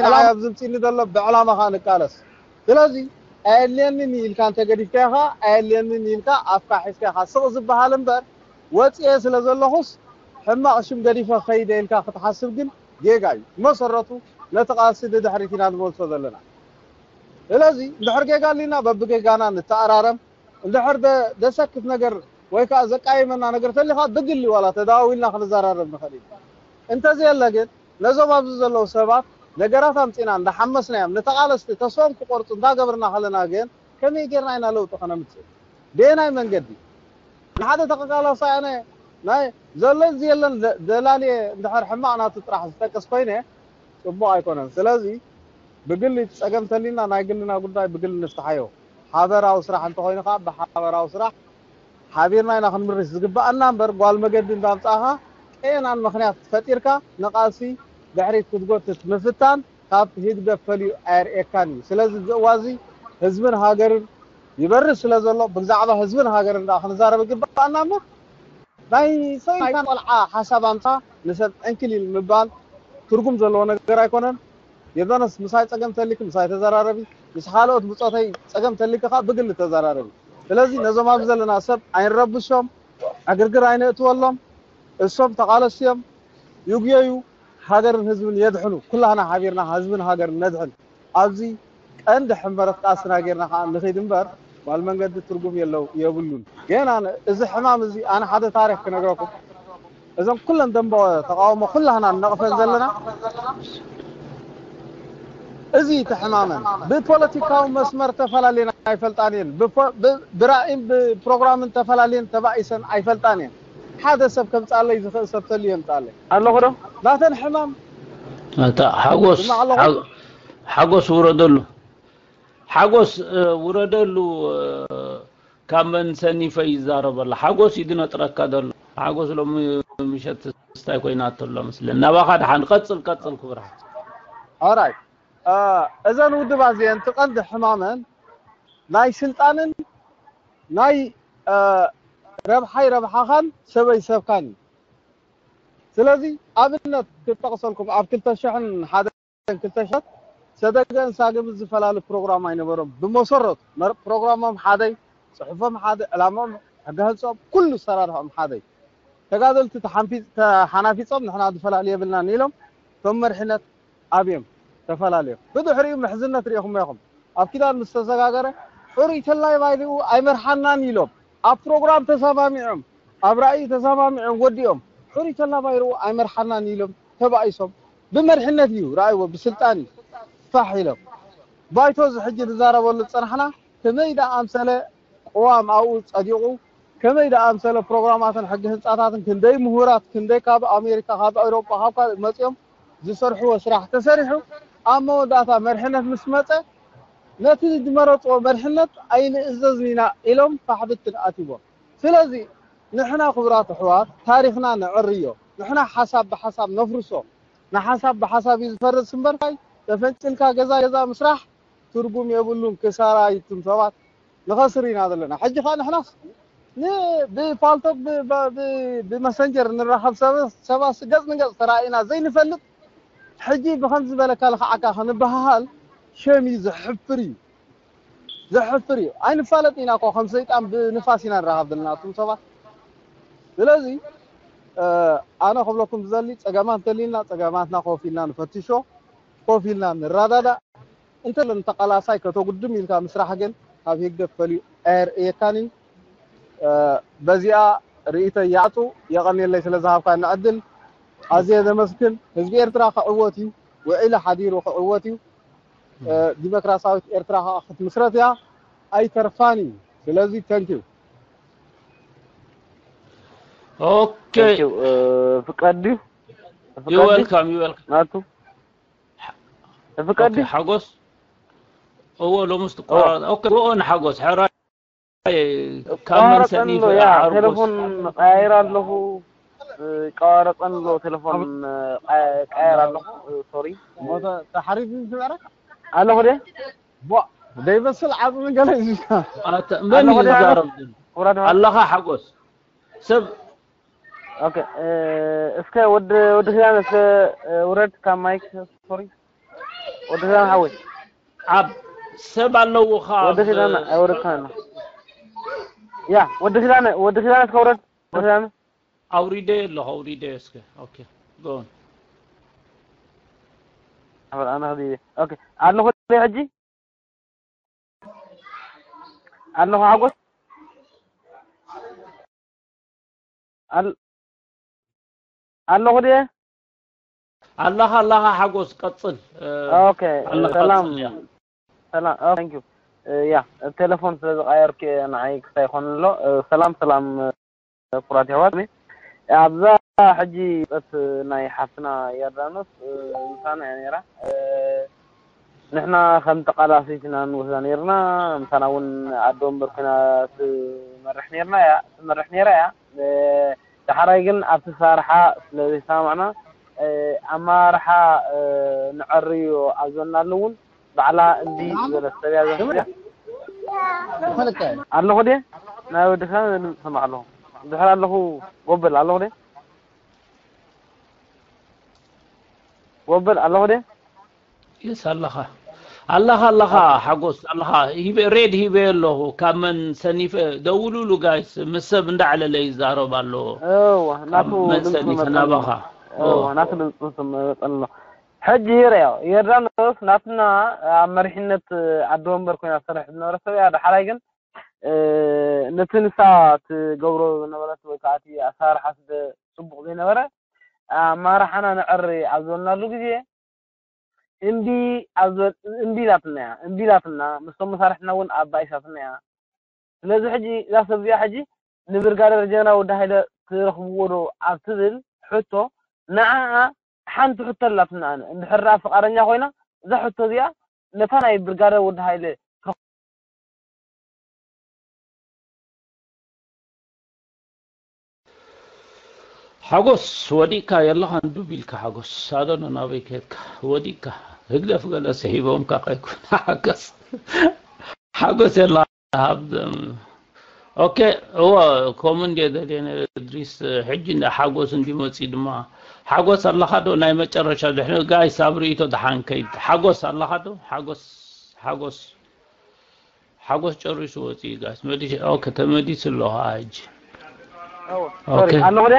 ንዓይ ኣብዚ ምፅእኒ ዘሎ ብዕላማ ከዓ ንቃለስ ስለዚ ኣየድልየንን እዩ ኢልካ እንተገዲፍካዮ ከዓ ኣየድልየንን እዩ ኢልካ ኣፍካ ሒዝካ ኢኻ ስቕ ዝበሃል እምበር ወፂኤ ስለ ዘለኹስ ሕማቕ ሽም ገዲፈ ክኸይደ ኢልካ ክትሓስብ ግን ጌጋ እዩ ብመሰረቱ ነቲ ቃልሲ ንድሕሪት ኢና ንመልሶ ዘለና ስለዚ እንድሕር ጌጋ ኣሊና በብጌጋና ንተኣራረም እንድሕር ደሰክፍ ነገር ወይ ከዓ ዘቃየመና ነገር ተሊካ ብግሊ ዋላ ተደዋዊልና ክንዘራረብ ንኽእል ኢና እንተዘየለ ግን ነዞም ኣብዚ ዘለዉ ሰባት ነገራት ኣምፂና እንዳሓመስናዮም ንተቃለስቲ ተስፎም ክቆርፁ እንዳገበርና ከለና ግን ከመይ ጌርና ኢና ለውጢ ከነምፅእ ብየናይ መንገዲ ንሓደ ተቃላሳይ ኣነ ናይ ዘሎን ዘየለን ደላልየ እንድሕር ሕማቕ ናቱ ጥራሕ ዝጠቅስ ኮይነ ፅቡቕ ኣይኮነን ስለዚ ብግሊ ፀገም ተሊና ናይ ግልና ጉዳይ ብግሊ ንፍትሓዮ ሓበራዊ ስራሕ እንተኮይኑ ከዓ ብሓበራዊ ስራሕ ሓቢርና ኢና ክንምርሽ ዝግባኣና እምበር፣ ጓል መገዲ እንዳምጻእኻ ቄናን ምኽንያት ፈጢርካ ንቓልሲ ድሕሪት ክትጎትት ምፍታን ካብ ህግደፍ ፈልዩ ኣየርእየካን እዩ። ስለዚ እዚ እዋዚ ህዝብን ሃገርን ይበርስ ስለ ዘሎ ብዛዕባ ህዝብን ሃገርን ደኣ ክንዛረብ ይግባኣና እምበር፣ ናይ ሰይጣን ቆልዓ ሓሳብ ኣምጻ ንሰብ ዕንክሊል ምባል ትርጉም ዘለዎ ነገር ኣይኮነን። የዛነስ ምሳይ ጸገም ተልክ ምሳይ ተዘራረቢ፣ ምስ ካልኦት ብጾተይ ጸገም ተልክ ከኣ ብግሊ ተዘራረቢ። ስለዚ ነዞም ኣብዚ ዘለና ሰብ ኣይንረብሾም፣ ዕግርግር ኣይነእትወሎም። እሶም ተቓለስቲ እዮም፣ ይጉየዩ፣ ሃገርን ህዝብን የድሕኑ። ኩላህና ሓቢርና ህዝብን ሃገርን ነድሕን። ኣብዚ ቀንዲ ሕመረት ቃልስና ጌርና ከኣ ንኸይድ እምበር ጓል መንገዲ ትርጉም የለው የብሉን። ገና ን- እዚ ሕማም እዚ ኣነ ሓደ ታሪኽ ክነግረኩም። እዞም ኩለን ደንበ ተቃውሞ ኩላህና ንነቕፈን ዘለና እዚ ተሕማመን ብፖለቲካዊ መስመር ተፈላለየን ኣይፈልጣን እየን። ብፖ- ብ- ብራእይን ብፕሮግራምን ተፈላለየን ተባኢሰን ኣይፈልጣን እየን። ሓደ ሰብ ከምጻለይ ዝኽእል ሰብ ተልዩ የምጻለይ። ኣለኹ ዶ? ናተን ሕማም ኣታ ሓጎስ ድማ ኣለኹ። ሓ- ሓጎስ ውረደሉ። ሓጎስ እ፣ ውረደሉ። እ፣ ካብ መን ሰኒፈ ይዛረብ ኣሎ? ሓጎስ እዩ ዝነጥረካ ዘሎ። ሓጎስ ሎሚ ምሸት ስታይ ኮይና ተሎ መስለኒ። ናባኻ ደሓን ቀጽል ቀጽል ክብርኻ። ኦራይት እዘን ውድባት እዚአን እቲ ቀንዲ ሕማመን ናይ ስልጣንን ናይ እ፣ ረብሓይ ረብሓኻን ሰበይ ሰብካን እዩ። ስለዚ ኣብነት ክጠቕሰልኩም ኣብ ክልተ ሽሕን ሓደን ክልተ ሽሕን ሰደገን ሳግምን ዝፈላለ ፕሮግራም ኣይነበሮም። ብመሰረቱ መር- ፕሮግራሞም ሓደይ፣ ጽሑፎም ሓደ፣ ዕላማኦም፣ ሕገ ህንጾም ኩሉ ሰራርሖም ሓደይ። ተጋደልቲ ተሓንፊ- ተሓናፊጾም ንሕና ዝፈላለ የብልናን ኢሎም እቶም መርሕነት ኣብዮም ተፈላለዮም። ብድሕሪኡ ምሕዝነት ሪኢኹሞ ኢኹም። ኣብ ኪዳን ምስ ተሰጋገረ ሕሩይ ተላይ ባይርኡ ኣይመርሓናን ኢሎም ኣብ ፕሮግራም ተሰማሚዖም ኣብ ራእይ ተሰማሚዖም ወዲኦም ሕሩይ ተላ ባይርኡ ኣይመርሓናን ኢሎም ተባኢሶም ብመርሕነት እዩ ራእይዎ ብስልጣን እዩ ፋሕ ኢሎም ባይቶ እዚ ሕጂ ንዛረበሉ ዝጸናሕና ከመይ ደኣ ኣምሰለ ቅዋም ኣብኡ ጸዲቑ ከመይ ደኣ ኣምሰለ ፕሮግራማትን ሕጊ ህንጻታትን ክንደይ ምሁራት ክንደይ ካብ ኣሜሪካ ካብ ኣውሮጳ ካብ ካልእ መጺኦም ዝሰርሕዎ ስራሕ ተሰሪሑ ኣብ መወዳእታ መርሕነት ምስ መጸ ነቲ ዝመረጽዎ መርሕነት ኣይንእዘዝን ኢና ኢሎም ፋሕብትን ኣትይዎም። ስለዚ ንሕና ክቡራት ኣሕዋት ታሪኽና ነዕርዮ። ንሕና ሓሳብ ብሓሳብ ነፍርሶ። ንሓሳብ ብሓሳብ እዩ ዝፈርስ እምበር ታይ ተፈንጭልካ ገዛ ገዛ ምስራሕ ትርጉም የብሉን ክሳራ እዩ እቱም ሰባት ንኸስር ኢና ዘለና። ሕጂ ኸዓ ንሕናስ ን- ብፓልቶክ ብ- ብ- ብ- ብመሰንጀር ንራኸብ ሰብ- ሰባት ገጽ ንገጽ ተራኢና ዘይንፈልጥ ሕጂ ብኸምዚ ዝበለካ ልኽዓካ ክንበሃሃል ሸም እዩ ዘሕፍር እዩ ዘሕፍር እዩ ኣይንፋለጥ ኢና እኮ ከም ሰይጣን ብንፋስ ኢና ንራኸብ ዘለና እቱም ሰባት ስለዚ ኣነ ክብለኩም ዝደሊ ጸገማት እንተሊልና ጸገማትና ኮፍ ኢልና ንፈትሾ ኮፍ ኢልና ንረዳዳእ እንተ ንተቃላሳይ ከተጉድም ኢልካ ምስራሕ ግን ካብ ህግደፍ ፈልዩ ኣየርእየካን እዩ በዚኣ ርእይቶ ይዓጹ የቐንየለይ ስለ ዝሃብካኒ ዕድል ኣዝየ ዘመስግን ህዝቢ ኤርትራ ክዕወት እዩ ውዒሉ ሓዲሩ ክዕወት እዩ ዲሞክራሲያዊት ኤርትራ ከዓ ክትምስረት እያ ኣይተርፋን እዩ ስለዚ thank you okay ፍቃድ ድዩ you welcome you welcome ናቱ ፍቃድ ድዩ ሓጎስ እዎ ሎምስ ትቋረጥ okay እዎ ንሓጎስ ሕራይ ካብ መን ይቋረጸን ሰኒፈ ኣሎ ያ ዓርጎስ ቴሌፎን ቀያይር ኣለኹ ይቋረጸን ኣሎ ቴሌፎን ቀያይር ኣለኹ sorry ተሓሪፍ ዝነበረ ኣለኹ ደ ቧ ዘይመስል ዓጽሚ ገለ እዩ ኣተ መን እዩ ዝዛረብ ዘሎ ክቡራት ኣሕዋት ኣለኻ ሓጎስ ሰብ okay እስከ ወዲ ወዲ ኪዳን እስከ ውረድ ካብ ማይክ sorry ወዲ ኪዳን ሓወይ ኣብ ሰብ ኣለውኻ ወዲ ኪዳን ኣይወረድካን ኣሎ ያ ወዲ ኪዳን ወዲ ኪዳን እስከ ውረድ ወዲ ኪዳን ኣውሪደ ኣለኹ ኣውሪደ እስከ okay go on ኣበል ኣነ ክዲ okay ኣለኹ ደ ሕጂ ኣለኹ ሓጎስ ኣል ኣለኹ ደ ኣለኻ ኣለኻ ሓጎስ ቀጽል እ፣ okay ኣለኻ ሰላም ቀጽል እያ። ሰላም oh, thank you ያ ቴሌፎን ስለ ዝቀየርክ ንዓይ ክስታይ ይኾን ኣሎ ሰላም ሰላም ክቡራት ኣሕዋት ኣብዛ ሕጂ ጸት ናይ ሓፍትና ዮርዳኖስ ምሳና እያ ነይራ ንሕና ከም ተቃላሲት ኢና ንወስዳ ነይርና ምሳና እውን ኣዶ እምበር ኩናት ትመርሕ ነርና እያ ትመርሕ ነራ እያ። ዳሕራይ ግን ኣብቲ ኣሰራርሓ ስለ ዘይሰማማዕና ኣመራርሓ ንዐርዮ ኣብ ዝበልናሉ እውን ባዕላ እምቢ ዝበለት ሰብ እያ እዛ ስድያ። ኣለኹ ድየ? ናይ ወድኻ ድምፂ ሰማዕ ኣለኹ። ድሕር ኣለኹ። ጎበል ኣለኹ ድየ? ጎበል ኣለኹ ድየ? የስ ኣለኻ ኣለኻ ኣለኻ ሓጎስ ኣለኻ። ሬድ ሂበ ኣለኹ። ካብ መን ሰኒፈ ደውሉሉ ጋይስ፣ ምስ ሰብ እንዳዕለለ ይዛረብ ኣሎ። እወ ናቱ መን ድምፁ ሰኒፈ መጠን ናባኻ? እወ ናቱ ድምፁ መጠን ኣሎ። ሕጂ ይረዮ ዮርዳኖስ ናትና ኣብ መሪሕነት ኣደ ወንበር ኮይና ትሰርሕ ዝነበረ ሰብ እያ። ዳሕራይ ግን ነቲ ንሳ ትገብሮ ዝነበረት ወይ ከዓ እቲ ኣሰራርሓ ስለ ፅቡቕ ዘይነበረ ኣመራርሓና ንዐሪ ኣብ ዝበልናሉ ግዜ እምቢ ኣብ ዝበል- እምቢ ኢላትና እያ እምቢ ኢላትና ምስቶም መሳርሕትና እውን ኣባኢሳትና እያ። ስለዚ ሕጂ እዛ ሰብ እዚኣ ሕጂ ንብርጋደር ጀነራል ወዲ ሃይለ ትረኽብዎ ዶ ኣብ ትብል ሕቶ ንዓኣ ሓንቲ ሕቶ ኣላትና ኣነ እንድሕር ደኣ ፍቓደኛ ኮይና እዛ ሕቶ እዚኣ ነታ ናይ ብርጋደር ወዲ ሃይለ ሓጎስ ወዲእካ የለኻን ዱብ ኢልካ ሓጎስ ሳዶኖ ናበይ ከድካ ወዲእካ ህግደፍ ገለ ስሒቦምካ ከይኮነ ሓጎስ ሓጎስ የላ ሃብቶም ኦኬ እወ ኮሙ እንደ ደልየ ነረ ድሪስ ሕጂ እንደ ሓጎስ እንዲመፂ ድማ ሓጎስ ኣለኻ ዶ ናይ መጨረሻ ድሕሪ ጋይስ ኣብ ርእይቶ ደሓን ከይድ ሓጎስ ኣለኻ ዶ ሓጎስ ሓጎስ ሓጎስ ጨሪሱ ወፂኡ ጋይስ መሊሽ ኦኬ ተመሊሱ ኣለኹ ሕጂ ሶሪ ኣለኹ ደ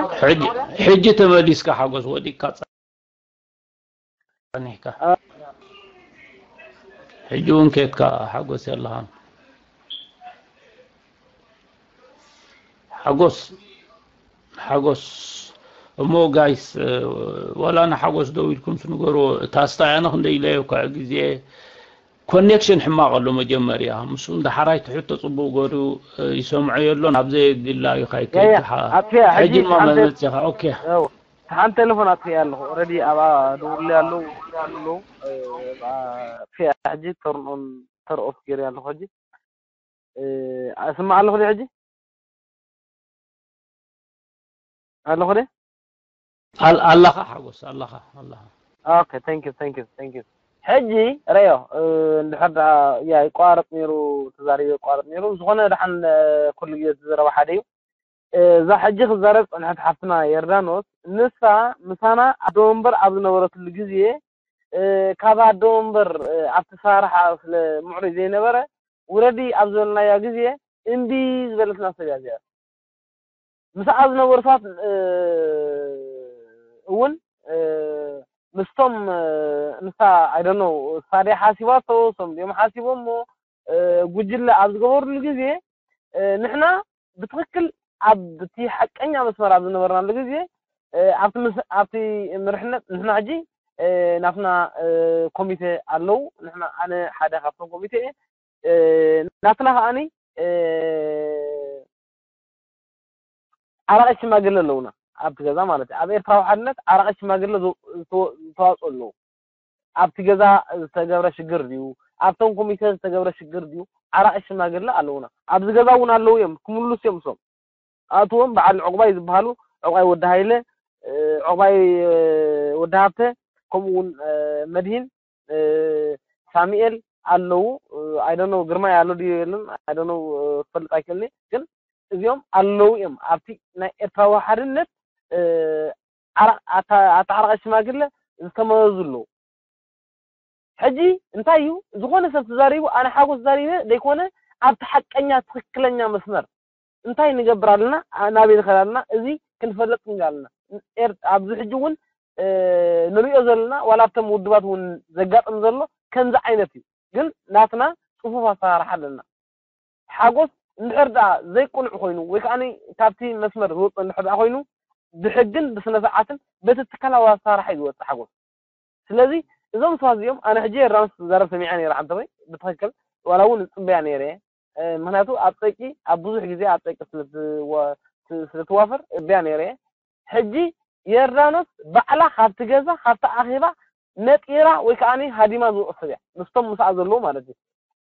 ሕጂ ተመሊስካ ሓጎስ ወዲቅካ ጸኒሕካ ሕጂ እውን ከድካ ሓጎስ የለኻን ሓጎስ ሓጎስ እሞ ጋይስ ዋላ ንሓጎስ ደው ኢልኩም ስንገርዎ እታ ስታያነ ክንደ ኢለዮ እኳ ግዜ ኮኔክሽን ሕማቕ ኣሎ መጀመርያ ምስኡ እንዳ ሓራይ ትሕቶ ጽቡቕ ገሩ ይሰምዖ የሎን ኣብ ዘየድላ እዩ ካይከይድ ኣጥፍያ ሕጂ ሕጂ ድማ መመጽኻ ኦኬ ሓንቲ ቴሌፎን ኣጥፍያ ኣለኹ ኦረዲ ኣብኣ ደውሉ ኣለዉ ኣለዉ ኣጥፍያ ሕጂ ተርንኦን ተርኦፍ ገይር ኣለኹ ሕጂ እስማዕ ኣለኹ ሕጂ ኣለኹ ደ ኣለኻ ሓጎስ ኣለኻ ኣለኻ okay thank you thank you thank you ሕጂ ረዮ እንድሕር ደኣ ያ ይቋረጥ ነይሩ ተዛሪቡ ይቋረጥ ነይሩ ዝኾነ ደሓን ኩሉ ግዜ ተዘረባ ሓደ እዩ እዛ ሕጂ ክዛረብ ጸንሐት ሓፍትና ዮርዳኖስ ንሳ ምሳና ኣደ ወንበር ኣብ ዝነበረትሉ ግዜ ካብ ኣደ ወንበር ኣብቲ ኣሰራርሓ ስለ ምዕሩይ ዘይነበረ ውረዲ ኣብ ዝበልናያ ግዜ እምቢ ዝበለትና ሰብ እያ እዚኣ ምስኣ ዝነበሩ ሰባት እውን ምስቶም ንሳ ኣይደኖ ሳድያ ሓሲባቶ ሶም ድዮም ሓሲቦሞ ጉጅለ ኣብ ዝገበሩሉ ግዜ ንሕና ብትኽክል ኣብቲ ሓቀኛ መስመር ኣብ ዝነበርናሉ ግዜ ኣብቲ ምስ- ኣብቲ ምርሕነት ንሕና ሕጂ ናትና ኮሚቴ ኣለዉ ንሕና ኣነ ሓደ ካብቶም ኮሚቴ እየ ናትና ከዓኒ ዓራቒ ሽማግለ ኣለውና ኣብቲ ገዛ ማለት እዩ ኣብ ኤርትራዊ ሓድነት ዓራቒ ሽማግለ ዝተዋፅኦ ኣለዉ ኣብቲ ገዛ ዝተገብረ ሽግር ድዩ ኣብቶም ኮሚቴ ዝተገብረ ሽግር ድዩ ዓራቒ ሽማግለ ኣለውና ኣብዚ ገዛ እውን ኣለዉ እዮም ክምልሱ እዮም እሶም ኣትዎም በዓል ዕቑባይ ዝበሃሉ ዕቑባይ ወዲ ሃይለ ዕቑባይ ወዲ ሃብተ ከምኡ እውን መድሂን ሳሚኤል ኣለዉ ኣይደኖ ግርማይ ኣሎ ድዩ የለን ኣይደኖ ክፈልጥ ኣይክእልኒ ግን እዚኦም ኣለዉ እዮም ኣብቲ ናይ ኤርትራዊ ሓድነት ኣተዓራቂ ሽማግለ ዝተመረዙ ኣለዉ ሕጂ እንታይ እዩ ዝኾነ ሰብ ተዛሪቡ ኣነ ሓጎስ ተዛሪበ ዘይኮነ ኣብቲ ሓቀኛ ትክክለኛ መስመር እንታይ ንገብር ኣለና ናበይ ንኸድ ኣለና እዚ ክንፈልጥ ንግ ኣለና ኣብዚ ሕጂ እውን ንሪኦ ዘለና ዋላ ኣብቶም ውድባት እውን ዘጋጥም ዘሎ ከምዚ ዓይነት እዩ ግን ናትና ፅፉፍ ኣሰራርሓ ኣለና ሓጎስ እንድሕር ደኣ ዘይቁኑዕ ኮይኑ ወይ ከዓ ካብቲ መስመር ዝወፅእ እንድሕር ደኣ ኮይኑ ብሕግን ብስነ ስርዓትን በቲ ትካላዊ ኣሰራርሓ እዩ ዝወፅእ ሓጎስ ስለዚ እዞም ሰባት እዚኦም ኣነ ሕጂ ዮርዳኖስ ትዛረብ ሰሚዐ ነይረ ሓንተወይ ብትክክል ዋላ እውን እፅበያ ነይረ ምክንያቱ ኣብ ፀቂ ኣብ ብዙሕ ግዜ ኣብ ፀቂ ስለትዋፈር እፅበያ ነይረ ሕጂ ዮርዳኖስ ባዕላ ካብቲ ገዛ ካብቲ ኣኼባ ነጢራ ወይ ከዓ ሃዲማ ዝወፅእ ሰብ እያ ምስቶም ምስኣ ዘለዉ ማለት እዩ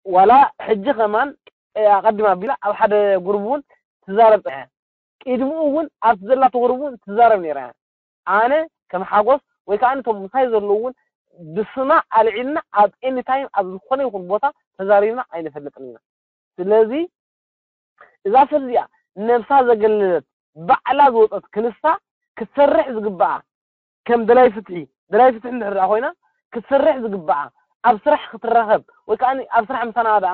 ዋላ ሕጂ ከማን ኣቐዲማ ኣቢላ ኣብ ሓደ ጉሩብ እውን ትዛረብ ጸኒሓ። ቅድሚኡ እውን ኣብቲ ዘላቶ ግሩፕ እውን ትዛረብ ነይራ እያ። ኣነ ከም ሓጎስ ወይ ከዓ እቶም ምሳይ ዘለዉ እውን ብስማ ኣልዒልና ኣብ ኤኒ ታይም ኣብ ዝኾነ ይኹን ቦታ ተዛሪብና ኣይንፈልጥን ኢና። ስለዚ እዛ ሰብ እዚኣ ነብሳ ዘገለለት ባዕላ ዝወፀት ክንሳ ክትሰርሕ ዝግባኣ ከም ደላይ ፍትሒ ደላይ ፍትሒ እንድሕር ደኣ ኮይና ክትሰርሕ ዝግባኣ ኣብ ስራሕ ክትረኸብ ወይ ከዓ ኣብ ስራሕ ምሳና ደኣ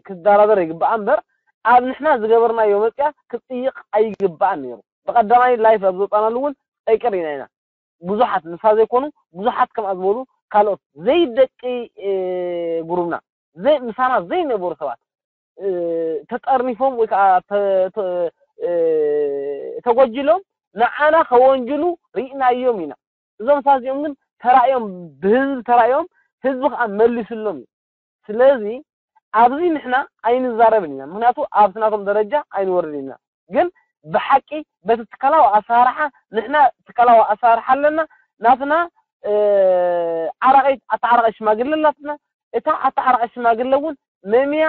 ክትደራደር ይግባኣ እምበር ኣብ ንሕና ዝገበርናዮ መፅያ ክትፅይቕ ኣይግባኣን ነይሩ። ብቐዳማይ ላይፍ ኣብ ዝወፃናሉ እውን ኣይቀሪና ኢና። ብዙሓት ንሳ ዘይኮኑ ብዙሓት ከምኣ ዝበሉ ካልኦት ዘይደቂ ጉሩብና ምሳና ዘይነበሩ ሰባት ተጠርኒፎም ወይ ከዓ ተጎጅሎም ንዓና ከወንጅሉ ርኢናዮም ኢና። እዞም ሰባት እዚኦም ግን ተራእዮም ብህዝቢ ተራእዮም ህዝቢ ከዓ መሊስሎም እዩ። ስለዚ ኣብዚ ንሕና ኣይንዛረብን ኢና። ምክንያቱ ኣብቲ ናቶም ደረጃ ኣይንወርድን ኢና። ግን ብሓቂ በቲ ትካላዊ ኣሰራርሓ ንሕና ትካላዊ ኣሰራርሓ ኣለና። ናትና ዓራቒ ኣተዓራቒ ሽማግለ ኣላትና። እታ ኣተዓራቒ ሽማግለ እውን መምያ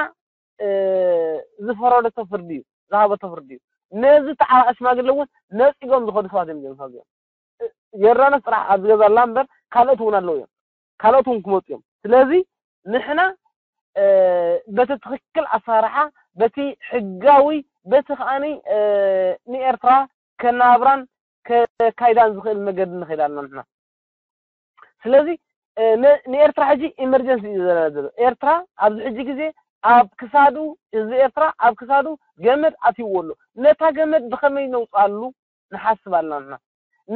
ዝፈረደቶ ፍርዲ እዩ፣ ዝሃበቶ ፍርዲ እዩ። ነዚ ተዓራቒ ሽማግለ እውን ነፂጎም ዝኸዱ ሰባት እዮም እዚኦም። ዮርዳኖስ ጥራሕ ኣብዚ ገዛ ኣላ እምበር ካልኦት እውን ኣለዉ እዮም። ካልኦት እውን ክመፁ እዮም። ስለዚ ንሕና በቲ ትኽክል ኣሰራርሓ በቲ ሕጋዊ በቲ ከዓኒ ንኤርትራ ከናብራን ከካይዳን ዝኽእል መገዲ ንኸይድ ኣለና ንሕና። ስለዚ ንኤርትራ ሕጂ ኢመርጀንሲ እዩ ዘላ ዘሎ። ኤርትራ ኣብዚ ሕጂ ግዜ ኣብ ክሳዱ ህዝቢ ኤርትራ ኣብ ክሳዱ ገመድ ኣትይዎ ኣሎ። ነታ ገመድ ብኸመይ ነውፅኣሉ ንሓስብ ኣለና ንሕና።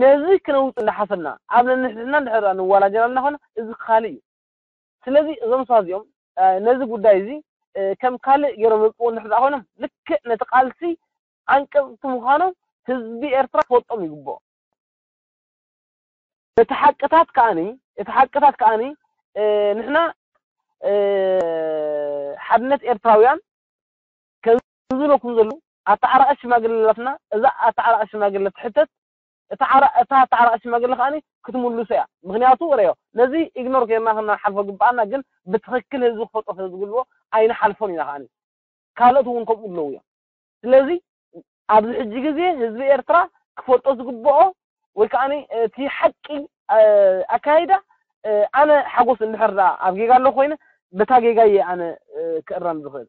ነዚ ክነውፅ እንዳሓሰብና ኣብ ነንሕድሕድና እንድሕር ንዋላጀል ኣለና ኮይና እዚ ካልእ እዩ። ስለዚ እዞም ሰባት እዚኦም ነዚ ጉዳይ እዚ ከም ካልእ ገይሮም ዘውፅዎ እንድሕር ኮይኖም ልክዕ ነቲ ቃልሲ ዓንቀፅቲ ምዃኖም ህዝቢ ኤርትራ ክፈልጦም ይግብኦ። እቲ ሓቅታት ከዓኒ እቲ ሓቅታት ከዓኒ ንሕና ሓድነት ኤርትራውያን ከምዚ ኢለኩም ዘለኹ ኣተዓራቒ ሽማግለ ኣላትና። እዛ ኣተዓራቒ ሽማግለ ትሕተት እታ ኣተዓራቒ ሽማግለ ከዓኒ ክትምልሶ እያ። ምክንያቱ ረዮ ነዚ ኢግኖር ጌርና ክናሓልፎ ግብኣና፣ ግን ብትኽክል ህዝቢ ክፈልጦ ስለ ዝግልዎ ኣይንሓልፎን ኢና። ከዓኒ ካልኦት እውን ከምኡ ኣለዉ እዮም። ስለዚ ኣብዚ ሕጂ ግዜ ህዝቢ ኤርትራ ክፈልጦ ዝግብኦ ወይ ከዓ እቲ ሓቂ ኣካይዳ ኣነ ሓጎስ እንድሕር ደኣ ኣብ ጌጋ ኣሎ ኮይነ በታ ጌጋ እየ ኣነ ክእረም ዝኽእል።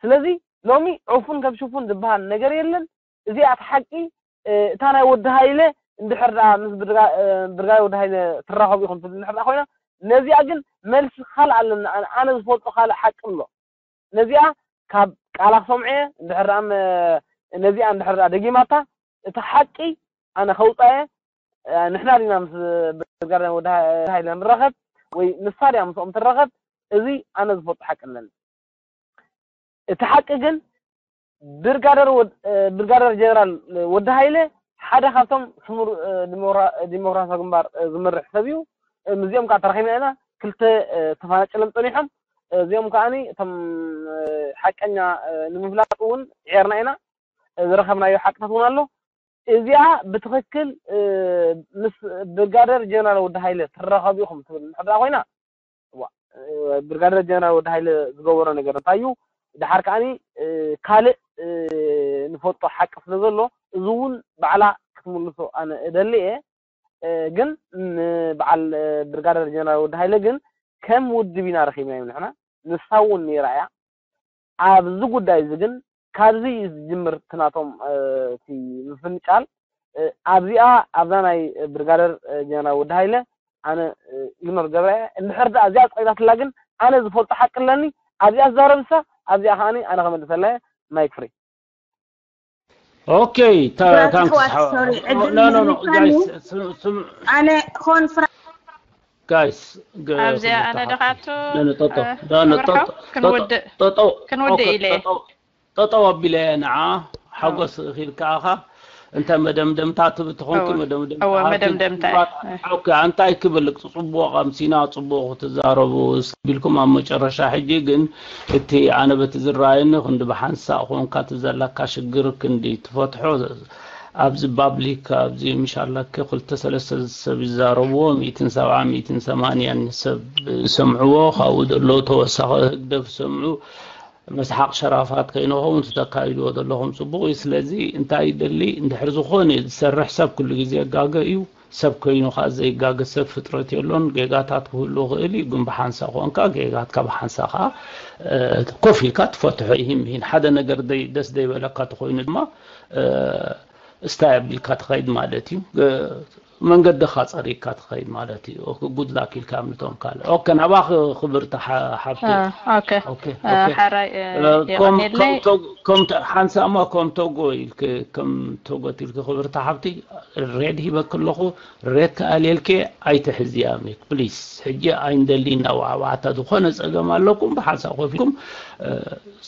ስለዚ ሎሚ ዑፉን ከብሽፉን ዝበሃል ነገር የለን። እዚኣ እቲ ሓቂ እታ ናይ ወዲ ሃይለ እንድሕር ደኣ ምስ ብርጋይ ወዲ ሃይለ ትራኸቡ ኢኹም ትብል እንድሕር ደኣ ኮይና ነዚኣ ግን መልሲ ካልእ ኣለና። ኣነ ዝፈልጦ ካልእ ሓቂ ኣሎ። ነዚኣ ካብ ቃላ ክሰምዖ እየ። እንድሕር ደኣ ነዚኣ እንድሕር ደኣ ደጊማታ እቲ ሓቂ ኣነ ከውፃ እየ። ንሕና ዲና ምስ ብርጋዴር ወዲ ሃይለ ንራኸብ ወይ ንሳ ድያ ምስኦም ትራኸብ? እዚ ኣነ ዝፈልጦ ሓቂ ኣለኒ። እቲ ሓቂ ግን ብርጋደር ወድ- እ፣ ብርጋደር ጀነራል ወዲ ሃይለ ሓደ ካብቶም ስሙር እ፣ ዲሞክራ- ዲሞክራሲያዊ ግንባር እ፣ ዝመርሕ ሰብ እዩ። እ፣ ምስዚኦም ከዓ ተራኺብና ኢና። ክልተ እ፣ ተፈናጭሎም ፀኒሖም። እ፣ እዚኦም ከዓኒ እቶም እ፣ ሓቀኛ እ፣ ንምፍላጥ እውን ዒርና ኢና። እ፣ ዝረኸብናዮ ሓቅታት እውን ኣሎ። እዚኣ ብትኽክል እ፣ ምስ ብርጋደር ጀነራል ወዲ ሃይለ ትራኸቡ ኢኹም ትብል እንድሕር ኮይና እዋ፣ እ፣ ብርጋደር ጀነራል ወዲ ሃይለ ዝገበሮ ነገር እንታይ እዩ? ድሓር ከዓኒ እ፣ ካልእ እ፣ ንፈልጦ ሓቂ ስለ ዘሎ እዚ እውን ባዕላ ክትምልሶ ኣነ እደሊ እየ። እ፣ ግን ንበዓል እ፣ ብርጋደር ጀነራል ወዲ ሃይለ ግን ከም ውድብ ኢና ረኺብናዮም ንሕና። ንሳ እውን ነይራ እያ። ኣብዚ ጉዳይ እዚ ግን ካብዚ እዩ ዝጅምር እቲ ናቶም እ፣ እቲ ምፍንጫል። እ፣ ኣብዚኣ ኣብዛ ናይ ብርጋደር እ፣ ጀነራል ወዲ ሃይለ ኣነ እ፣ ኢግኖር ገብረ እየ። እንድሕር ደኣ እዚኣ ፀቂጣትላ ግን ኣነ ዝፈልጦ ሓቂ ኣለኒ። ኣብዚኣ ዝዛረብ ንሳ ኣብዚኣ ከዓኒ ኣነ ከመልሰላ እየ። ማይክ ፍሪ። ኦኬ ታንክስ። ኣነ ኮንፍራ ጋይስ ኣብዚኣ ኣነ ደኻቱ መርሖ ክንውድእ ክንውድእ ኢለ ጠጠው ኣቢለ ንዓ ሓጎስ እኺል ከኣኻ እንተ መደምደምታ ትብል ተኾንኪ መደምደምታ መደምደምታ እንታይ ክብል ጽቡቕ ኣምሲና ጽቡቕ ክትዛረቡ ቢልኩም ኣብ መጨረሻ ሕጂ ግን እቲ ኣነ በቲ ዝረኣየኒ ክንዲ ብሓንሳእ ኮንካ እቲ ዘለካ ሽግር ክንዲ ትፈትሖ ኣብዚ ፓብሊክ ኣብዚ ምሻላከ ክልተ ሰለስተ ሰብ ይዛረብዎ ሚእትን ሰብዓ ሚእትን ሰማንያን ሰብ ይሰምዕዎ ካብኡ ዘሎ ተወሳኺ ህግደፍ ዝሰምዑ መስሓቕ ሸራፋት ከይንኸውን፣ እቲ ተካይድዎ ዘለኹም ጽቡቕ እዩ። ስለዚ እንታይ ይደሊ፣ እንድሕር ዝኾነ ዝሰርሕ ሰብ ኩሉ ግዜ ይጋገ እዩ። ሰብ ኮይኑ ኸኣ ዘይጋገ ሰብ ፍጥረት የሎን። ጌጋታት ክህሉ ይኽእል እዩ፣ ግን ብሓንሳ ኮንካ ጌጋትካ ብሓንሳ ኸኣ፣ እ፣ ኮፍ ኢልካ ትፈትሖ እዩ። ይህን ሓደ ነገር ደይ-፣ ደስ ዘይበለካ ተኾይኑ ድማ፣ እ፣ ስታይ ኣቢልካ ትኸይድ ማለት እዩ። እ፣ መንገድኻ ጸሪግካ ትኸይድ ማለት እዩ። ኦኬ፣ ጉድ ላክ ኢልካ ኣብ ንቶም ካልእ። ኦኬ፣ ናባኺ ክብርቲ ሓ-፣ ሓብቲ። እ፣ ኦኬ። ኦኬ፣ እ፣ ኦኬ። ሓራይ፣ እ፣ እ፣ ከም፣ የቐኔለይ። ከም ተግ-፣ ከም ተ-፣ ሓንሳእ እሞ ከም ተጎ ኢልክ፣ ከም ተጎት ኢልክ ክብርቲ ሓብቲ፣ ሬድ ሂበክ ኣለኹ፣ ሬድ ከኣልየልክ ኣይትሕዝያ ሚክ፣ ፕሊስ። ሕጂ ኣይንደሊ እናዋዕዋዕታ ዝኾነ ጸገም ኣለኩም፣ ብሓንሳእ ኮፍ ኢልኩም፣ እ፣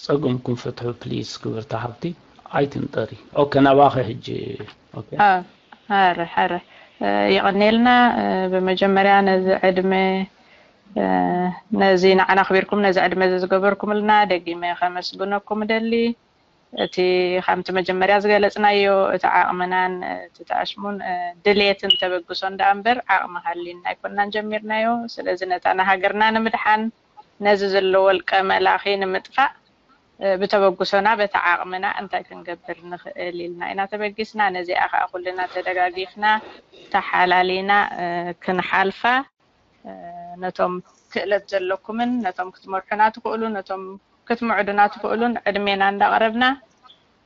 ጸገምኩም ፍትሑ፣ ፕሊስ፣ ክብርቲ ሓብቲ፣ ኣይትንጠሪ። ኦኬ፣ ናባኺ ሕጂ። ኦኬ። አ፣ ሓረ፣ ሓረ። እ፣ የቐኔልና፣ እ፣ ብመጀመርያ ነዚ ዕድመ፣ እ፣ ነዚ ንዓና ኣኽቢርኩም ነዚ ዕድመ እዚ ዝገበርኩምልና ደጊመ ከመስግነኩም እደሊ። እቲ ከምቲ መጀመርያ ዝገለጽናዮ፣ እቲ ዓቕምናን፣ እቲ ተኣሽሙን፣ እ፣ ድሌትን ተበግሶን ደኣ እምበር፣ ዓቕሚ ሃልዩና ኣይኮንናን ጀሚርናዮ። ስለዚ ነታ ንሃገርና ንምድሓን፣ ነዚ ዘሎ ወልቀ መላኺ ንምጥፋእ፣ እ፣ ብተበግሶና፣ በቲ ዓቕምና እንታይ ክንገብር ንኽእል ኢልና ኢና ተበጊስና። ነዚኣ ኸኣ ኩልና ተደጋጊፍና፣ ተሓላሊና፣ እ፣ ክንሓልፋ፣ እ፣ ነቶም ክእለት ዘለኩምን፣ ነቶም ክትመርሑና ትኽእሉ፣ ነቶም ክትምዕዱና ትኽእሉን ዕድሜና እንዳቕረብና፣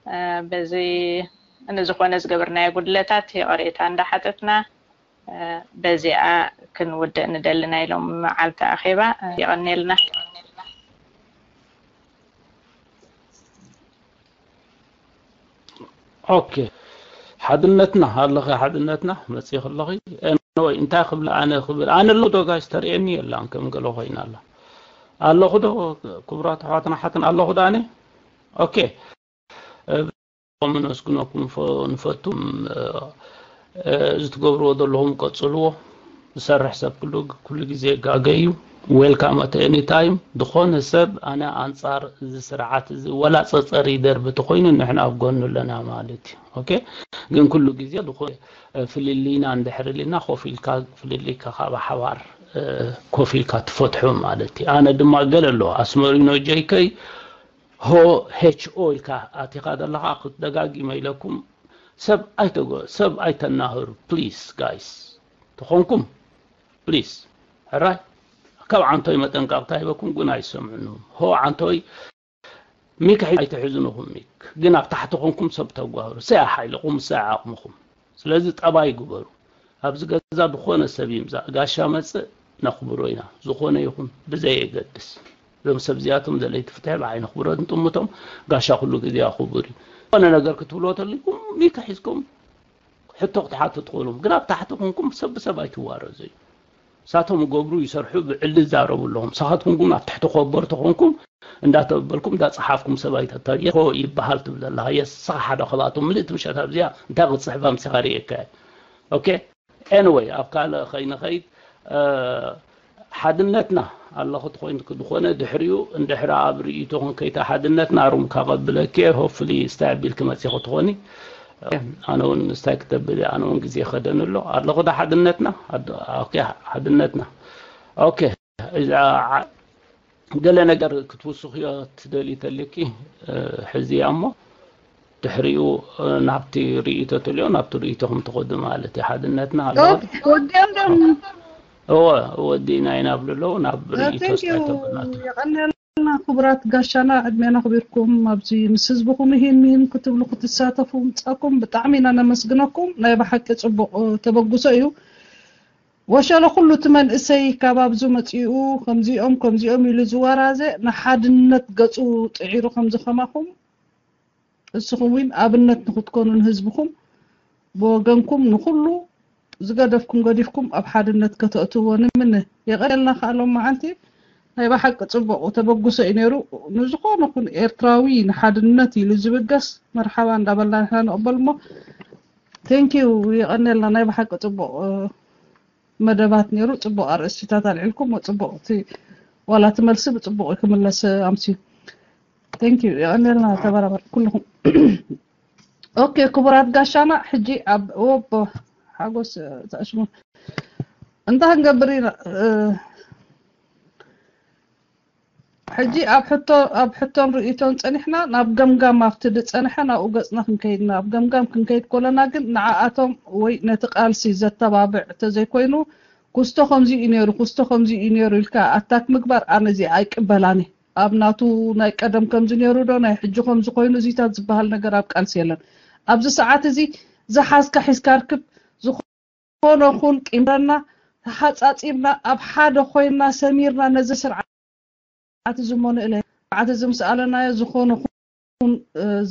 እ፣ በዚ ንዝኾነ ዝገበርናዮ ጉድለታት ይቕሬታ እንዳሓተትና፣ እ፣ በዚኣ ክንውድእ ንደሊ ናይ ሎም መዓልቲ ኣኼባ። እ፣ የቐኔልና። ኦኬ፣ ሓድነትና ኣለኺ፣ ሓድነትና መጺኺ ኣለኺ። ኤንወይ፣ እንታይ ክብል ኣነ ክብል፣ ኣነ ኣለኹ ዶ ጋይስ? ተርእየኒ የላን፣ ከም ገለ ኮይና ኣላ። ኣለኹ ዶ ክቡራት ኣሕዋትና ሓትን፣ ኣለኹ ዶ ኣነ? ኦኬ፣ እ፣ ነመስግነኩም ንፈ-፣ ንፈቱ። እ፣ እ፣ እዚ ትገብርዎ ዘለኹም ቀጽልዎ። ዝሰርሕ ሰብ ኩሉ፣ ኩሉ ግዜ ጋገ እዩ። ዌልካም ኣት ኤኒ ታይም። ዝኾነ ሰብ ኣነ ኣንጻር እዚ ስርዓት እዚ ወላ ጸጸር ይደርቢ ተኾይኑ ንሕና ኣብ ጎኑ ኣለና ማለት እዩ። ኦኬ? ግን ኩሉ ግዜ ዝኾነ፣ እ፣ ፍልልይና እንድሕር ኢልና ኮፍ ኢልካ ፍልልይካ ካብ ሓባር፣ እ፣ ኮፍ ኢልካ ትፈትሖ ማለት እዩ። ኣነ ድማ ገለ ኣለዎ ኣስመሪኖ ጀይከይ ሆ ኤች ኦ ኢልካ ኣቲኻ ዘለኻ ክትደጋጊመ ኢለኩም ሰብ ኣይተጎ-፣ ሰብ ኣይተናህሩ ፕሊስ ጋይስ። ተኾንኩም ፕሊስ። ሕራይ ካብ ዓንቶይ መጠንቀቕታ ሂበኩም ግን ኣይሰምዕኑ። ሆ ዓንቶይ ሚክ ሒ-፣ ኣይትሕዝንኹም ሚክ። ግን ኣብ ታሕቲ ኮንኩም ሰብ ተጓህሩ። ሰያ ሓይልኹም፣ ሰያ ዓቕምኹም። ስለዚ ጠባይ ግበሩ። ኣብዚ ገዛ ዝኾነ ሰብ ይምጻእ፣ ጋሻ መጽእ ነኽብሮ ኢና። ዝኾነ ይኹን ብዘየገድስ። እዞም ሰብ እዚኣቶም ደለይቲ ፍትሒ ብዓይኒ ክብረት ንጥምቶም፣ ጋሻ ኩሉ ግዜ ክቡር እዩ። ዝኾነ ነገር ክትብልዎ ተልይኩም፣ ሚክ ሒዝኩም ሕቶ ክትሓቱ ትኽእሉ። ግን ኣብ ታሕቲ ኮንኩም ሰብ ብሰብ ኣይትዋረዙ እዩ። ሳቶም ይገብሩ ይሰርሑ፣ ብዕሊ ይዛረቡ ኣለኹም። ንስኻትኩም ግን ኣብ ትሕቲ ኮበር ተኾንኩም፣ እንዳተበልኩም፣ እንዳጸሓፍኩም ሰብ ኣይተታየ፣ ሆ ይበሃል ትብል ኣለኻ። የስኻ ሓደ ካብኣቶም ምልእቲ ምሸት ኣብዚኣ እንታይ ክትጽሕፍ ኣምሲኻ ርእየካ እየ። ኦኬ? ኤንወይ፣ ኣብ ካልእ ከይንኸይድ፣ እ፣ ሓድነትና ኣለኹ ትኾይን ክድኾነ ድሕሪኡ እንድሕር ኣብ ርእይቶ ክንከይታ ሓድነትና ሩም ካቐብለኪ፣ ሆፍሊ ስታይ ኣቢልኪ መጺኹ ትኾኒ። ኣነ እውን ስታይ ክተብል፣ ኣነ እውን ግዜ ከደኒ ኣሎ። ኣለኹ ዳ ሓድነትና? ኣዶ-፣ ኦኬ፣ ሓድነትና። ኦኬ፣ እዛ ዓ-፣ ገለ ነገር ክትውስኽዮ ትደሊ ተልኪ፣ እ፣ ሕዝያ እሞ ድሕሪኡ፣ እ፣ ናብቲ ርእይቶ ተልዮ፣ ናብቲ ርእይቶኹም ትኸዱ ማለት እዩ። ሓድነትና ኣለኹ። ኦኬ፣ ወዲኦም ዶ? እወ፣ ወዲእና ኢና ብሉ ኣለዉ። ናብ እ፣ ርእይቶ ቴንክ ዩ። ስታይ ተበልናቶ። የቐንየልና ክቡራት ጋሻና፣ ዕድሜና ኣኽቢርኩም ኣብዚ ምስ ህዝብኹም ይሂን ሚሂን ክትብሉ ክትሳተፉ ምጻኩም ብጣዕሚ ኢና ነመስግነኩም። ናይ ብሓቂ ጽቡቕ፣ እ፣ ተበግሶ እዩ። ወሸለ ኩሉ እቲ መንእሰይ ካብ ኣብዚ መጺኡ ከምዚኦም ከምዚኦም ኢሉ ዝወራዘ ንሓድነት ገጹ ጥዒሩ ከምዚ ከማኹም እስኹም እውን ኣብነት ንክትኮኑ ንህዝብኹም ብወገንኩም ንኩሉ ዝገደፍኩም ገዲፍኩም ኣብ ሓድነት ከተእትዎ ንምነ። የቐንየልና ከኣ ሎም መዓንቲ ናይ ብሓቂ ጽቡቕ ተበግሶ እዩ ነይሩ። ንዝኾነ ኩን ኤርትራዊ ንሓድነት ኢሉ ዝብገስ መርሓባ እንዳበልና ንሕና ንቕበል እሞ ቴንኪዩ። የቐንየልና ናይ ብሓቂ ጽቡቕ መደባት ነይሩ። ጽቡቕ ኣርእስቲታት ኣልዒልኩም፣ ጽቡቕ እቲ ዋላ እቲ መልሲ ብጽቡቕ እዩ ክምለስ ኣምስዩ። ቴንክ ዩ። የቐንየልና ተበራበር ኩልኹም። ኦኬ ክቡራት ጋሻና፣ ሕጂ ኣብ ወቦ ሓጎስ ተኣሽሙ እንታይ ክንገብር ኢና? እ፣ ሕጂ ኣብ ሕቶ ኣብ ሕቶን ርእይቶን ጸኒሕና ናብ ገምጋም ኣብቲ ዝጸንሐ ናብኡ ገጽና ክንከይድና ኣብ ገምጋም ክንከይድ ኮለና ግን ንዓኣቶም ወይ ነቲ ቃልሲ ዘተባብዕ እንተዘይኮይኑ ኩስቶ ከምዚ እዩ ነይሩ ኩስቶ ከምዚ እዩ ነይሩ ኢልካ ኣታክ ምግባር ኣነ እዚ ኣይቅበላኒ ኣብ ናቱ ናይ ቀደም ከምዚ ነይሩ ዶ ናይ ሕጂ ከምዚ ኮይኑ እዚታት ዝበሃል ነገር ኣብ ቃልሲ የለን ኣብዚ ሰዓት እዚ ዝሓዝካ ሒዝካ ርክብ ዝኾነ ኹን ቂምረና ተሓጻጺብና ኣብ ሓደ ኮይና ሰሚርና ነዚ ስርዓት እዚ እሞ ንእለ ስርዓት እዚ ምስ ኣለናዮ ዝኾነ ኹን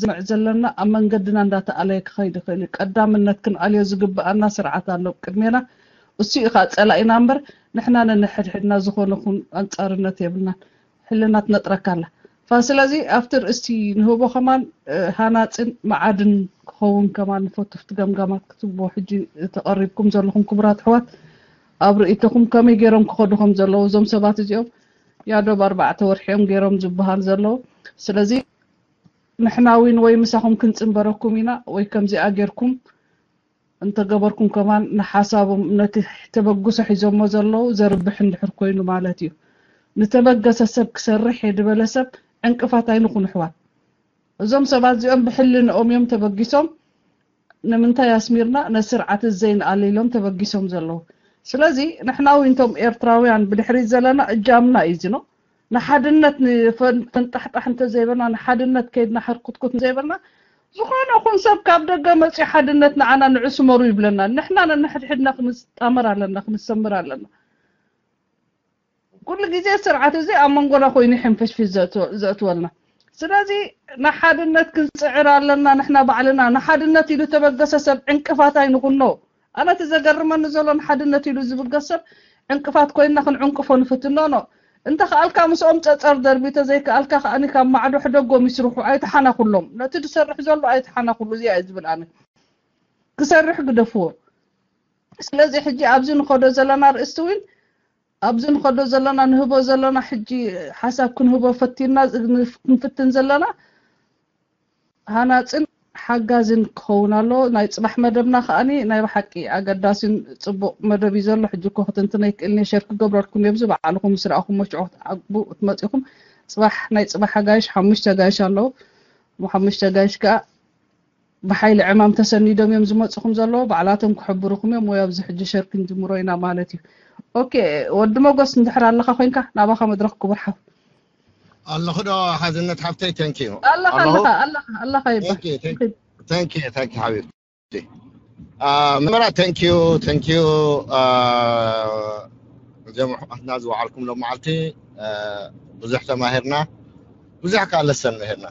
ዝምዕ ዘለና ኣብ መንገድና እንዳተኣለየ ክኸይድ ይኽእል እዩ ቀዳምነት ክንኣልዮ ዝግብኣና ስርዓት ኣሎ ቅድሜና እሱ እዩ ከዓ ፀላኢና እምበር ንሕና ነንሕድሕድና ዝኾነ ኹን ኣንፃርነት የብልናን ሕልና ትነጥረካ ኣላ ስለዚ ኣብቲ ርእስቲ ንህቦ ከማን ሃናፅን መዓድን ክኸውን ከማን ንፈቱ ፍቲ ገምጋማት ክትቦ ሕጂ ተቐሪብኩም ዘለኹም ክቡራት ኣሕዋት ኣብ ርእይቶኹም ከመይ ገይሮም ክኸዱ ከም ዘለዉ እዞም ሰባት እዚኦም ያዶብ ኣርባዕተ ወርሒ እዮም ገይሮም ዝበሃል ዘለዉ ስለዚ ንሕና ዊን ወይ ምሳኹም ክንፅንበረኩም ኢና ወይ ከምዚኣ ጌርኩም እንተገበርኩም ከማን ንሓሳቦም ነቲ ተበግሶ ሒዞሞ ዘለዉ ዘርብሕ እንድሕር ኮይኑ ማለት እዩ ንተበገሰ ሰብ ክሰርሕ የድበለ ሰብ ዕንቅፋት ኣይንኹን ኣሕዋት እዞም ሰባት እዚኦም ብሕልንኦም እዮም ተበጊሶም ንምንታይ ኣስሚርና ነስርዓት ዘይንኣለ ኢሎም ተበጊሶም ዘለዉ ስለዚ ንሕና ዊንቶም ኤርትራውያን ብድሕሪት ዘለና እጃምና እዩ ዝኖ ንሓድነት ፈንጣሕጣሕ እንተዘይበልና ንሓድነት ከይድና ሕርኩትኩት ዘይበልና ዝኾነ ኹን ሰብ ካብ ደገ መፅኡ ሓድነት ንዓና ንዑ ስመሩ ይብለና ንሕና ነንሕድሕድና ክንጣመር ኣለና ክንሰምር ኣለና ኩሉ ግዜ ስርዓት እዚ ኣብ መንጎና ኮይኑ ሕንፍሽፍሽ ዘእትወልና ስለዚ ንሓድነት ክንፅዕር ኣለና ንሕና ባዕልና ንሓድነት ኢሉ ተበገሰ ሰብ ዕንቅፋት ኣይንኹኖ ኣነ እቲ ዘገርመኒ ዘሎ ንሓድነት ኢሉ ዝብገስ ሰብ ዕንቅፋት ኮይንና ክንዕንቅፎ ንፍትኖ ኖ እንተ ከኣልካ ምስኦም ፀፀር ደርቢ ተዘይከኣልካ ከኣኒ ካብ ማዕዶ ሕደጎም ይስርሑ ኣይተሓናኩሎም ነቲ ዝሰርሕ ዘሎ ኣይተሓናኩሉ እዚኣ እዩ ዝብል ኣነ ክሰርሕ ግደፍዎ ስለዚ ሕጂ ኣብዚ ንኸዶ ዘለና ርእስቲ እውን ኣብዚ ንኸዶ ዘለና ንህቦ ዘለና ሕጂ ሓሳብ ክንህቦ ፈቲና ክንፍትን ዘለና ሃናፅን ሓጋዝን ክኸውን ኣለዎ ናይ ፅባሕ መደብና ከዓኒ ናይ ብሓቂ ኣገዳሲን ፅቡቕ መደብ እዩ ዘሎ ሕጂ እኮ ክትንትነ ይክእልኒ ሸር ክገብረልኩም እየ ብዚ ባዕልኹም ምስ ረኣኹም መሽዑ ክትዓግቡ ክትመፂኹም ፅባሕ ናይ ፅባሕ ኣጋይሽ ሓሙሽተ ኣጋይሽ ኣለዉ ሓሙሽተ ኣጋይሽ ከዓ ብሓይሊ ዕማም ተሰኒዶም እዮም ዝመፁኹም ዘለዉ ባዕላቶም ክሕብሩኹም እዮም ወይ ኣብዚ ሕጂ ሸር ክንጅምሮ ኢና ማለት እዩ ኦኬ ወዲ መጎስ እንድሕር ኣለኻ ኮይንካ ናባኻ መድረኽ ክቡር ሓው ኣለኹ ዶ ሓዝነት ሓፍተይ ተንኪ ኣለኻ ኣለኻ ኣለኻ ኣለኻ ይባ ተንኪ ተንኪ ሓቢብቲ መጀመርያ ተንኪዩ ተንኪዩ እዞም ኣሕዋትና ዝወዓልኩም ሎም መዓልቲ ብዙሕ ተማሂርና ብዙሕ ከዓ ለሰን መሂርና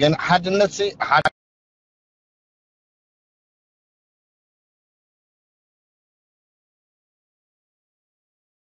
ግን ሓድነት ሓደ